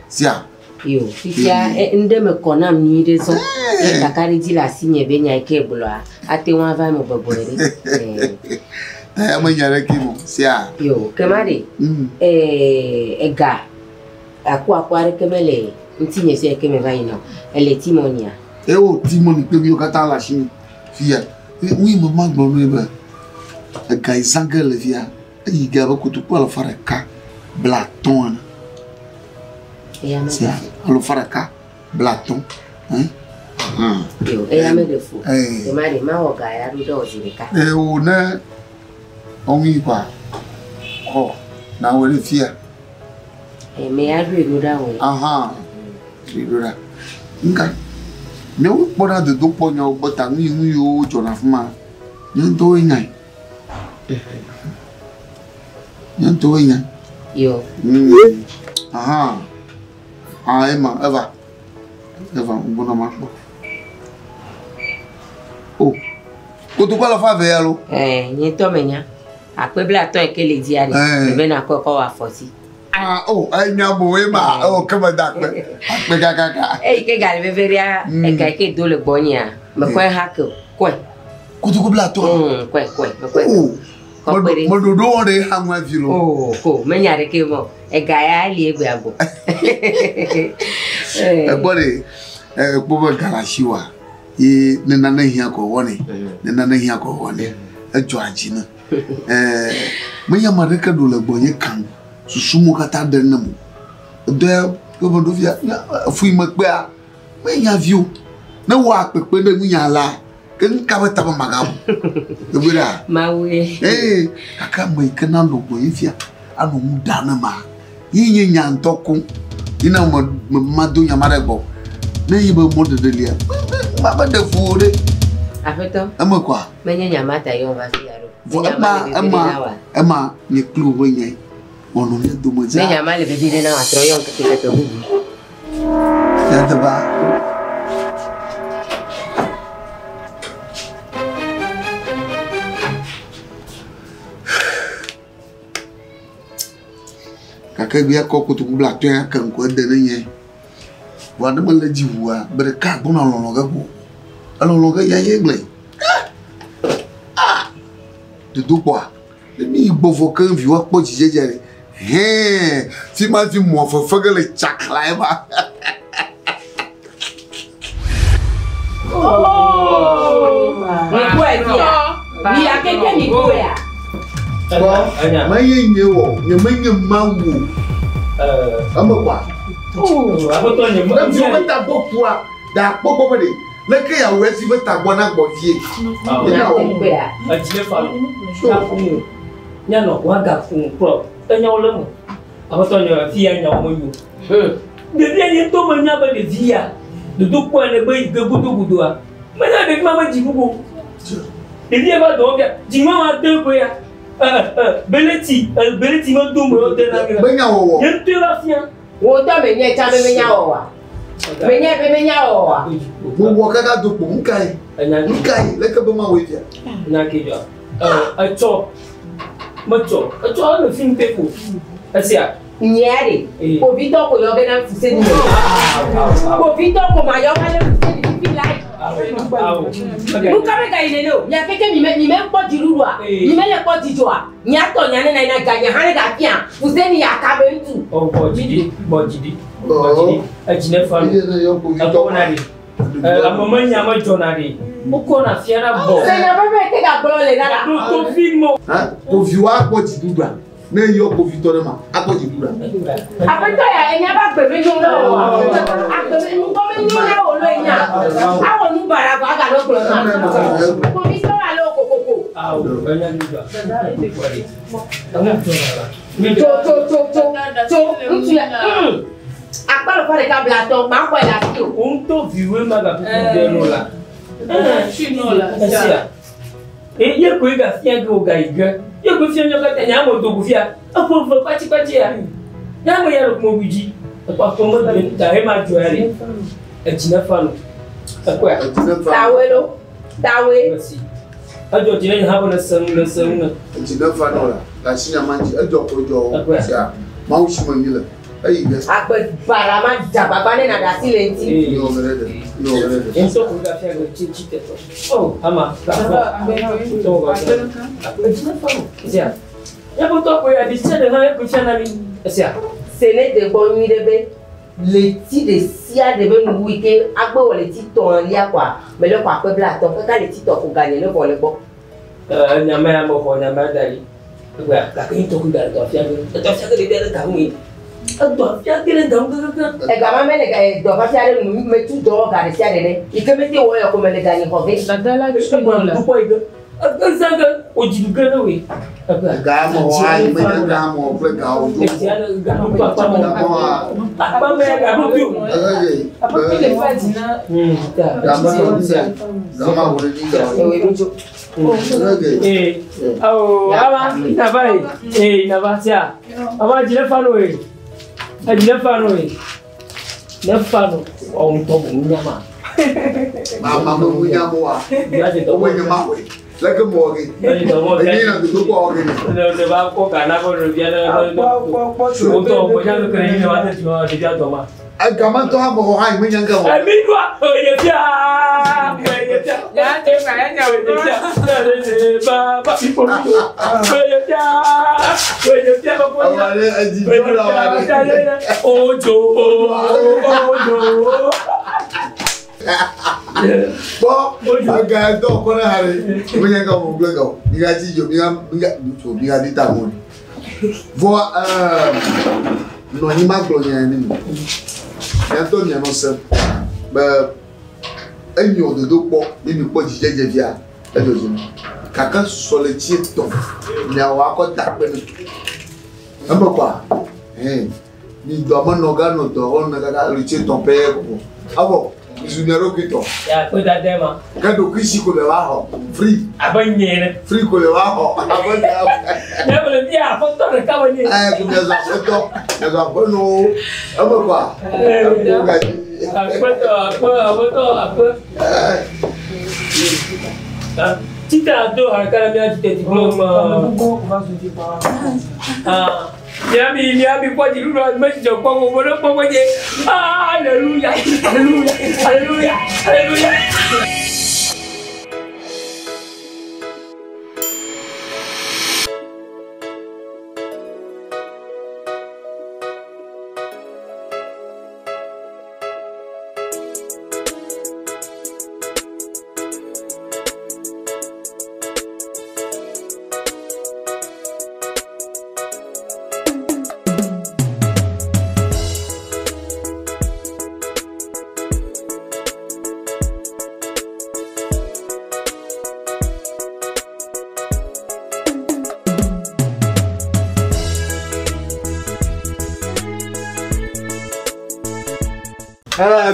Sia. Yo, fifia ŋɖe me kɔ nam nyui ɖe zɔ. Ye kaka ɖe dzi le asinye be nya yi ke gblɔa, ate ŋu ava eme bɔbɔe ɖe. Ta ya menya ɖeke mo. Sia. Yo, kema ɖe, ega akuakua aɖeke mele ŋutinye fia yi ke meva yina o. Ele timɔnia? Ewo timɔni kple viwo katã le asinye fia. Nu yi me magblɔ nɛ be ega yi zã ge le fia, eyi ge abe kotoku alafa ɖeka blatɔ̃ ene. Sia alafa ɖeka blatɔ̃. Yo, eya meɖe fu. Ema ɖe mawɔ ga ya ɖo ɖe wò zi ɖeka. Ewo ne ɔŋui kɔa, xɔ na wɔ ɖe fia. Me ya ɖoe ɖo ɖa wɔ. Aha, ɖoe ɖo ɖa. Nka, ne wokpɔ ɖa dodokpɔ nyawo gbɔ ta nu yi nu yiwo dzɔna fi ma, nye ŋutɔwoe nyae. Nye ŋutɔwoe nya. Yo. Aha. Ah, ema, eva. Eva, ŋgbɔna makpɔ. O, kotoku alafa eve ya lo. Nye ŋutɔ menya. Akpe blatɔ̃ yi ke le dzia ɖe, ebe nakɔe kɔ wɔ afɔti. Ah, oh, enya bo ema. Oh, ke meda akpe. Akpe kakaka. Eyi ke gale veve ɖea, ega yi ke do le gbɔnyea, mekɔe ha ke o. Kɔe. Kotoku blatɔ̃. Kɔe, kɔe, mekɔe. Oh. Meɖoɖo wɔ ɖe ha ŋu vi lo. Oh, ko, menya ɖeke mɔ. Ega ya eli egbea gbɔ. Egbɔ ɖe, ekpɔ be ga le asiwòa, ye ne nane hiã kɔ wɔnɛ, ne nane hiã kɔ wɔnɛ, edzɔa dzi ne. Menye ame aɖeke ɖo le gbɔnye kam, susu mo katã ɖe nem o. Edɔ ya ƒe me ɖo fia, efui mekpea, menya vi o. Ne wɔ akpekpe ɖe ŋunya la, ke nu ka be tame magabu? Egbe ɖa. Mawu ye. Ee, gake ame yi ke nanɔ gbɔnye fia, anɔ nu ɖam ne ma. Ye nye nya ŋutɔ koŋ. Ye na me me mado nya ma ɖe gbɔ. Ne yi be mɔɖeɖe lia, ma be ɖe fu o ɖe. Aƒetɔ. Eme kɔa? Menye nya ma ta yɔ va fia ɖo. Vɔ ema ema ema nye kpli wò ƒe nyae. Wɔnɔ mía dome dza. Ne nya ma le vevi ɖe na wò atrɔ yɔ ŋkeke keke bubu. Yadeba. Gake egbea kɔ kotoku bla atɔ̃ ya ke ŋkɔ ede ne nye. Vɔa ne mele dzi ʋua, gbe ɖeka gbɔna lɔlɔ ge ko. Elɔlɔ ge ya ye gblɔe. Ah! Dodokpɔa, ne mi yi gbɔ vɔ keŋ viwoa kpɔ dzidzedze ɖe. Hɛn, fi ma fi mɔ fefe ge le tsakla ema. Mi kpɔe fia. Mi ya keke mi kpɔea. Kpɔ, menye nye wɔ, nye menye Mawu o. Eme kɔa? Ne viwo be tagbɔ kua, da akpɔ gbɔ be ɖe, leke yeawɔe esi be tagbɔ nagbɔ vie? Menya wɔ. Edzi ne fa lo. Míanɔ woagaƒo kplɔ enyawo le eme. Aƒetɔ nye fi ya nyawo menyo. Ɖevia nye ŋutɔ menya be ɖevi ya dodokpɔa ne be yi ge godogodoa. Menya ɖevi ma medzi bubu o. Ɖevia va dɔwɔƒea, dzi ma ma de ƒe ya. Beleti, beleti medo me wode na mi. Menya wɔwɔ. Nye ŋutɔe va fia. Wò ŋutɔ menye tsã be menya wɔwɔa? Menye be menya wɔwɔa? Wowɔ kaka do kpo, nu kae? Nu kae? Leke be mawɔe fia? Nya ke dzɔa. Etsɔ, metsɔ, etsɔ ele fi ŋutɛ ko. Esia. Nyea ɖe, kpovitɔ ko yɔ bena fuseni me. Kpovitɔ ko ma yɔ va le fuseni fifi la. Nu ka be gayi nene o? Mia keke mi me mi me kpɔ dziɖuɖua, mi me le kpɔ dzidzɔa. Mia tɔ nya ne na yina ganya hã ne gafia fuseni ya ka be ŋutsu. Ɔ gbɔ dzi ɖi, gbɔ dzi ɖi, gbɔ dzi ɖi. Edzi ne fa nu. Ekɔ na ɖi. Ame me nya me dzɔna ɖi. Wokɔ na fia na bɔ. Se nya veve ke gagblɔ le na la. Ɖo to fi mɔ. Kpoviwo akpɔ dziɖuɖua. Ne eyɔ kpovitɔ ɖe ma, akpɔ dziɖuɖua. Aƒetɔ ya enya be agbe menyo na wò oa? Agbe me nugbɔ menyo na wò lo enya. Awɔ nu baɖa vɔ aganɔ gblɔ na. Kpovitɔ alo kokoko. Tso tso tso tso tso ŋutsu ya. Akpalɔƒe ɖeka blatɔ maxɔe le asi o. Wo ŋutɔ viwoe magakuku ɖe no la. Esia. Ye koe gafia ge wògayi ge. Ye koe fia míawo katã. Nye ame do go fia. Eƒe ve kpatsikpatsi ya. Nye ame ya ɖo kpɔ dzi. Ekpɔ aƒe me de ta he ma dzɔ ya ɖe. Edzi ne fa no. Ekɔe. Tawoe lo. Tawoe. Merci. Edzɔ dzi ne nye hã be ne se nu ne se nu ne. Edzi ne fa no la. Le asi nya ma dzi. Edzɔ ko dzɔ. Sia. Mawu si me mi le. Eyi ge. Agbe baɖa ma dze agbagba ne nàɖe asi le eŋuti. Yɔ ge ɖe ɖe. Yɔ ge ɖe ɖe. Ye ŋutɔ koe gafia ge tsi tsi teƒe. Oh, ama, gafɔ. Ŋutɔ gafia. Edzi ne fa no. Esia. Míaƒe ŋutɔ koe aɖi sia ɖe hã ekoe fia na mí. Esia. Se ne de gbɔ nyui ɖe be leti ɖe sia ɖe be nuwu yi ke agbe wɔ leti tɔ̃lia kɔa, mele xɔ akpe blatɔ̃ kaka leti tɔ̃ ko ganye ne vɔ le gbɔ. Enya ma ya mexɔ nya ma da ɖi. Egbea gake ŋutɔ koe gale dɔ fia ge. Edɔ fia ge ɖevia ɖe ga ŋui. Edɔ fia ge ɖe ga ŋu kekeake. Ega ma mele ga dɔ fafia ɖe nu metu dɔ wɔ ga ɖe sia ɖe ne. Yi ke mete wɔ yɔ ko mele ga nyi xɔ ge. Dada la tui nɔ la. Dukɔ yi ke. Eza ge wodzi ɖu ge ne woe. Ga mɔ ayi menye ga mɔ kple ga wo dzo. Ga ɖo to akpa mɔ. Akpa mɛ ga ɖo to. Ga mɔ ga ma wo ɖe ni ga wo. Eh, oh, aba, inava eh, eh, inava tia. Aba jile fano eh. Jile fano eh. Ne fano, o ŋutɔ bo nyama. Mama mo mu nyama wa. O nyama we. Leke mo ge. Enyi na dodo kpɔ ge. Ne ne ba kɔ gana bɔ ɖevia ne ne. O tɔ o nya kere yi ne wa te ɖevia dɔ ma. Egama ŋutɔ hã mexɔ hã yi menya ŋke wɔ. Emi ɖoa eye fia eye fia eye fia baba ifo eye fia eye fia baba eye fia ojo ojo. Kpɔ aga dɔ kɔ ne ha ɖe menya ŋke wɔ gblẽ ga o mi ga tsi dzo mi ga mi ga tso mi ga di ta mo vɔ nɔ anyi ma gblɔ nya ne mi miatɔ mianɔ sem be enyo dodo kpɔ ne mi kpɔ dzidzedze fia edzo dzi gake sɔletsi etɔ̃ miawɔ akɔ da kpe ne eme kɔa hɛn mi dɔ ame nɔ ga nɔ dɔ wɔm ne kaka ɣleti etɔ̃ pɛ ko evɔ. Mizu mia ɖokui tɔ. Ya kpe dada ma. Ke ɖokuisi ko le va xɔ. Free. Abe nye ene. Free ko le va xɔ. Abe nye. Ne me le fia aƒetɔ ɖeka me nye. Ɛ ko miazɔ aƒetɔ, miazɔ aƒenɔwo. Eme kɔa? Eme ka dzi. Aƒetɔ, aƒe, aƒetɔ, aƒe. Tita do haraka ɖe mía dzi teti kple me. Miami, miami kpɔ dziɖuɖua me dzidzɔ kpɔ wo ɖe kpɔ wo dze. Aleluya, aleluya, aleluya, aleluya.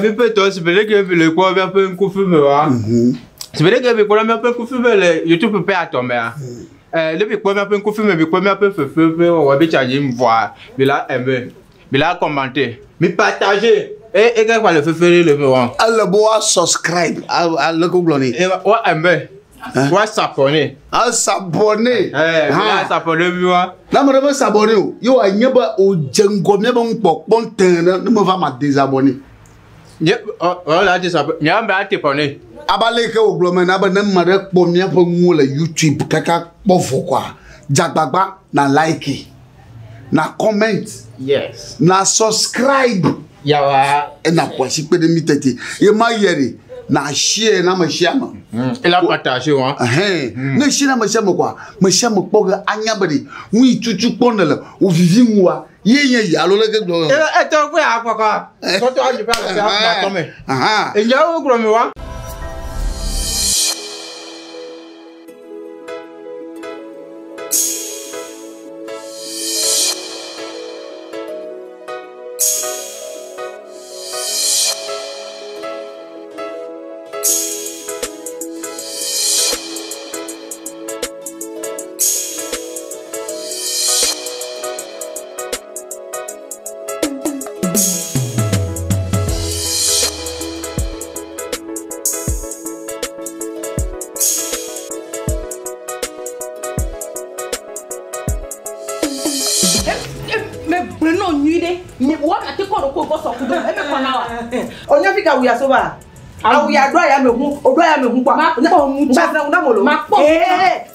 Mi ƒe tɔ si be ɖeke mi le kpɔ míaƒe ŋkufi me wa. Si be ɖeke mi kpɔ míaƒe ŋkufi me le YouTube ƒe atɔ mea. Ne mi kpɔ míaƒe ŋkufi me, mi kpɔ míaƒe fefe ƒe wɔwɔ bi tsa dzi vɔa, mi la aimer, mi la commenter, mi partager. E e ke kpa le fefe ɖe le me wa. Ele be woa subscribe ale ko gblɔ nɛ. Wa aimer, wa s'abonner. A s'abonner. Mi la s'abonner mi wa. Ne ame ɖe me s'abonner o, ye wòanye be wòdze ŋgɔ míaƒe nukpɔkpɔ tẽ ɖe ne meva ma désabonner. Nye ɔ la désabonner, nye ame ate abonner. Abe ale yi ke wògblɔ me na be ne ame ɖe kpɔ míaƒe nuwo le YouTube kaka kpɔ vɔ kɔa, dze agbagba na like, na comment, Yes. na subscribe. Yawa. Ena ƒo asi kpe ɖe mí tete. Ye ma yɛ ɖe, na share na ame sia ame. Ela partager wa. Ɛhɛn. Ne share na ame sia ame kɔa, ame sia ame kpɔ ge anya be ɖe nu yi tutu kpɔ ne le wò vivi ŋua, ye nye yi alo leke gblɔ. Etɔ kpe akpɔkɔ. Tɔtɔ adzi ƒe alɔƒe akpɔ me. Enyawo gblɔ mi wa. Onye fi ka wuya soba. Awuya do aya me hu, o do aya me hu kwa. Ma kpɔ nu tsa. Ma na molo. Ma kpɔ.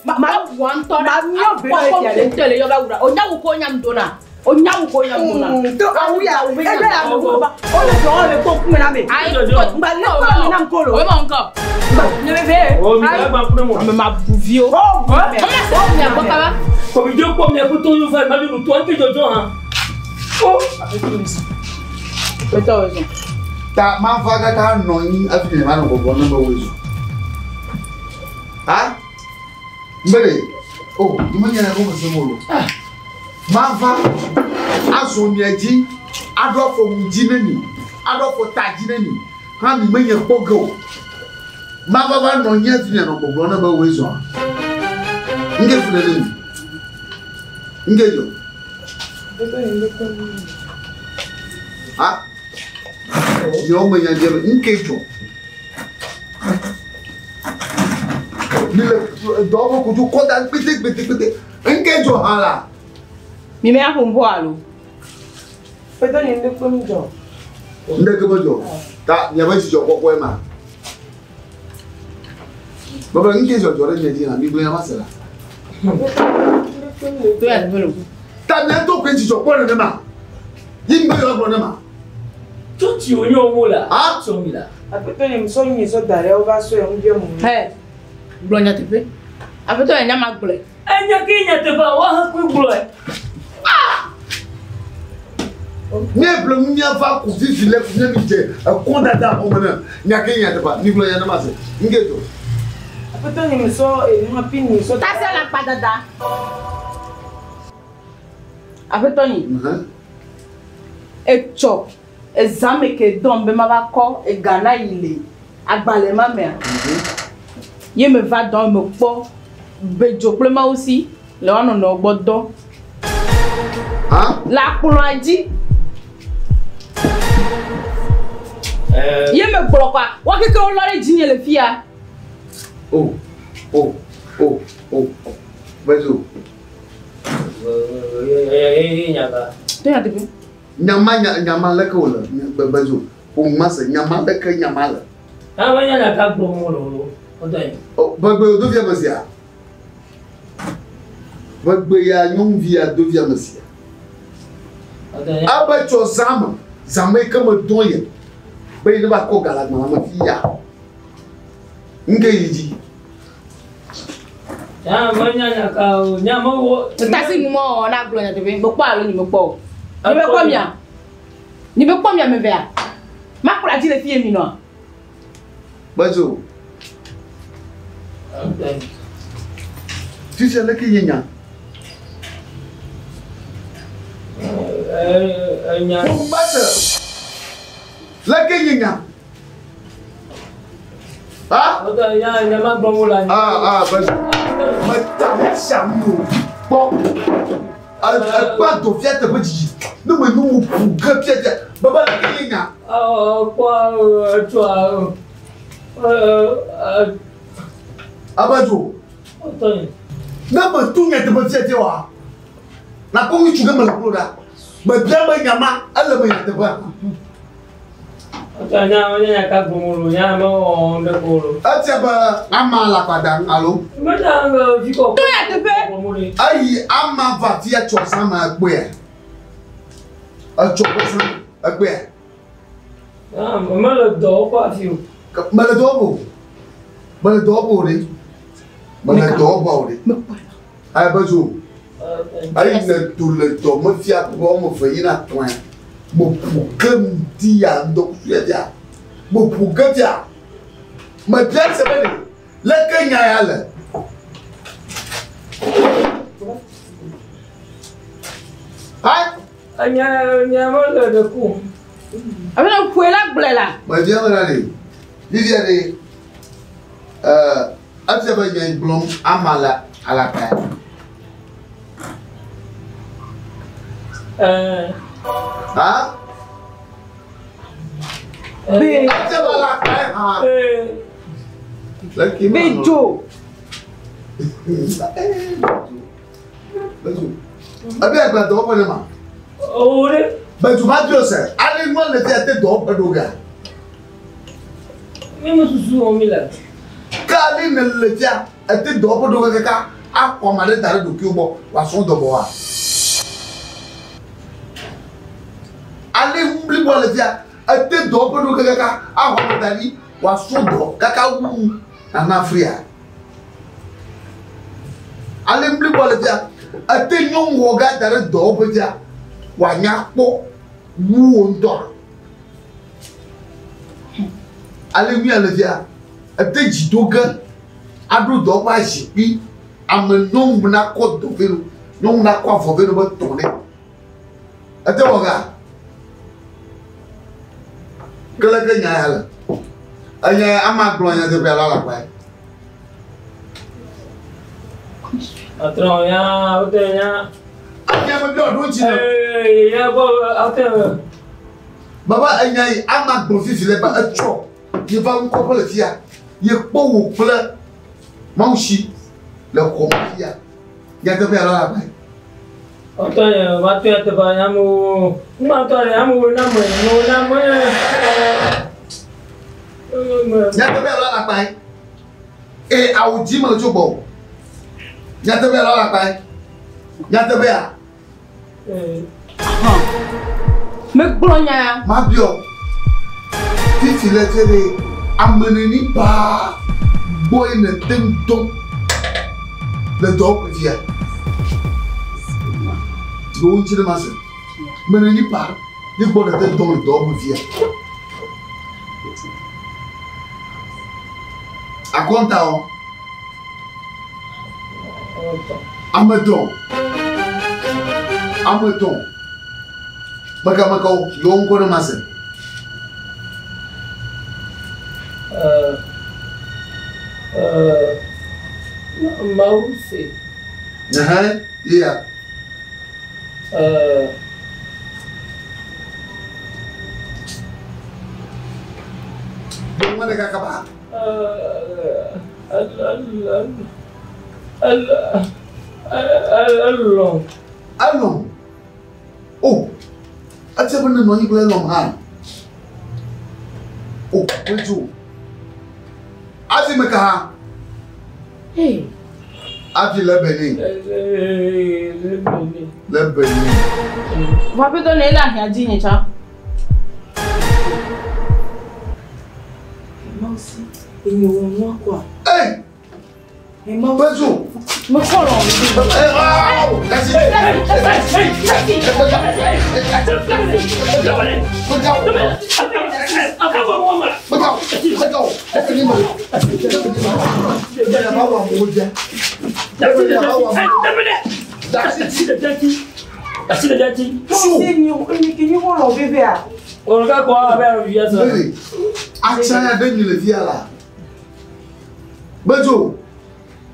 Ma ma wa ŋutɔ Ma miɔ be na kpɔ etia ɖe. ŋutɔ le yɔ ba wura. O nyawu ko nyam dona. O nyawu ko nyam dona. To awuya, e do aya me hu ba. O le jɔ le kpɔ kume na me. Ayi Ngba le kpɔ me na nkolo. O ma ŋkɔ. Ne be ve. O mi ka gba kple mo. Ame ma bu vi o. O bu me. Kɔmi ase mia gbɔ kaba. Kɔmi de kpɔ mia ko to yɔ fa ma bi nu to an ke jɔjɔ hã. O. Betɔ o zɔn. Ta ma va kaka nɔ anyi hafi ne ma nɔ gbɔgblɔm ne be woe zɔ. Ha? Mbe ɖe, o, nye menye le gɔme sem o lo. Ma va azɔ mia dzi, aɖo afɔ ŋu dzi ne mi, aɖo afɔ ta dzi ne mi, hã mi menye kpɔ ge o. Ma va va nɔ anyi hafi mianɔ gbɔgblɔm ne be woe zɔa. Ŋke fu ɖe ne mi. Ŋke dzɔ. Ha? Miawo me nya dze be ŋke dzɔ. Mi le dɔwɔƒe kodzo kɔ da kpete kpete kpete. Ŋke dzɔ hã la. Mi me aƒo ŋu alo. Petɔ nye ŋɖe kpe mi dzɔ. Ŋɖeke me dzɔ. Ta miaƒe dzidzɔ kpɔkpɔe ma. Bebe ŋke dzɔdzɔ ɖe mia dzi hã mi gblɔ nya ma se la. To ya teƒe lo. Ta mia ŋutɔ koe dzidzɔ kpɔ nenema. Yi ŋgbe yɔ gblɔ ne ma. Tsɔtsi wo nye wo la. Ah. Tsɔ mi la. Aƒetɔ nye musɔ nyi sɔ da ɖe wova sɔe ŋu biɔ mu. Hɛ. Gblɔ nyateƒe. Aƒetɔ nye nya ma gblɔe. Enya ke nyateƒe wa hã koe gblɔe. Míeƒle nu míava ku fifi le mía mi dze ekɔ dada xɔ me ne nya ke nyateƒea mi gblɔ nya ne ma se. Ŋke dzɔ. Aƒetɔ nye musɔ enua pi nyi sɔ. Tase la kpa dada. Aƒetɔ nye. Etsɔ. Ezã me ke dɔm be mava kɔ ega na yi le agbalẽ ma mea. Ye meva dɔm mekpɔ Bedzo kple Mawusi le woa nɔnɔewo gbɔ dɔ. Le akplɔa dzi. Ye megblɔ kɔa, woa keke wolɔ ɖe dzinye le fia. O, o, o, o, Bedzo. To nyateƒe. Nyama nya nyama leke wòle Bedzo. Ƒo ma se nyama leke nyama le. Ame nya nya ka gblɔm wole o. Wotɔ yi. Ʋegbe do via me sia. Ʋegbe ya nyɔnuvi ya do via me sia. Abe tsɔ zã me, zã me ke me dɔn ye. Be yi ne va kɔ ga le agbalẽ me fi ya. Ŋke yi dzi. Nya me nya nya ka o. Nya me wo. Tasi nu mɔ na gblɔ nyateƒe. Mekpɔ alo nye mekpɔ o. Nye mekpɔ mia. Nye mekpɔ mia mevea. Makplɔ adzi le fi ye mi nɔa. Bedzo. Fifia leke nye nya. Ƒombase. Leke nye nya. Ha? Ah ah bedzo. Meta mesia mi o. Kpɔ. Ekpa do fia teƒe dzidzi. Ne me nu mo ƒu ge fia fia. Baba leke nye nya. Kpɔ etsɔa. Abadzo. Ne me tu nye teƒe fia fia wa. Na kpɔ ŋutsu ke me le klo ɖa. Mebia be nya ma ele me nyateƒea. Etia be ama le akpa dam alo? To nyateƒe. Eyi ama va fia tsɔ zã me ekpɔea? Etsɔ ƒe zã me ekpɔea? Mele dɔ wɔƒe hafi o. Mele dɔ wɔƒe o. Mele dɔ wɔƒe o ɖe. Mele dɔ wɔƒe o ɖe. Ayi be zo. Eyi ne do le dɔ me fia ƒe wɔme eve yina tɔ̃a. Me ƒo ke ŋdi ya ŋdɔkusu ya fia. Me ƒo ke fia. Me bia se be ɖe leke nya ya le. Ayi. Enya nya mele ɖe ko. Ame ne ƒoe la gblɔe la. Me bia be na ɖe. Fifia ɖe. Ɛɛ efia be nya gblɔm ama le alakpa ya. Ɛɛ. Ha? Be. Efia be alakpa ya hã. Be dzo. Bedzo. Ebe agba dɔwɔƒe ne ma. O ɖe. Bedzo ma dzo se. Ale nua le fia te dɔwɔƒe ɖo ga. Mi me susu wɔm mi le. Ke ale ne le fia ete dɔwɔƒe ɖo ga kaka akɔ ame aɖe da ɖe ɖokuiwò gbɔ wòasrɔ̃ dɔ gbɔ wa. Ale ŋu bliboa le fia ete dɔwɔƒe ɖo ga kaka axɔ ame da ɖi wòasrɔ̃ dɔ kaka wu nana fria. Ale bliboa le fia ete nyɔnu wɔ ga da ɖe dɔwɔƒe fia wòanya kpɔ wu wò ŋutɔa. Ale nuya le fia ete dzi do ge aɖo dɔwɔƒe azikpui ame nyɔnu nakɔ dɔ vɛ no nyɔnu nakɔ avɔ vɛ no be tɔ nɛ. Ete wɔ ga. Ke leke nya ya le? Enya ya ama gblɔ nyateƒe alo alakpae? Patron ya wote nya. Enya me biɔ ɖo ŋuti na. Ee ya gbɔ ate. Baba enya yi ama gblɔ fifi le be etsɔ ye va ŋkɔƒe le fia ye kpɔ wò kple Mawusi le xɔ me fia. Nyateƒe alo alakpae? Ɔtɔ yɛ va to nyateƒe ya amewo ŋmatɔ ɖe amewo na me no na me. Nyateƒe alo alakpae? Ee awu dzi mele tso gbɔ o. Nyateƒe alo alakpae? Nyateƒea? Megblɔ nya ya. Mabiɔ fifi le tse ɖe ame neni paa gbɔe nète ŋu dɔm le dɔwɔƒe fia? Ɖo wo ŋuti ne mase. Ame neni paa ye gbɔ nète ŋu dɔm le dɔwɔƒe fia? Akɔnta wɔ. Ame etɔ̃. Ame etɔ̃. Mekamekawo yɔ wo ŋkɔ ne mase. Mawu se. Ɛhɛn, iya. Gbɔngɔ de ka kaba. Elɔm. Elɔm. O, etse be nenɔ anyi kple elɔm hã. O, ŋutsu. Afi me ka hã? Afi le Benin. Le Benin. Vɔ aƒetɔ ne ele ahiã dzi nye tsã. Mausi, enye wɔ nua kɔa? Hey! Bezu! Mekɔ lɔ. Atsaya ɖe nyi le fia la. Bedzo,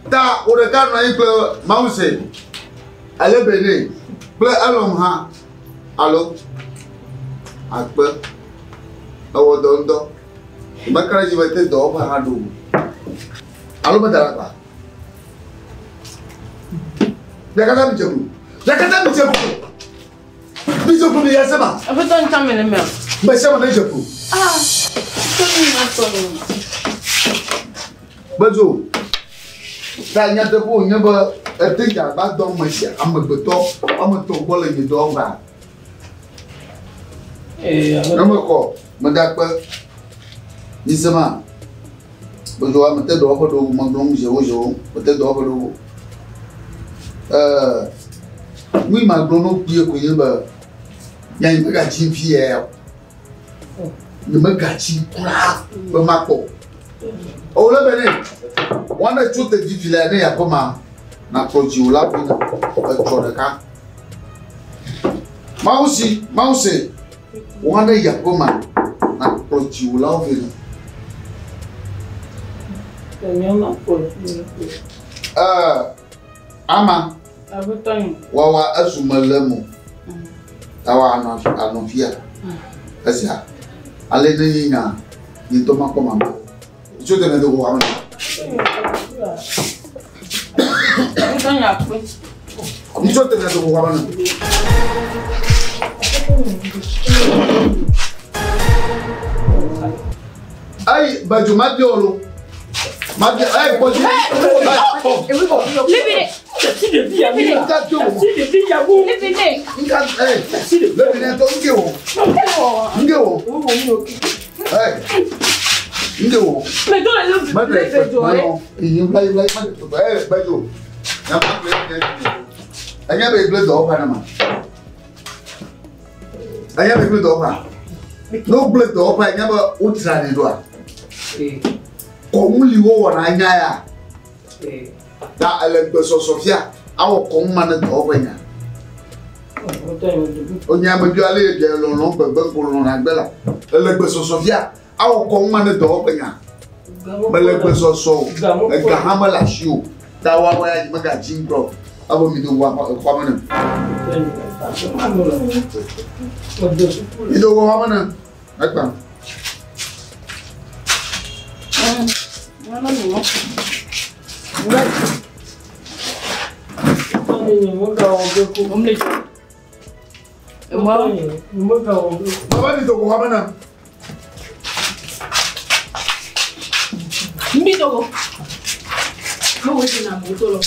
ta wò ɖeka nɔ anyi kple Mawuse, ale Bene kple Elɔm hã alo akpe ewɔ dɔ ŋutɔ. Meka ɖe edzi be te dɔwɔƒe hã ɖo o. Alo meda ɖe akpa. Mia katã midze klo. Mia katã midze klo. Midze klo mi ya sema. Aƒetɔ ŋutɔ me le mea. Me sia me ne dze klo. Ah, aƒetɔ mi ma tɔ mi. Bedzo, ta nyateƒe wònye be ete dze agba dɔ ame sia amegbetɔ woame etɔ̃ gbɔ le nye dɔwɔƒea. Ne mekɔ meda akpe misema bedzo ame te dɔwɔƒe ɖo megblɔ nu zewo zewo mete dɔwɔƒe ɖo. Ɛɛ nu yi magblɔ no kpuie koe nye be nya yi megatsi fi ya o. Nye megatsi kura be makpɔ. O le be ne woane tso te vivi le ne yeaƒe ma nakplɔ dziwò la vi na etsɔ ɖeka. Mawu si, Mawu se, woane yeaƒe ma nakplɔ dziwò la vi na. Ama, wawa ezu me le mo. Tawa anɔ anɔ fia. Esia, ale ne yi nya, yi ŋutɔ makpɔ mama. Tso te ne do ko ame. Tso te ne do ko ame. Ayi, Bajo ma bi olo. Ma bi, ayi, Bajo. Libérez. Libérez. Libérez to nge wo. Nge wo. Hey. Nge wo. Mais toi, le Iyi bla bla ma eh Bajo. Na ma ble ne. Anya be ble do pa na ma. Anya be ble do pa. No ble do pa anya be o tra ni do a. Kɔnu li wowɔna anya ya. Ta ele gbesɔsɔ fia awɔ kɔnu ma ne dɔwɔƒe nya. Onye ame bi ale ye bia lɔlɔ gbegbe ko lɔna gbe la. Ele gbesɔsɔ fia awɔ kɔnu ma ne dɔwɔƒe nya. Mele gbesɔsɔ o. Ega hã mele asi o. Ta woawoe ya megadzi ŋutɔ. Ebe mi do xɔa me ne. Mi do xɔa me ne. Ekpa. Baba mi dogo wa mana. Mi dogo. Mo wo na mo to lo.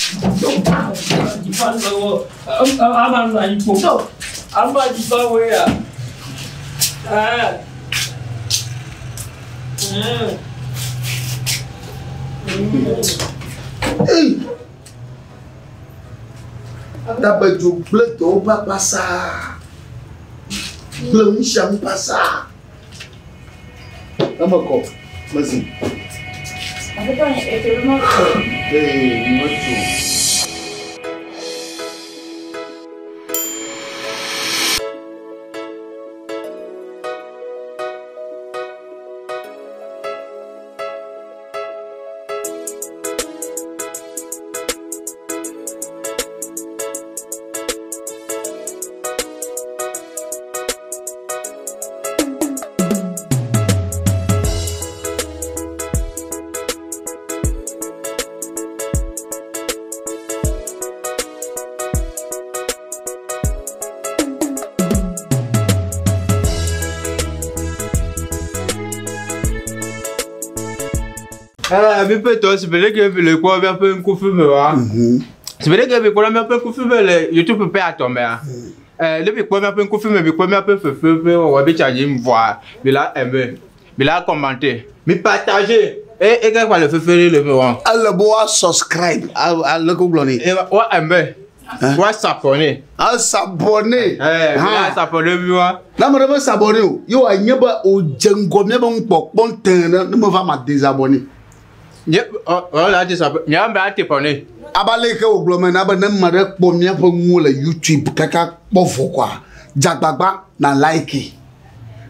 Hey. Tabedzo gblẽ dɔwɔƒea pasa. Gblẽ nu sia nu pasa. Eme kɔ, mezi. Ee, metso. Mi ƒe tɔ si be ɖeke mi le kpɔ míaƒe ŋkufi me wa. Si be ɖeke mi kpɔ míaƒe ŋkufi me le YouTube ƒe atɔ mea. Ne mi kpɔ míaƒe ŋkufi me, mi kpɔ míaƒe fefe ƒe wɔwɔ bi tsa dzi vɔa, mi la aimer, mi la commenter, mi partager. E e ke kpa le fefe ɖe le me wa. Ele be woa subscribe ale ko gblɔ nɛ. Wa aimer. Wa s'abonner. A s'abonner. Mi la s'abonner mi wa. Ne ame ɖe me s'abonner o, ye wòanye be wòdze ŋgɔ míabe nukpɔkpɔ tẽ ɖe ne meva ma désabonner. Nye ɔ la désabonner. Nye ame ate bɔne. Abe ale yi ke wògblɔ me na be ne ame ɖe kpɔ míaƒe nuwo le YouTube kaka kpɔ vɔ koa, dze agbagba na like,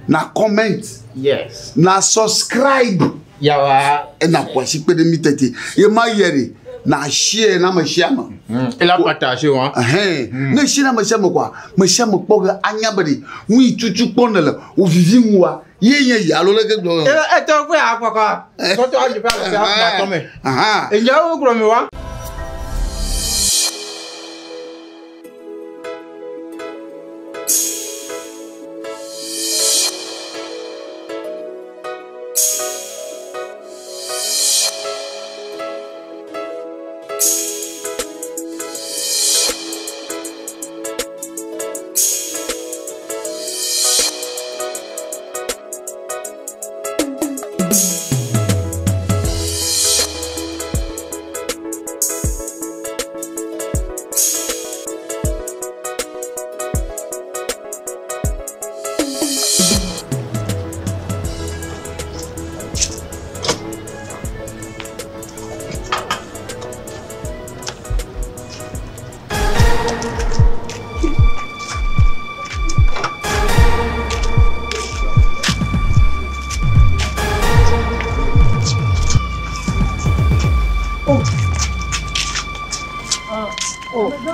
na comment, Yes. na subscribe. Yawa. Ena ƒo asi kpe ɖe mí tete. Ye ma yɛ ɖe, na share na ame sia ame. Ela partager wa. Ɛhɛn. Ne share na ame sia ame koa, ame sia ame kpɔ ge anya be ɖe nu yi tutu kpɔ nèle wò vivi ŋua, ye nye yi alo leke gblɔ. E tɔ kpe akpɔkɔ. Tɔtɔ adzi ƒe alɔ ƒe akpɔ me. Enyawo gblɔ mi wa.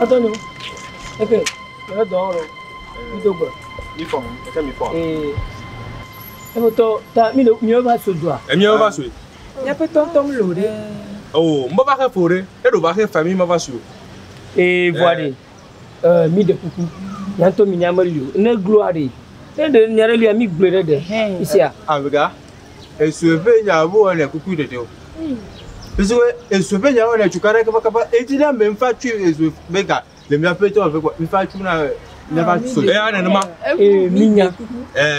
Antonio, eke, me dɔn ro, mi do gbe. Mi fɔ, eke mi fɔ. Ee, ebe tɔ ta mi le mi va so doa. Emi va so. Míaƒe tɔntɔm lo ɖe. Oh, mbɔ va xe fo ɖe, eɖo va xe fa mi ma va so. Ee, voa ɖe, mi ɖe kuku, nyantɔ mi nya meli o, ne gloa ɖe, ne ɖe nya ɖe lia mi gblɔe ɖe ɖe, isia. Amega, esu ƒe nya wo le kuku ɖeɖe o. Parce que esu ƒe nya wo le tsuka ɖe kaba kaba, eti ɖe ame ŋfa tui esu ƒe ga le míaƒe tɔ ƒe kɔ, ŋfa tsu na míaƒe so. Eya nenema. Ee, mi nya.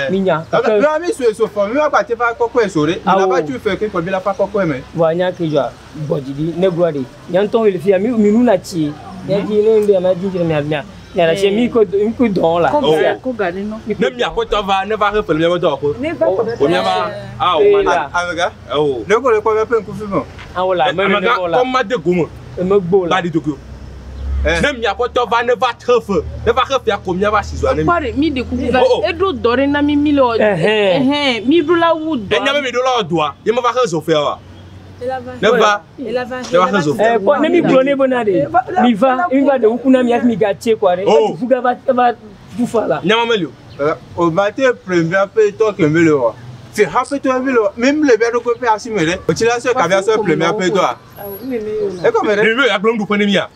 Mi nya. Mía mi so eso fɔ, mi va gba te va kɔkɔe so ɖe, mi la va tui fɛ ke kɔ mi la fa kɔkɔe me. Voa nya ke dzɔa, gbɔ dzi ɖi, ne gloa ɖe, nyantɔ le fia, mi mi nu na tsi, mia dzi ne ŋɖe ma dzi dzi mia mia mia la tsi mi ko mi ko dɔn la. Ne miaƒe va, ne va xe fe le miaƒe dɔwɔƒe. Ne va kɔ O miava, ah o ma. Amega. Oh. Ne ko le kɔ míaƒe ŋkufi me. Awo la, me Amega, ne la. kɔ ma de gome. Eme gbo la. Ba ɖi dokio. Ne miaƒe tɔ va, ne va xe fe, ne va xe fea ko miava si zɔa ne mi. Kpɔ ɖe, mi ɖe kuku va, Oh, oh. eɖo dɔ ɖe na mi mi le wɔ. Ɛhɛn. Ɛhɛn, mi ɖo la wu dɔ. Enya be mi ɖo la wɔ dɔa, ye ma va xe zo fea wa. Ne va, ne va xe zo fea. Kpɔ ne mi gblɔ ne bena ɖe, mi va, mi va ɖe kuku na mi hafi mi gatse kɔa ɖe, Oh. etu fuga va va tu fa la. Nyama meli o. O ma te ƒle míaƒe tɔ ke mi le wɔ. Fi haƒe tɔ mi le wɔ, mi le mía ɖokui ƒe asi me ɖe. O tsi la sɔ kabia sɔ ƒle míaƒe tɔa. Ekɔme ɖe. Mi be agblɔ nuɖuƒe ne mia.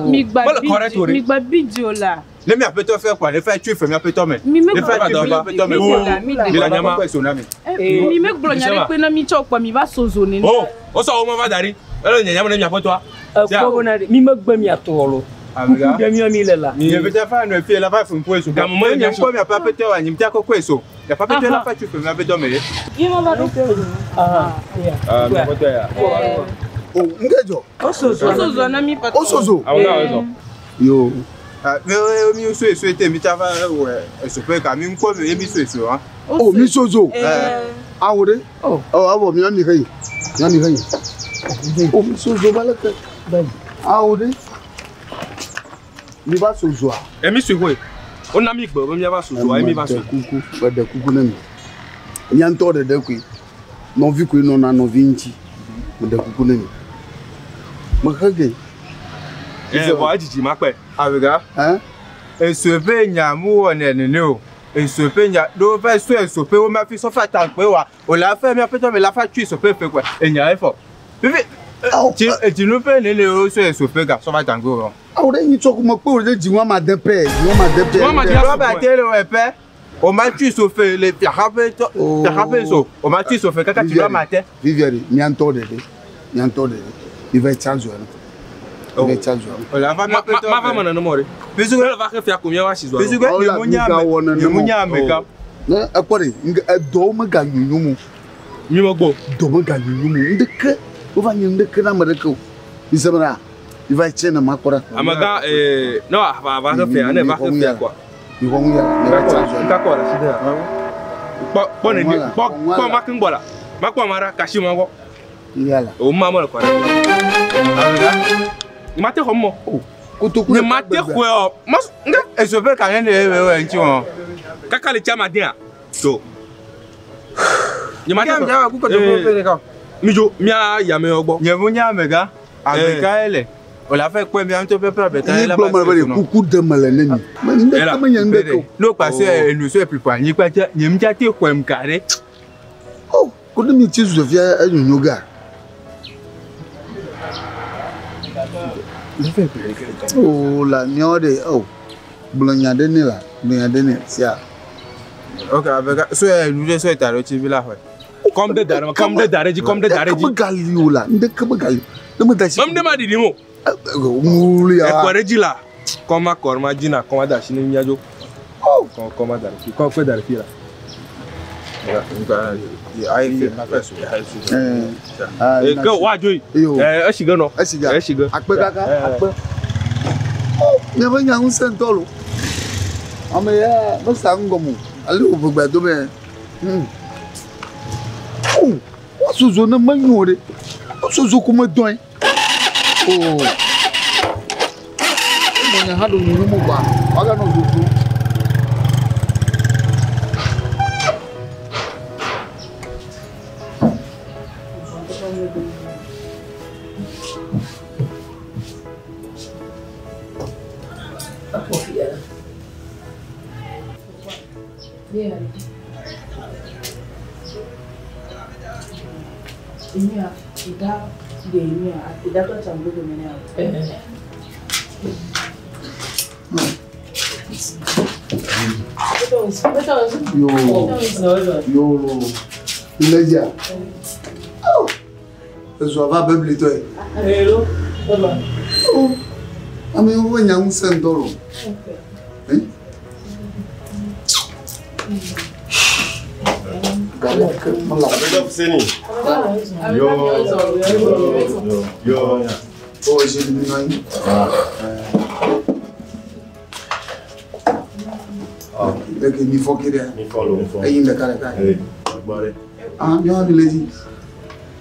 Mi gba Mele kɔ ɖe to ɖe. mi gba bidzo la. Ne míaƒe tɔ fɛ kɔa, ne fɛ tui fɛ míaƒe tɔ me. Mi me Ne fɛ gblɔ tui fɛ míaƒe tɔ me. bidzo la, mi Mi la ɖe. nyama kɔkɔe so na mi. Mi me gblɔ nya ɖe kpe na mi tsɔ kpɔ mi va so zo nene. Oh, o sɔ wo ma va da ɖi. Ele nye nyama ne miaƒe tɔa. Ekpɔ bena ɖe, mi megbe mia tɔ lo. Amega. Kuku ɖe mía mi le la. Nye bɛ fa nɔ fie la fa fun poe so. Gamu me nye nya kpɔ miaƒe aƒetɔ wa nye mtia kɔkɔe so. Miaƒe aƒetɔ la fa tui fɛ míaƒe tɔ me ɖe. Ye ma va ɖo. Ah, ya. Ah, miaƒe tɔ ya. O, ŋke dzɔ. O sozo. O so zo na mi patron. O sozo. Awo na wo sɔ. Yo. Ah, mi mi so eso te mi ta va wɔ eso ƒe ka mi ŋkɔ mi ye mi so eso hã. O, mi sozo. Awo ɖe. Oh. Ɔ, awɔ mia mi xe yi. Mia mi xe yi. O, mi sozo va leke. Awo ɖe. Mi va sozoa. Emi sue koe. O na mi gbe be miava so zoa, emi va so. Meɖe kuku, meɖe kuku ne mi. Mía ŋutɔ ɖeɖe koe. Nɔvi koe nɔna nɔvi ŋuti. Meɖe kuku ne mi. Mexe ge. Eh, vɔ edzidzi ma kpe. Amega. Hein? Eso ƒe nya mu wɔ nɛ nene o. Eso ƒe nya ɖo va so eso ƒe wo ma fi sɔfa ta kpe wa. O la fɛ míaƒe tɔ me la fa tui so ƒe fe kɔe. Enya efɔ. Fifi tsi edzinu ƒe nene o so eso ƒe ga sɔfa ta kpe o. Awo ɖe nyi tsɔ ko mekpe wo ɖe dzi wɔma de pɛ, dzi wɔma de pɛ. Dzi wɔma de- Rɔba te le wɔ pɛ. O ma tui so fe le fiaxa ƒe tɔ fiaxa ƒe so. O ma tui so fe kaka tsi rɔba te. Viviane, mía ŋutɔ ɖeɖe. Mía ŋutɔ ɖeɖe. Mi va yi tsa zɔa nu. Mi va yi tsa zɔa nu. Ma va me nenema o ɖe. Bisuke. Ne va xe fia ko míava si zɔa nu. Bisuke, Ɔla, nye mu nye ame- migawɔ nye mu nenema nye o. amegã. Ne ekpɔ ɖe, ŋge edɔwo meganyonyom o. Mi megbɔ o. Dɔ meganyonyom o. Ŋɖeke, wova nye ŋɖeke na ame ɖeke o. Mi se bena, mi va yi tse ne makpɔ ɖa. Amegã ee ne wòava va xe fia ne va xe fia koa. Mi xɔ ŋu ya, mi va yi tsa zɔa nu. Nka kɔ ɖe asi ɖe ya. Kpɔ kpɔ ne kpɔ kpɔ ma keŋ gbɔ la. Ma kpɔ ma ɖa kasi ma gbɔ. Yala. O ma me le kɔ ɖe. Amegã. Nye ma te xɔ mɔ. Kotoku Nye ma te xɔe o. Ma nka. Ezo ƒe ka ne ne ye wɔ ŋuti wɔn. Kaka le tsa ma dea. To. Nye ma te Ke xɔe. mía ku kotoku ƒe ɖeka. Mi dzo mía yame gbɔ. Nye mu nye amegã. Amegã ye le. O la fɛ kpɔe mía ŋutɔ ƒe ƒe abeta Ye ye la gblɔ me be ɖe kuku ɖe me le ne mi. Me ŋɖeke menye ŋɖeke o. N'o kpa se enu so eplipo anyigba dza nye mu dza te xɔem ga ɖe. O, ko ne mi tsi zɔ fia enyonyo ga. O la miawo ɖe o gblɔ nya ɖe ne la gblɔ nya ɖe ne sia. Ok amegã so enu ɖe so eta ɖe tsi vi la xɔe. Kɔm ɖe da ɖe kɔm ɖe da ɖe dzi kɔm ɖe da ɖe dzi. Ŋɖeke megali o la ŋɖeke megali o. Ne me da si. Mem ɖe ma ɖiɖim o. Ŋu ya. Ekɔ ɖe dzi la. Kɔ ma kɔ ɖe ma dzi na kɔ ma da asi ne mía dzo. Kɔ kɔ ma da ɖe fi kɔ kpe da ɖe fi la. Ayi fi ma fɛ so. Ee ke woadzo yi. Ee esi ge nɔ. Esi ge. Esi ge. Akpe kaka akpe. O miaƒe nya ŋusẽ ŋutɔ lo. Ame ya mesa ŋgɔme o. Ale wò ʋegbea dome. O woazozo ne menyo o ɖe. Woazozo ko medɔe. O. Womɔ nya hã ɖo nyonyom o kɔa, woaganɔ zozo. Yo. Yo. Ilé dzia. O. Ezɔ va beblitɔe. Hello. O. Ame yiwo ƒe nya ŋusẽ ŋutɔ lo. Gale ke mele Aƒetɔ Fuseni. Yo. Yo. Yo. O zi mi nɔ anyi. Leke mi fɔ ke ɖea? Mi fɔ lo. Eyi ɖeka ɖeka. Ee. Gbɔ ɖe. Ah, miawo mi le dzi.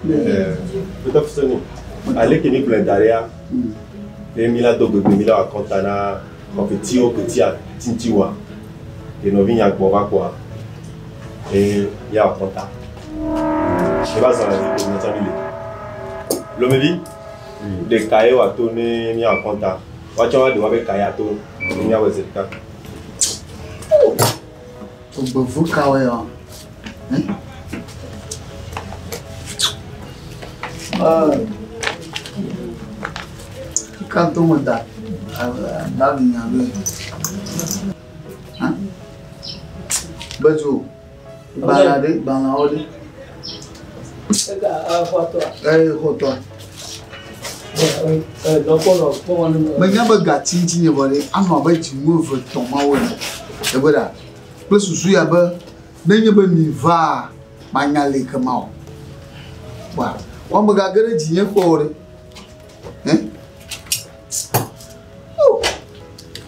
Aƒetɔ Fuseni. Ale ke mi gblɔe da ɖea. Eye mi la do gbegbe mi la wɔ akɔnta na kɔfitiwo ketia tintiwa. Ke nɔvi nya gbɔ va kɔa. Eye ya wɔ akɔnta. Eva zã le ko miatsa mi le. Lomevi. Ɖeka ye wòato ne míawɔ akɔnta. Woatsɔ woaɖe woabe ka ya to ne míawɔe zi ɖeka. Gbevu kawoe ya? Ka ŋutɔ me da bagi nya ɖo. Bedzo, gbalẽa ɖe, gbalẽawo ɖe. Ega xɔtɔa. Eye xɔtɔa. Menya be gatsi ŋuti nye vɔ ɖe anɔ abe dzinu eve tɔ̃ mawo ene. Ebe ɖa kple susu ya be nenye be mi vaa manya le ke ma o. Wa wɔme gage ɖe dzinye kpɔ o ɖe.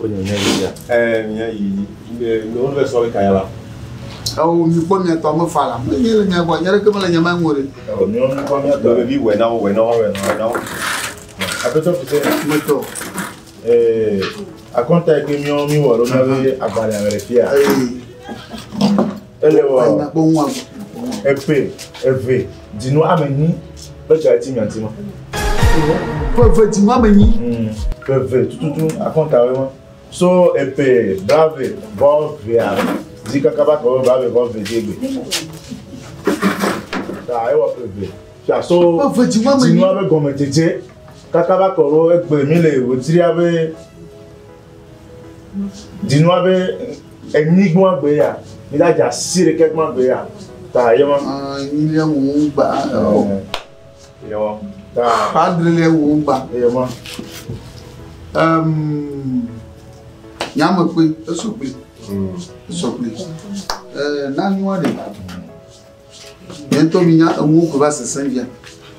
O nye nye yi ya. Ɛɛ mía yi yi wolu bɛ sɔ bɛ kaya la. Awo mi kpɔ mia tɔ me fa la. Menye le mia gbɔ nye ɖeke mele nye ma ŋu o ɖe. Miawo mi kpɔ mía tɔ. Lomevi wɛ na wo wɛ na wo wɛ na wo. Aƒetɔ Fuseni. Metɔ. Ee akɔnta yi ke miawo mi wɔ ɖo miabe agbalẽa me le fia. Ele wɔ epe eve dzinu ame enyi be dza ti mia ŋuti ma. Ƒe eve dzinu ame enyi. Ƒe eve tututu akɔntawoe ma. So epe brave vɔ vea dzi kaka ba kɔ brave vɔ ve dzi egbe. Ta ewɔ ƒe eve. Fia so dzinua be gɔmedzedze kaka ba kɔ ɖo egbe mi le wòdzria be dzinua be enyi gbɔn gbe ya mi la dze asi ɖeke gbɔn gbe ya ta ye ma. Enyi ɖe ŋu gba. Yewɔ. Ta. Adrelia wu ŋgba. Eyewɔ. Nyame kpe esɔgbe. Esɔgbe. Na nua ɖe. Nye ŋutɔ mi nya enuwo ko va sesẽ via.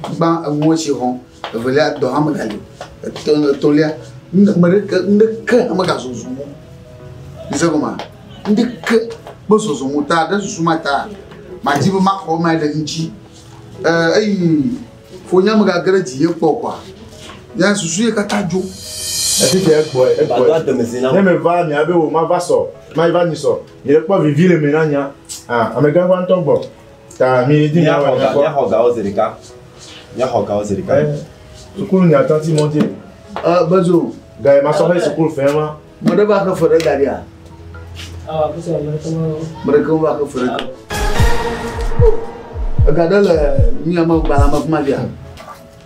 Gbã enuwo tsi xɔm. Evelia dɔ hã megali o. Etɔ̃lia ame ɖeke ŋɖeke hã megazɔzɔm o. Mi se gɔmea? Ŋɖeke mezɔzɔm o ta ɖe susu ma ta madzi be maxɔ ema ɖe ŋuti. Eyi fonya megage ɖe dzinye kpɔ o kɔa, nye susu ye katã dzo. Efi ke egbɔe, egbɔe. Ne meva mia be wo mava sɔ, mayi va nyi sɔ. Nye le kpɔ vivi le me na nya. Ah, amegã ƒe ŋutɔ gbɔ. Ta mi di mia wɔ mia kpɔ. Míaxɔ gawo zi ɖeka. Míaxɔ gawo zi ɖeka. Sukulu nya tati mɔdzi. Bezo. Ga yi ma sɔ he sukulu fɛn ma. Me ɖe va xe fe ɖe da ɖia? Awa, kusa, me ɖeke ma. Me ɖeke va xe fe ɖe. Ega ɖe le mia me gbalẽ me kuma via?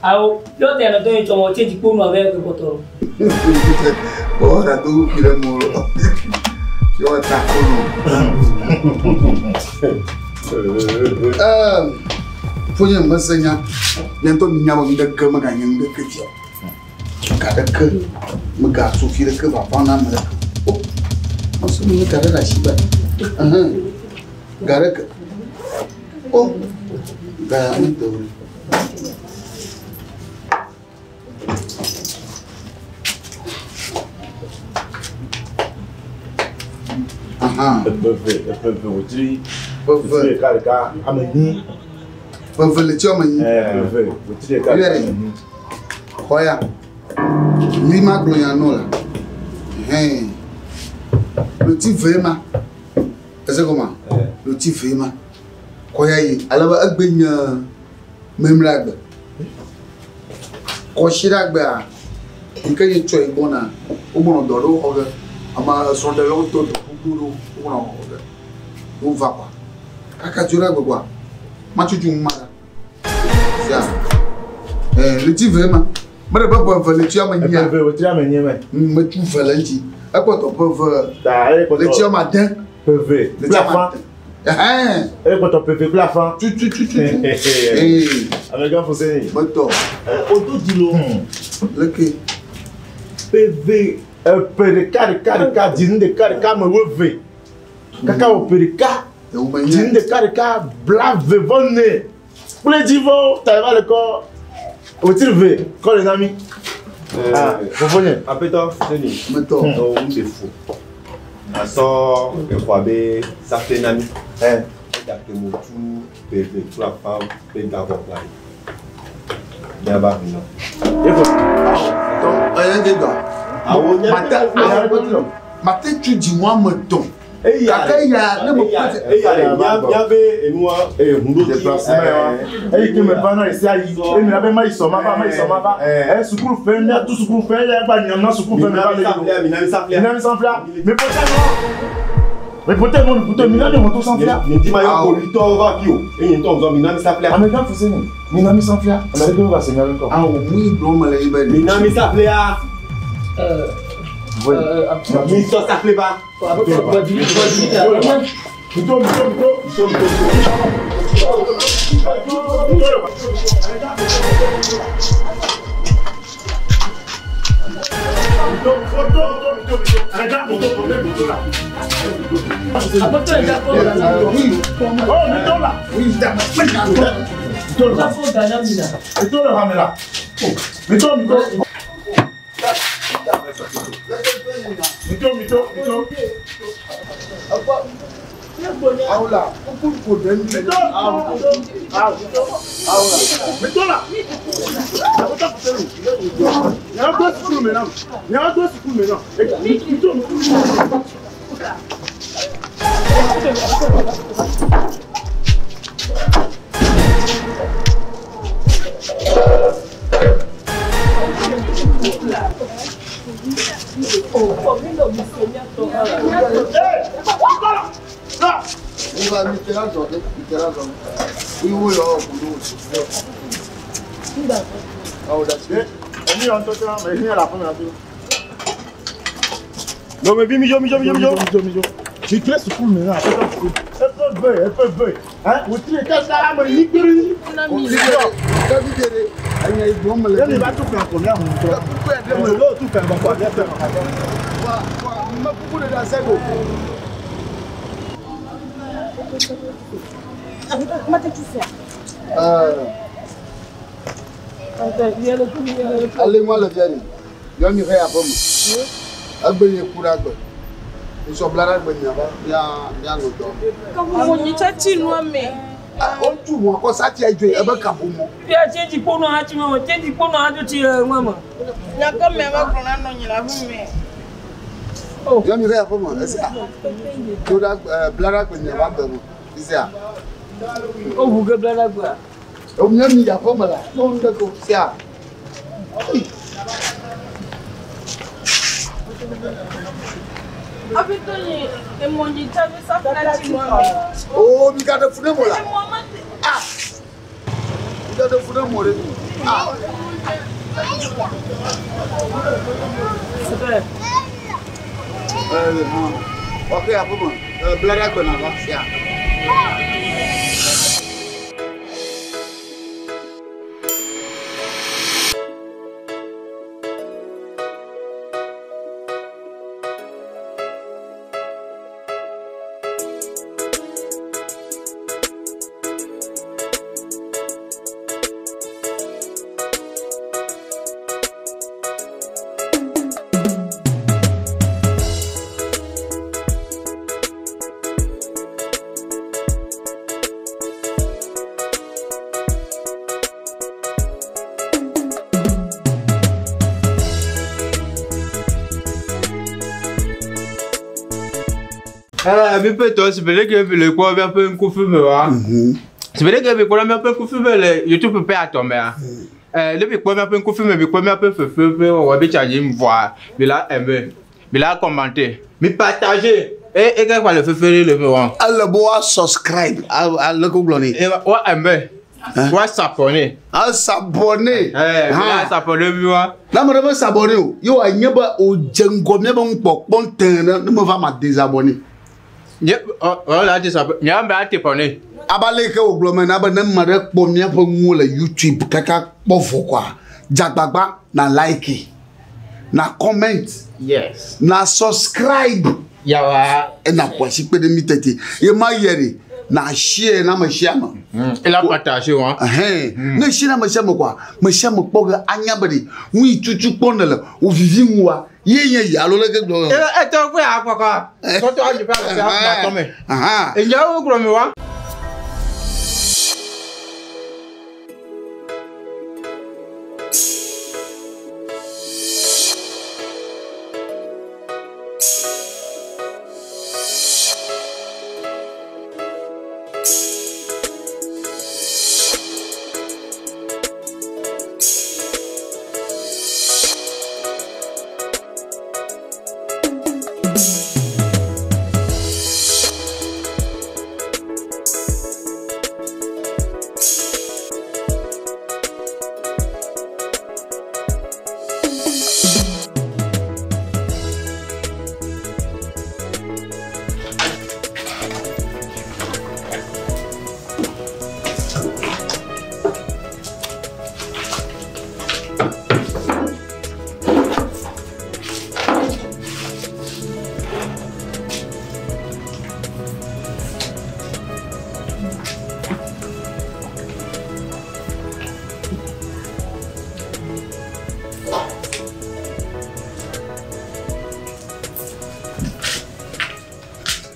Awo, yɔ te na to yi tsɔmɔ tse dzikpo nu abe ekpɔtɔ. Bɔ na do fi ɖe mo. Yɔ ta ko no. Fonye mese nya. Nye ŋutɔ mi nya be ŋɖeke meganye ŋɖeke fia o. Ga ɖeke megatso fi ɖeke vava na ame ɖeke. O, mese mi ga ɖe ɖe asi ba. Ga ɖeke. O, ga ya mi te o. Eve wòtri. Eve ɖeka ɖeka ame enyi. Eve le tsi ame enyi. Eve wòtri ɖeka ɖeka ame enyi. Xɔ ya. Mi ma gblɔ nya nɔ la. Hɛn. Loti ve ma. Ese gɔma? Loti ve ma. Xɔ ya yi. Ale be egbe nye memlagbe. Kɔsiɖagbea yi ke nye tsɔ yi gbɔna wogbɔnɔ dɔ ɖewo xɔ ge. Ame srɔ̃ɖelawo tɔ dɔ gbogbo ɖewo wogbɔnɔ xɔ ge. Wova kɔa. Kaka dzo ɖe agbe kɔa. Matsutu ŋu ma ɖa. Sia. Leti ve ma. Meɖe be ƒe eve leti ame nyia. Eve wòtri ame enyi me. Metsu ve le ŋuti. Ekpɔtɔ ƒe eve. Ta ekpɔtɔ. Leti ame ade. Ƒe eve kple afã. Ekpɔtɔ ƒe eve kple afã. Tutututu. Amegã Fuseni. Metɔ. Odo dzi lo. Leke. Ƒe eve eƒe ɖeka ɖeka ɖeka dzinu ɖeka ɖeka ame wuieve. Kaka wò ƒe ɖeka. Dzinu ɖeka ɖeka blaeve vɔ ene. Kple dzivɔwo ta eva le kɔ wòtri ve kɔ le na mi. Ah, fofonye. Aƒetɔ Fuseni. Metɔ. Tɔwo ŋu ɖe fu. Asɔ exɔa be safe na mi. Egake mo tu ƒe eve kple afã ƒe gaxɔ kpa yi. Míava ʋu na. Efo. Tɔ eya de dɔ. Awo nye. Mate mate tu dziŋɔ ame tɔn. Eya Gake ya ne me kpɔ eya le míabe enua ŋuɖodzi. Déplacement wa. Eyi ke me va na esi ayi. Emi la be ma yi sɔ ma va, ma yi sɔ ma va. Sukulu fɛ, mía tu sukulu fɛ, eya gba nyam na sukulu fɛ me va le yi. Mina mi saflia. Mina mi saflia. Me pote nɔ. Me pote nɔ, me pote mina mi moto saflia. Mi di ma yɔ politɔwo va fi o. Eye ŋutɔ ŋzɔ mina mi saflia. Amegã Fuseni, mina mi saflia. Ame ɖeke meva se nya ɖe ŋkɔ. Awo mu yi gblɔ me le yi be. Mina mi saflia. Mi sɔ safle va. Mito, mito, mito. Mito, mito, mito. Mito, mito. Mito, mito, mito. Awola, kuku ko ɖe mi. Mito, awola. Mito la. Nyawo sukulu maintenant. Nyawo sukulu maintenant. Mito, mito. Iba mi tera zɔ ɖe, mi tera zɔ ɖe. Iwo yɔ kudo. Awo da si. Emi yɔ ŋutɔ tsã, me hiã le aƒeme hafi. Non mais mijo mijo mijo mijo. Mijo, mijo. Mi kle sukulu maintenant, aƒetɔ sukulu. Eƒe ve, eƒe ve. Hein? Wòtri ɖeka ɖeka ame yi kpiri. Mijo. Ke fi de enya yi gblɔm mele. Ne mi va tu fɛn ko mía ŋu ŋutɔ. Kuku ya ɖe me. N'o tu fɛn bɔ kɔ mía fɛn. Wa wa me kuku ɖe ɖe ase go. Ale ŋua le fia ɖe. Yɔ mi xe aƒe me. Egbe ye ku ɖe agbe. Nsɔ bla ɖe agbe miava mia mianɔ dɔ. Kaƒoƒo nyi tsatsi nua me. Wotu ʋua kɔ satia dzoe ebe kaƒomɔ. Fia tsenji kponɔ hã tsi nua me, tsenji kponɔ hã dzo tsi le nua me. Nyakɔ me va gblɔ na nɔ nyi le aƒe me. Yɔ mi xe aƒe me esia. Do ɖe agbe bla ɖe agbe miava gbe me. Esia. Woʋu ge bla ɖe agbea. Mía mi yi aƒe me la, ne wo nu ɖe ko sia. Aƒetɔ nye emɔ nyi tsavi safla tsi nua me. Oo, mi gaɖe fu ne mo la. Emɔ ma te. Ah! Mi gaɖe fu ne mo ɖe. Ah! Super. Hã. Wɔke aƒe me. Bla ɖe agbe nava sia. Mi ƒe tɔ si be ɖeke mi le kpɔ míaƒe ŋkufi me wa. Si be ɖeke mi kpɔ míaƒe ŋkufi me le YouTube ƒe atɔ mea. Ne mi kpɔ míaƒe ŋkufi me, mi kpɔ míaƒe fefe ƒe wɔwɔ be tsa dzi vɔa, mi la aimer, mi la commenter, mi partager. E e ke kpa le fefe ɖe le me wa. Ele be woa subscribe ale ko gblɔ nɛ. Wa aimer, wa s'abonner. A s'abonner. Mi la s'abonner mi wa. Ne ame ɖe me s'abonner o, ye wòanye be wòdze ŋgɔ míabe nukpɔkpɔ tẽ ɖe ne meva ma désabonner. Nye ɔ la désabonner, nye ame ate bɔne. Abe ale yi ke wògblɔ me na be ne ame ɖe kpɔ míaƒe nuwo le YouTube kaka kpɔ vɔ koa, dze agbagba na like, na comment, Yes. na subscribe. Yawa. Ena ƒo asi kpe ɖe mí tete. Ye ma yɛ ɖe, na share na ame sia ame. Ela partager wa. Ɛhɛn. Ne share na ame sia ame koa, ame sia ame kpɔ ge anya be ɖe nu yi tutu kpɔ ne le wò vivi ŋua, ye nye yi alo leke gblɔ. Etɔ kpe akpɔkɔ. Tɔtɔ adzi ƒe ame sia ame tɔ me. Ahan. Enyawo gblɔ mi wa.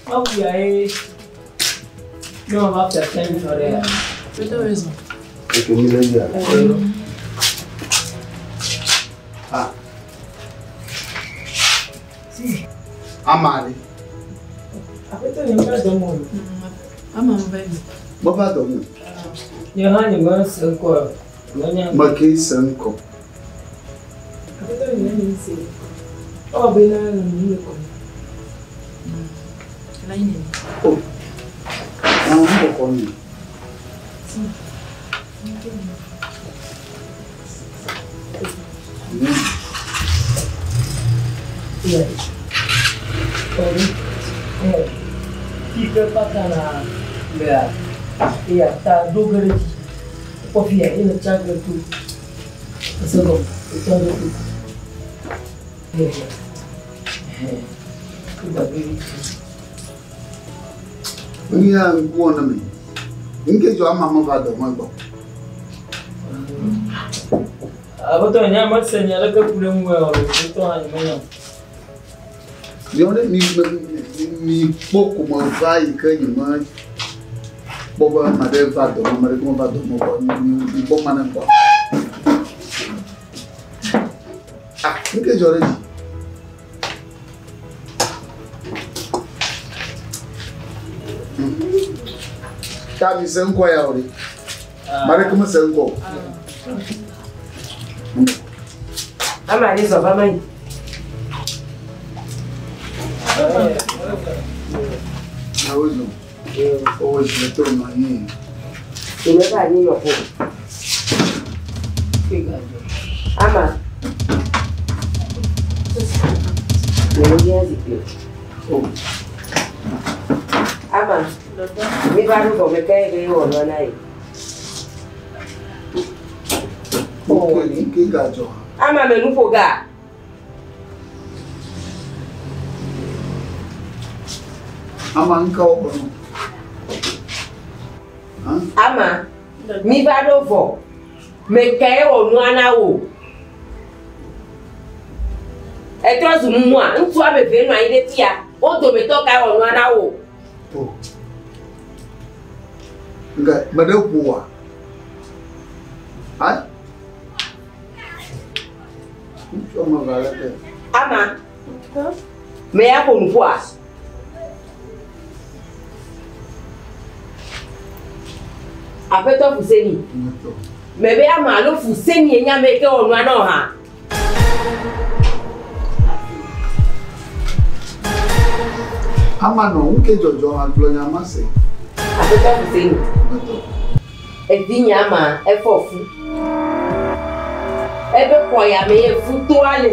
Awu ya ye. Ne ma va fiafia mi tɔ ɖe ya. Plutôt raison. Ok, mi le yia. Ah. Ama ɖe. Aƒetɔ nye meva dɔ me o. Ama meva yi. Meva dɔ me o. Nye hã nye me se ŋkɔ o. Menya. Meke se ŋkɔ. Aƒetɔ nye ne mi se. Ewɔ be na le nu le kɔme. La yi nene. Oh. Na nu kɔkɔ mi. Fi ke kpata na lea, eya ta ɖo ge ɖe dzi. Kpɔ Kpɔ fi ya, ye me tsa gbe to. Ese gɔme, etsa gbe to. Ye ya. Ɛhɛn. Gbagbe vi. Nye ŋkuwɔ ne me. Nke dzɔ ama me va dɔ me gbɔ. Aƒetɔ nye ame se nya ɖeke ku ɖe ŋu o. Aƒetɔ hã nye menya. Miawo ɖe mi mi kpɔ ko me va yi ke nye me kpɔ be ame aɖe va dɔ me, ame aɖeke meva dɔ me kpɔ. Mi kpɔ ma ne kpɔ. Ah, nke dzɔ ɖe dzi. Ta mi se ŋkɔ ya o ɖe. Ame aɖeke mese ŋkɔ o. Ame aɖe zɔ va ma yi. Na wo zɔ. Owó zi to nɔ anyi. Ìmọ̀ bá yín yọ̀ fún. Ama. Mèwé yá zikpui. Ama. Mi va ɖo gɔme ke ye wɔ nɔ na ye. Nke gadzɔ. Ama me nu ƒo ga. Ama ŋka wɔ nɔ. Ama. Mi va ɖo vɔ. Me ke ye wɔ nua na wò. Etrɔ zu mumua. Ŋutsu ame eve nɔ anyi ɖe fia. Wo dometɔ kae wɔ nua na wò? Nga me ɖe ƒo wa. Ayi. Ŋutsu ame eve ale ke. Ama. Me ya ƒo nu ƒoa? Aƒetɔ Fuseni. Me be ama alo Fuseni ye nye ame yi ke wɔ nua na wò hã. Ama nɔ ŋke dzɔdzɔ hã gblɔ nya ma se. Aƒetɔ Fuseni. Evinye ama efɔ fu. Ebe xɔ ya me ye futoa le.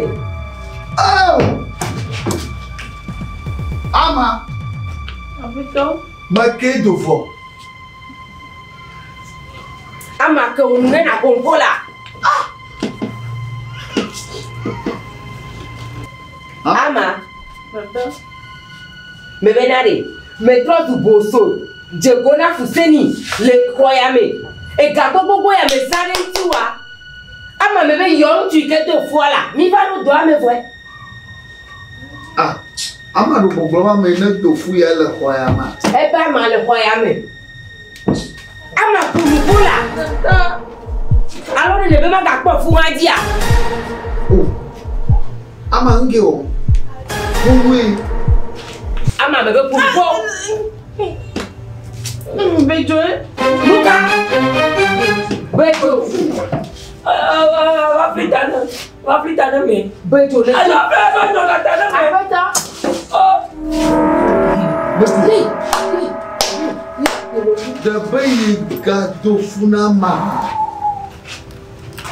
Oh! Ama. Aƒetɔ. Meke do vɔ. Ama ke wo nu ne na ƒo ŋko la. Ama. Me bena ɖe, metrɔ zu boso, dze go na Fuseni le xɔ ya me. Ega gbogbogbò ya me zã ɖe ŋuti wa. Ama me be yɔ ŋutsu yi ke do fua la, mi va ɖo dɔa me vɔe. Ah, ama ɖo gbɔgblɔ ma me ne do fu ya le xɔ ya ma. Ebe ama le xɔ ya me. Ama ƒo nu ƒo la. Alo ɖe le be magakpɔ fu hã dzia? Ama ŋke o. Ƒo nue. Ama me be ƒo nu ƒo. Bedzo ye. Nuka? Bedzo. Wafli ta ne, wafli ta ne me. Bedzo ne. Ayi wafli ta ne ta ne me. Aƒetɔ. Ɖe yi gado fu na ma.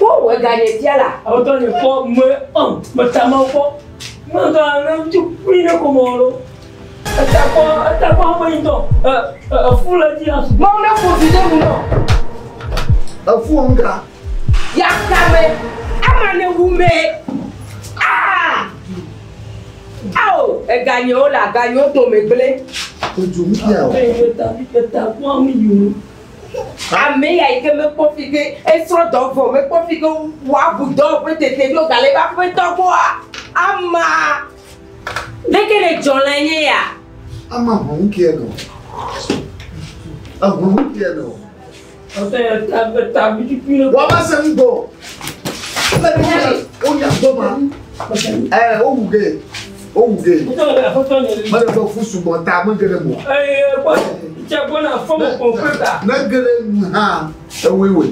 Wo wɔ ganye fia la. Aƒetɔ nye kpɔ me ɔn me ta ma kpɔ. Me ga ne tu kpui ne ko mɔ lo. Eta kpɔ eta kpɔ ame yi tɔ. Ɛ ɛ efu le dzi asu. Mawu ne ƒo vi ɖe mu nɔ. Efu ŋka. Yakame. Ama ne wu me. Aa. Awo eganyewo le aganyewo dome gblẽ. Odzo ŋutia o. Eta kpɔ ame yi o. Ame ya yi ke mekpɔ fi ke esrɔ̃ dɔ vɔ mekpɔ fi ke woabu dɔ ƒe tete ɖo gale eƒe aƒetɔ gbɔa. Ama. Leke le dzɔ le nye ya? Ama ʋu ŋutia nɔ. Eʋu ŋutia nɔ. Aƒetɔ nye ta eta vi ne. Wọ́n bá se ŋgbɔ. O nya gbɔ ma. Ɛ o wu ge. O wu ge. Aƒetɔ nye. Mele be fu sugbɔ ta me ge ɖe mo. Eye kpɔ tse gbɔ na fɔm kpɔ ƒe ta. Ne ge ɖe nu hã ewoe woe.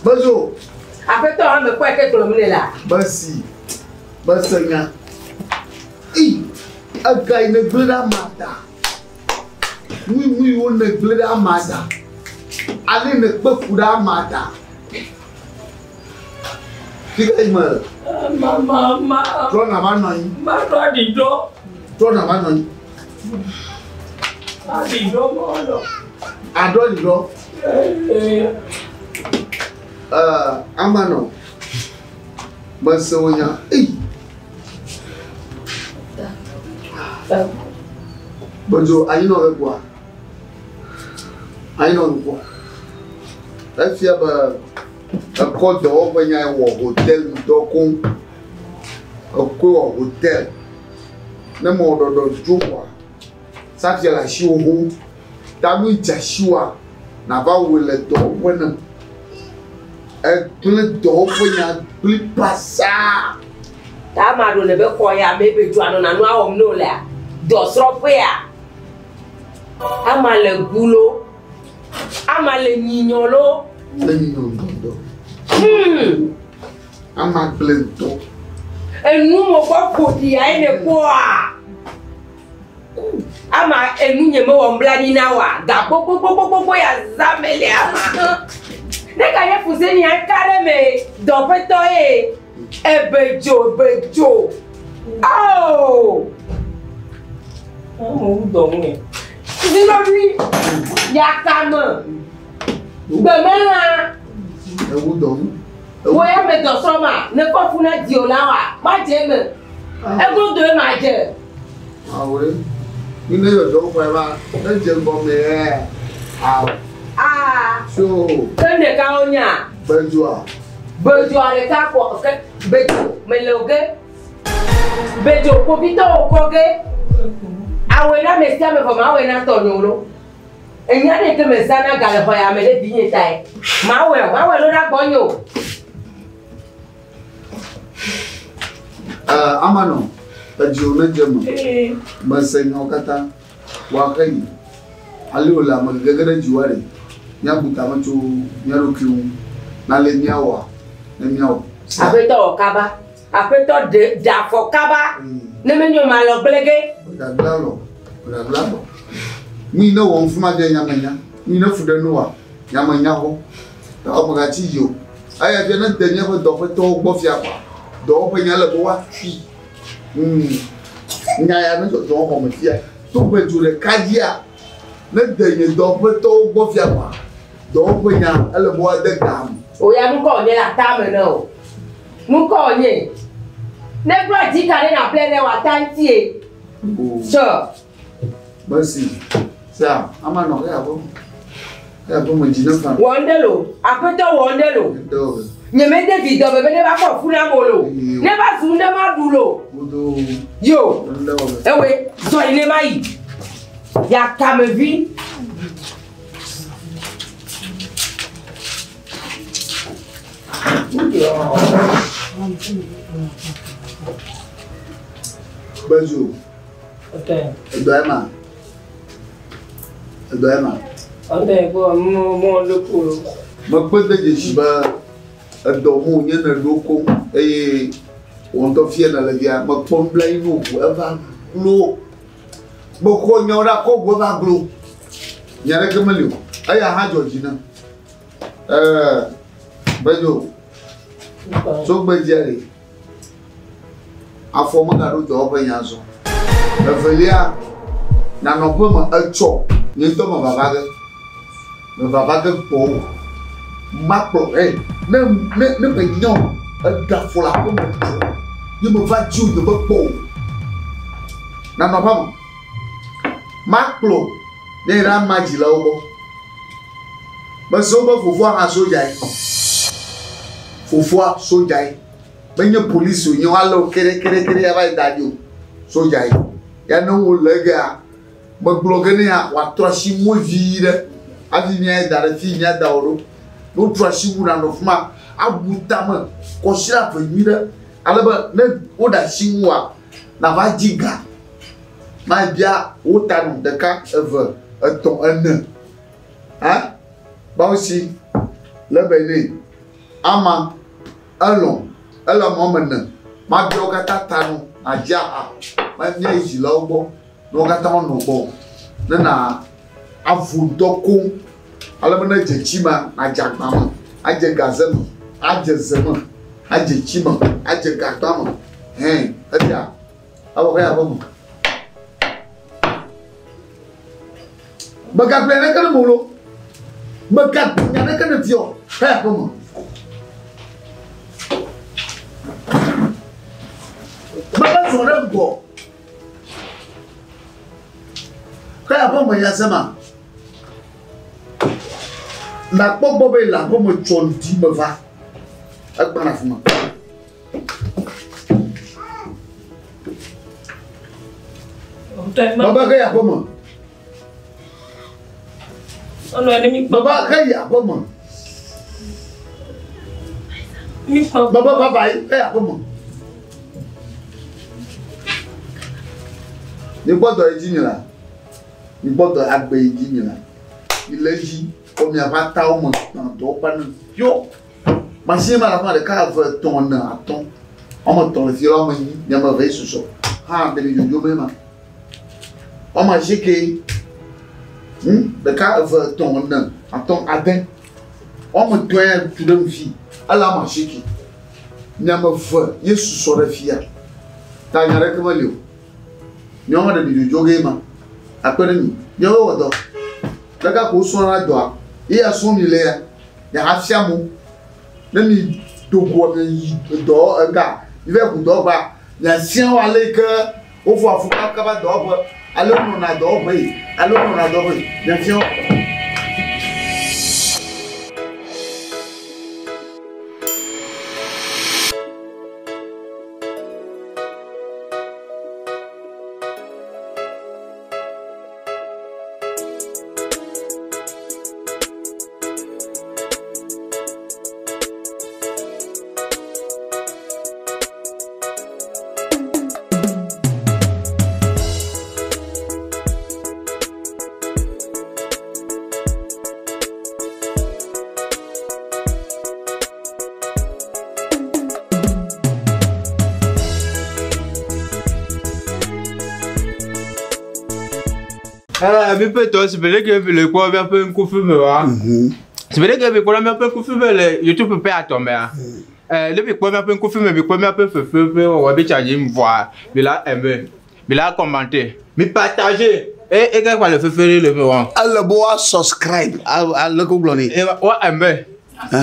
Bedzo. Aƒetɔ hã mekpɔe ke gblɔm ne la. Besi. Bese nya. Eyi ega yi ne gblẽ ɖe ama ta. Nu nu yiwo ne gblẽ ɖe ama ta. Ale ne kpe fu ɖe ama ta. Fika yi me. Ma ma ma. Trɔ na va nɔ anyi. Ma ɖo aɖi ɖɔ. Trɔ na va nɔ anyi. Aɖi ɖɔ ma ɖɔ. Aɖɔ ɖi ɖɔ. Ee. Amanɔ. Mese wò nya. Ei! Bedzo anyinɔ le gbɔa? Anyinɔ le gbɔa? Efia be ekɔ dɔwɔƒe nya wɔ hotel ŋutɔ koŋ. Ekɔe wɔ hotel. Ne mewɔ ɖɔɖɔ dzo kɔa, safia le asiwò xoxo. Ta nu dze asiwòa, nàva wɔe le dɔwɔƒe nem. Egblẽ dɔwɔƒe nya gblẽ basaa. Ta ame aɖewo le be xɔ ya me be dzoa nɔna nua wɔm ne wolea, dɔsrɔ̃ƒea. Ama le gu lo, ama le nyinyɔ lo. Le nyinyɔ ŋutɔŋutɔ. Ama gblẽ ŋutɔ. Enu mo kɔ ƒo ɖi ya ye ne kpɔa. Ama enu nye mewɔ nublanui na wa ga gbogbogbogbogbogbo ya zã mele ama. Ne ka nye fuse ni ka ɖe me dɔƒetɔ ye ebe dzo ebe dzo. Oh! Ame wu dɔ ŋu ye. Zinɔvi yakame gbemelã. Ewu dɔ ŋu. Wo ya me dɔ srɔ̃ ma ne kɔ fu na dio la wa ma dze eme. Egodo ye ma dze. Awoe. Mi ne yɔ dɔ xɔe ma ne dze ŋgɔ me yɛ. Awo. Aa. So. Ke ɖeka wo nya. Bedzoa. Bedzoa ɖeka kɔ ke bedzo mele o ke. Bedzo kpovitɔwo kɔ ke. Awɔe na ame sia ame vɔ mawɔe na tɔnyewo lo. Enya ɖe ke mezãna ga le xɔ ya me ɖe vinye tae. Mawɔe o, mawɔe lo ɖa gbɔnye o. Eh, amanɔ, edziwò ne dze eme. Mese nyawo katã. Woaxe yi. Ale wòle ame gege ɖe dziwòa ɖe, míabu tame tso mía ɖokui ŋu. Nale míawɔa, ne míawɔ. Aƒetɔ wɔ kaba. Aƒetɔ ɖe ɖe afɔ kaba. Ne menyo malɔ gblẽ ge. Mègagblẽ alɔ o. Mègagblẽ alɔ o. Nu yi ne wɔm fi ma fia nya menya. Nu yi ne fu ɖe nuwòa, nya menya xɔ. Ta wò mègatsi dzi o. Eya fia ne de míaƒe dɔƒetɔwo gbɔ fia kɔa, dɔwɔƒe nya ele be woatui. Ŋ, nya ya ne dzɔdzɔm xɔ me fia. To ƒe dzo ɖeka dzia, ne de nye dɔƒetɔwo gbɔ fia kɔa, dɔwɔƒe nya ele be woade ga me. O ya nukɔ wònye le ata me ne o. Nukɔ wònye. Ne gblɔ dzi ka ɖe nàble ne wòata ŋutie. Sure. Mercy. Sia, ama nɔ eya ƒe eya ƒe me dzi ne fa. Wɔ ŋɖe lo, aƒetɔ wɔ ŋɖe lo. Nye mede vi dɔ me be ne va fɔ fu nam o lo. Ne va zu ŋɖe ma ɖu lo. Yo, ewe, zɔ yi ne ma yi. Yakamevi. Bezu. Edɔ ema. Edɔ ema. Ɔtɛ kpɔ mɔ mɔ ɖe ko. Mekpe de dzesi be edɔ mu nye ne ɖo koŋ eye wò ŋutɔ fia nèle fia mekpɔ nublanui ne wò eva glo. Mexɔ nyawo ɖe akɔ ʋu eva glo. Nya ɖeke meli o. Eya hã dzɔ dzi nam. Ɛɛ Bedzo, tso gbedzia ɖe, afɔ megaɖo dɔwɔƒe nya azɔ. Evelia, nanɔ ƒe me etsɔ nye ŋutɔ me vava ge. Me vava ge gbɔwò. Makplɔ ɛ ne ne ne menya o eɖe afɔ le aƒe me tsɔ ye meva dzi o nye mekpɔ o. Nanɔ aƒea me. Makplɔ ne yi ɖe ama dzilawo gbɔ. Mese wobe fofoa hã sodzae. Fofoa sodzae. Menye polisi wònye woalé wo keɖekeɖekeɖe ava yi da ɖi o. Sodzae. Ya ne wole egea, megblɔ ge nɛ ya wòatrɔ asi ŋu vi ɖe hafi míayi da ɖe fi yi míada wò ɖo. Ne wotrɔ asi ŋu nànɔ fi ma, abu tame kɔsiɖa eve nyui ɖe ale be ne woɖe asi ŋuwòa, nàva dzi ga. Mabia wò ta nɔ ɖeka, eve, etɔ̃, ene. Hã? Bawusi, le be nɛ. Ama, elɔ̃, ele ame woame ene. Mabia wo katã ta nɔ, nàdzi aha. Míayi dzilawo gbɔ ne wo katã wonɔ gbɔwò. Ne na avu ŋutɔ koŋ ale be ne edze tsi mea, nàdze agba me, adze gaze me, adze ze me, adze tsi me, adze gagba me. Hɛn, esia, ewɔ xe aƒe me. Mègagblɔe ɖeke ne mewlo. Mègagblɔ nya ɖeke ne fiɔ xe aƒe me. Zɔ ɖe ŋgɔ. Ke aƒe me ya sema. Nakpɔ gbɔ be le aƒe me tsɔ ŋdi me va. Egbana afi ma. Baba ke yi aƒe me. Baba ke yi aƒe me. Baba baba yi ke yi aƒe me. Mikpɔ dɔ yi dzi mi la. Mikpɔ dɔ agbe yi dzi mi la. Mi le edzi kɔ miaƒe atawo me gbã dɔ kpa ne fio. Machine ma le afi ma ɖeka, eve, etɔ̃, ene, atɔ̃. Woame etɔ̃ le fi la woame enyi, miame eve ye susɔ. Hã ɖe mi dzodzo me ma. Woame asieke. Ɖeka, eve, etɔ̃, ene, atɔ̃, ade. Woame etɔ̃ ya tu ɖe nu fi. Ele ame asieke. Miame eve ye susɔ ɖe fia. Ta nya ɖeke meli o. Miawo hã ɖe mi dzodzo ge ma. Akpe ɖe mi. Miawoe wɔ dɔ. Ɖeka ko wosrɔ̃na dɔa. Ye ya srɔ̃ mi le ya. Miahafia mo. Ne mi do goa miayi dɔ ega, mi va yi ʋu dɔwɔƒea, miafia wo ale yi ke wofɔa fu kaba dɔwɔƒe, ale wonɔna dɔwɔƒe yi, ale wonɔna dɔwɔƒe yi, miafia wo. Mi ƒe tɔ si be ɖeke le kpɔ míaƒe ŋkufi me wa. Si be ɖeke mi kpɔ míaƒe ŋkufi me le YouTube ƒe atɔ mea. Ne mi kpɔ míaƒe ŋkufi me, mi kpɔ míaƒe fefe ƒe wɔwɔ bi tsa dzi vɔa, mi la aimer, mi la commenter, mi partager. E e ke kpa le fefe ɖe le me wa. Ele be woa subscribe ale ko gblɔ nɛ. Woa aimer.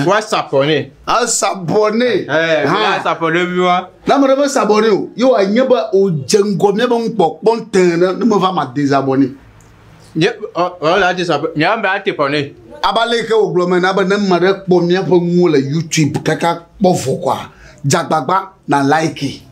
Woa s'abonner. A s'abonner. Mi la s'abonner mi wa. Ne ame ɖe me s'abonner o, ye wòanye be wòdze ŋgɔ míabe nukpɔkpɔ tẽ ɖe, ne meva ma désabonner. Nye ɔ la désabonner. Nye ame ate bɔne. Abe ale yi ke wògblɔ me na be ne ame ɖe kpɔ míaƒe nuwo le YouTube kaka kpɔ vɔ koa, dze agbagba na like,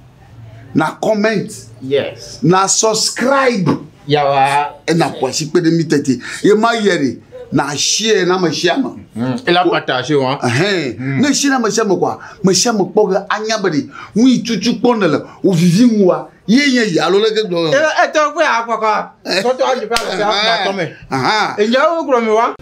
na comment, Yes. na subscribe. Yawa. Ena ƒo asi kpe ɖe mí tete. Ye ma yia ɖe, na share na ame sia ame. Ela partage wa. Ɛhɛn. Ne share na ame sia ame koa, ame sia ame kpɔ ge anya be ɖe nu yi tutu kpɔ nèle wòvivi ŋuwòa, ye nye yi alo leke gblɔ. Etɔ kpe akpɔkɔ. Tɔtɔ adzi ƒe alɔƒe akpɔ me. Enyawo gblɔ mi wa.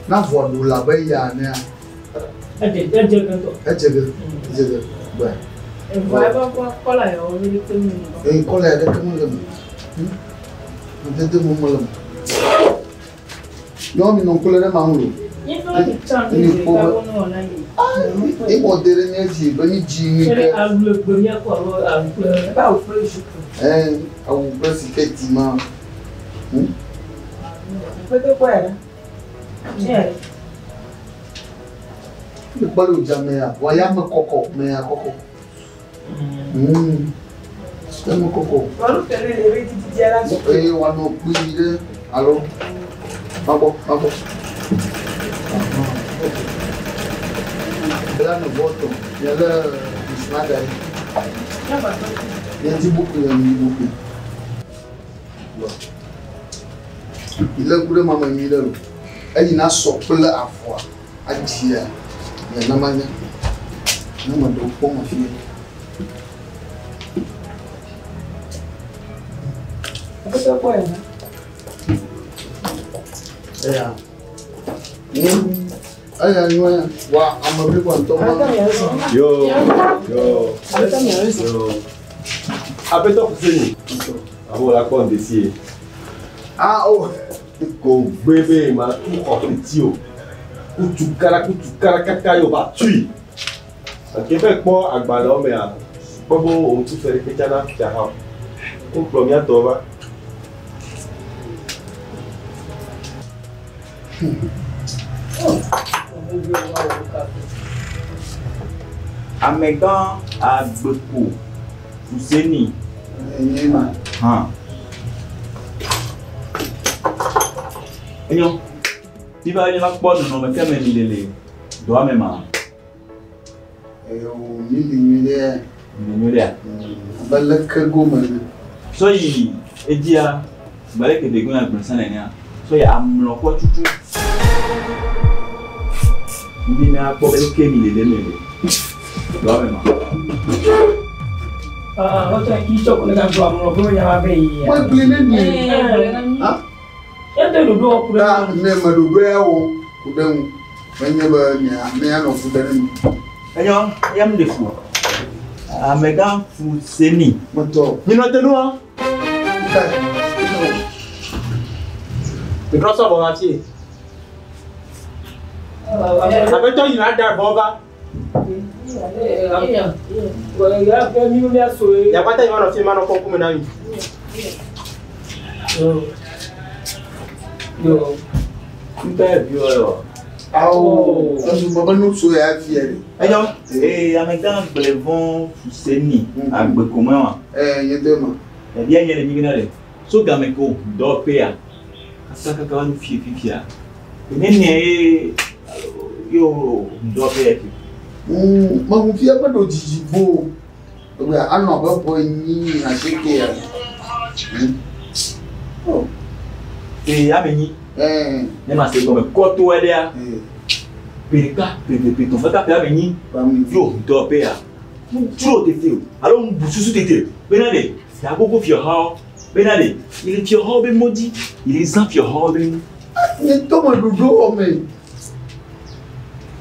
Na vɔ ɖu la be ya nea. Edze edze ge ŋutɔ. Edze ge edze ge gbɛ. Evɔ ebe ƒe kɔla ya wo ɖe ke mi. Eyi kɔla ya ɖeke mele me. Ŋdede mo mele me. Nyɔnu mi nɔ ŋku lé ɖe ma ŋu lo. Nye ƒe mi tsã mi Mi ɖeka kpɔ be wo ne wɔna yi. Ewɔ de ɖe mía dzi be mi dzi nyui Ṣé ke. awu le gbe míakɔ alo awu kple. Ebe awu kple jupe. Ɛɛ awu kple sikɛti ma. Pete kpɔ ya ɖe. Nye. Mi kpɔ ɖe wòdza mea, wɔ ya me kɔkɔ mea kɔkɔ. Eme kɔkɔ. Wɔnu ke ne le ebe didi dzia la su. Eye wòanɔ kpui ɖe alo magbɔ magbɔ. Bla ne vɔ tɔ, mialé bisima da ɖi. Miadi bukui le mi bukui. Ilé ŋku ɖe ma me nyui ɖe lo. Eyi na sɔ kple avɔa adzia. Miana manya. Ne ame ɖewo kpɔm afi ya. Aƒetɔ kpɔ ya. Eya. Eya nyo ya. Wa ame blibo ŋutɔ ma. Yo, yo. Yo. Aƒetɔ Fuseni. Amewo la kpɔ ŋdesi ye. Ah o. Ko gbe be ma tu xɔ teti o. Kutu kara kutu kara kaka ye o va tui. Ake be kpɔ agbalẽwo mea, kpɔ be wo ŋuti fe ɖeke tsana fia hã o. Wokplɔ mía tɔ va. Amegã Agbeko Fuseni. Enye ma. Hã. Enyo. Mi va mi va kpɔ nɔnɔme ke me mi le le dɔa me ma. Eyo mi li nyui ɖe. Mi li nyui ɖea? Abe leke gome ene. Sɔ yi edzia, gbe ɖe ke ɖegbea gblẽ sã nenea, sɔ yi amlɔ kpɔ tutu. Mi mi akpɔ be leke mi le le eme le dɔa me ma. Ah, o tɛ i tsɔ ko ne ka gblɔ amlɔ ko nya ma be yi ya. Megblẽ ne mi. Ha? Ete ɖoɖo wɔ ku ɖe Ta ne me ɖoɖo ya wɔ ku ɖe ŋu. Menye be mia mianɔ ku ɖe ne mi. Enyo, ya mi le fu. Amegã Fuseni. Metɔ. Mi nɔ te nua. Mi trɔ sɔ vɔ va fie. Aƒetɔ yina da vɔ va. Yakpata yi ma nɔ fie ma nɔ kpɔ ŋkume na mi. Yo. Ŋutɔ viwo yɔ. Awo, ezu me be nutsu ya fie ɖe. Enyo, ee amegã Gblevɔ Fuseni Agbeko me wa. Ee, nye de ma. Ebia nye le nyigbe na ɖe. So game ko dɔwɔƒea, kakakaka va nu fie fifia. Nene ye yo dɔwɔƒe ya fi. Mehu fia meɖo dzidzi bo. Ebe anɔ abe ƒe enyi asieke ya. Oh. Ee, ame nyi. Ee. Ne ma se gɔme kɔto ɖea. Ƒe ɖeka, ƒe eve, ƒe etɔ̃, kaka ƒe ame nyi. Yo dɔwɔƒea. Ŋutsuwo tete o alo ŋbu susu tete bena ɖe yagogo fiɔhawo bena ɖe yi le fiɔhawo be mɔ dzi yi le zã fiɔhawo be nu. Nye tɔ me ɖoɖo wɔ me.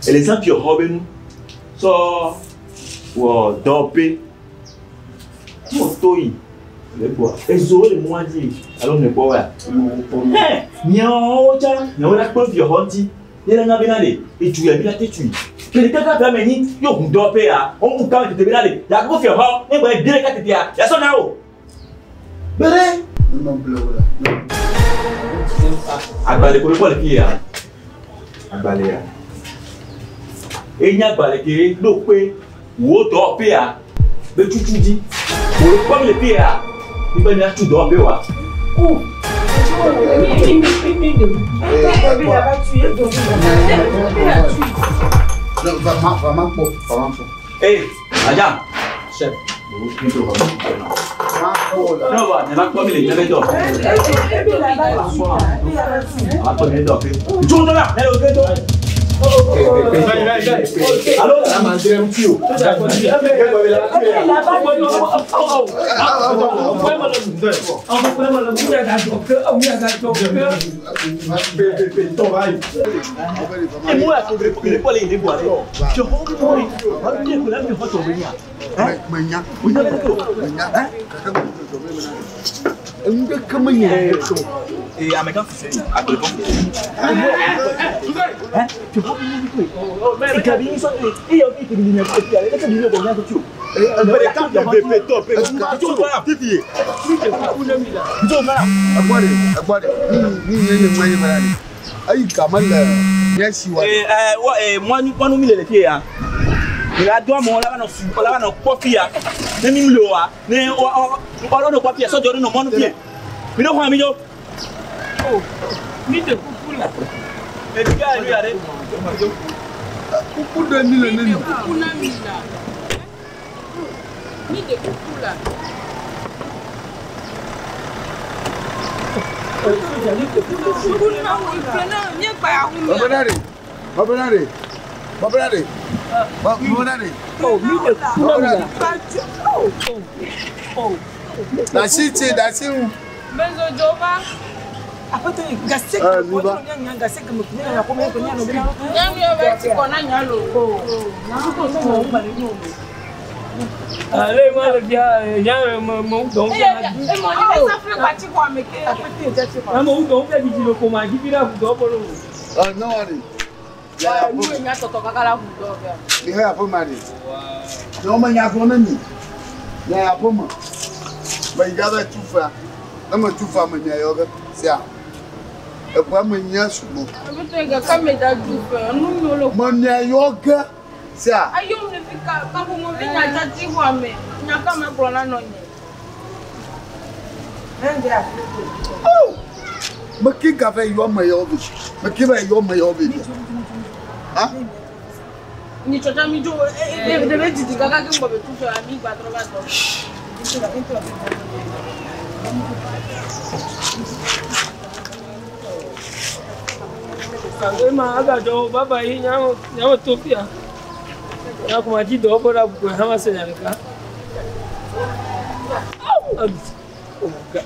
Ele zã fiɔhawo be nu sɔ wɔ dɔwɔƒe. Ne wòto yi le gbɔa ezowo le mɔa dzi alo ne kpɔ woa. Hɛ miawo tsã miawo la kpe fiɔhawo ŋuti. Ne la nya bena ɖe edu ya mi la te tui. Ƒe ɖeka kaka ame nyi yo ʋu dɔwɔƒe ya wo ŋu kame tete bena ɖe yagogo fiɔhawo ne gba bi ɖeka tetea yasɔ na wo. Bere. Nɔ ble wo la. Agbalẽ ko kpɔ le fi ya. Agbalẽ ya. Enye agbalẽ ke ɖo kpe wo dɔwɔƒe ya be tutu dzi. Wo kpɔ mi le fi ya. Mi be miatu dɔwɔƒe wa. Va ma kpɔ, va ma kpɔ. Ee, Adja. Chef. Ne wa, ne ma kpɔ mi le nye be dɔ. Ma kpɔ mi le dɔwɔƒe. Tso dɔ la, ne le wo ke dɔ. Alo, Menya. Menya. Enu ɖeke menye. Ee, amegã Fuseni, Agbelevɔ Fuseni. Egbɔ ɖe, egbɔ ɖe. Ni ni nye le ŋua nye me la ɖe. Eyi game le mía si wa. Mɔnu mi le le fie ya. Mi la do amewo la va nɔ su, la va nɔ kpɔ fia. Ne mi le oa, ne wa wa wa nɔ kpɔ fia, sɔdze nɔ mɔnu fie. Mi ɖo xɔ mi ɖo. Mi de kuku la. Ebi ka enu ya ɖe. Kuku ɖe mi le ne mi. Kuku na mi la. Mi de kuku la. Kuku na wo ife na mi gba ya hu mi. Babana ɖe, babana ɖe. Bɔbɔna de. Bɔbɔna de. Oh, mi le kuna mi la. Oh. Dasi tse dasi ŋu. Mezodzo va. Aƒetɔ yi gase Eh, mi va. gase keme kune na kome ko nya no bena. Nyanu yɔ va ti kɔ na nya lo. Ale ma le fia nya me me wu dɔn fia. Emɔ ni bɛ safre gba ti xɔ ame ke. Na me wu dɔn fia didi le koma dzi fi ɖe aʋu dɔ bolo. Ɔ ne wa de. Ya Nu ye nya tɔtɔ kaka la ʋu dɔ fia. Mi hɛ aƒe ma de. Ne wo me nya gblɔ ne mi. Nya ya aƒe me. Me yi gava tu fea. Ne me tu fea me nya yɔ ge sia. Eƒea me nya sugbɔ. Aƒetɔ yi gake me da du fɛ nu nyo le. Me nya yɔ ge sia. Ayo me fi ka kaƒomevi nya dzati xɔ ame. Nya ka me gblɔ na nɔ nye. Me ki gava yɔ me yɔ vi. Me ki va yɔ me yɔ vi. Ha? Nyi tsɔtsɔ mi dzo e ɖe didi kaka ke ŋgbɔ be tu fɛ mi gba trɔ va dɔ. Ema agadzɔ baba yi nya me to fia. Nya koma dzi dɔ bɔ ɖe aʋu ko hã ma se nya ɖeka. Oh, God.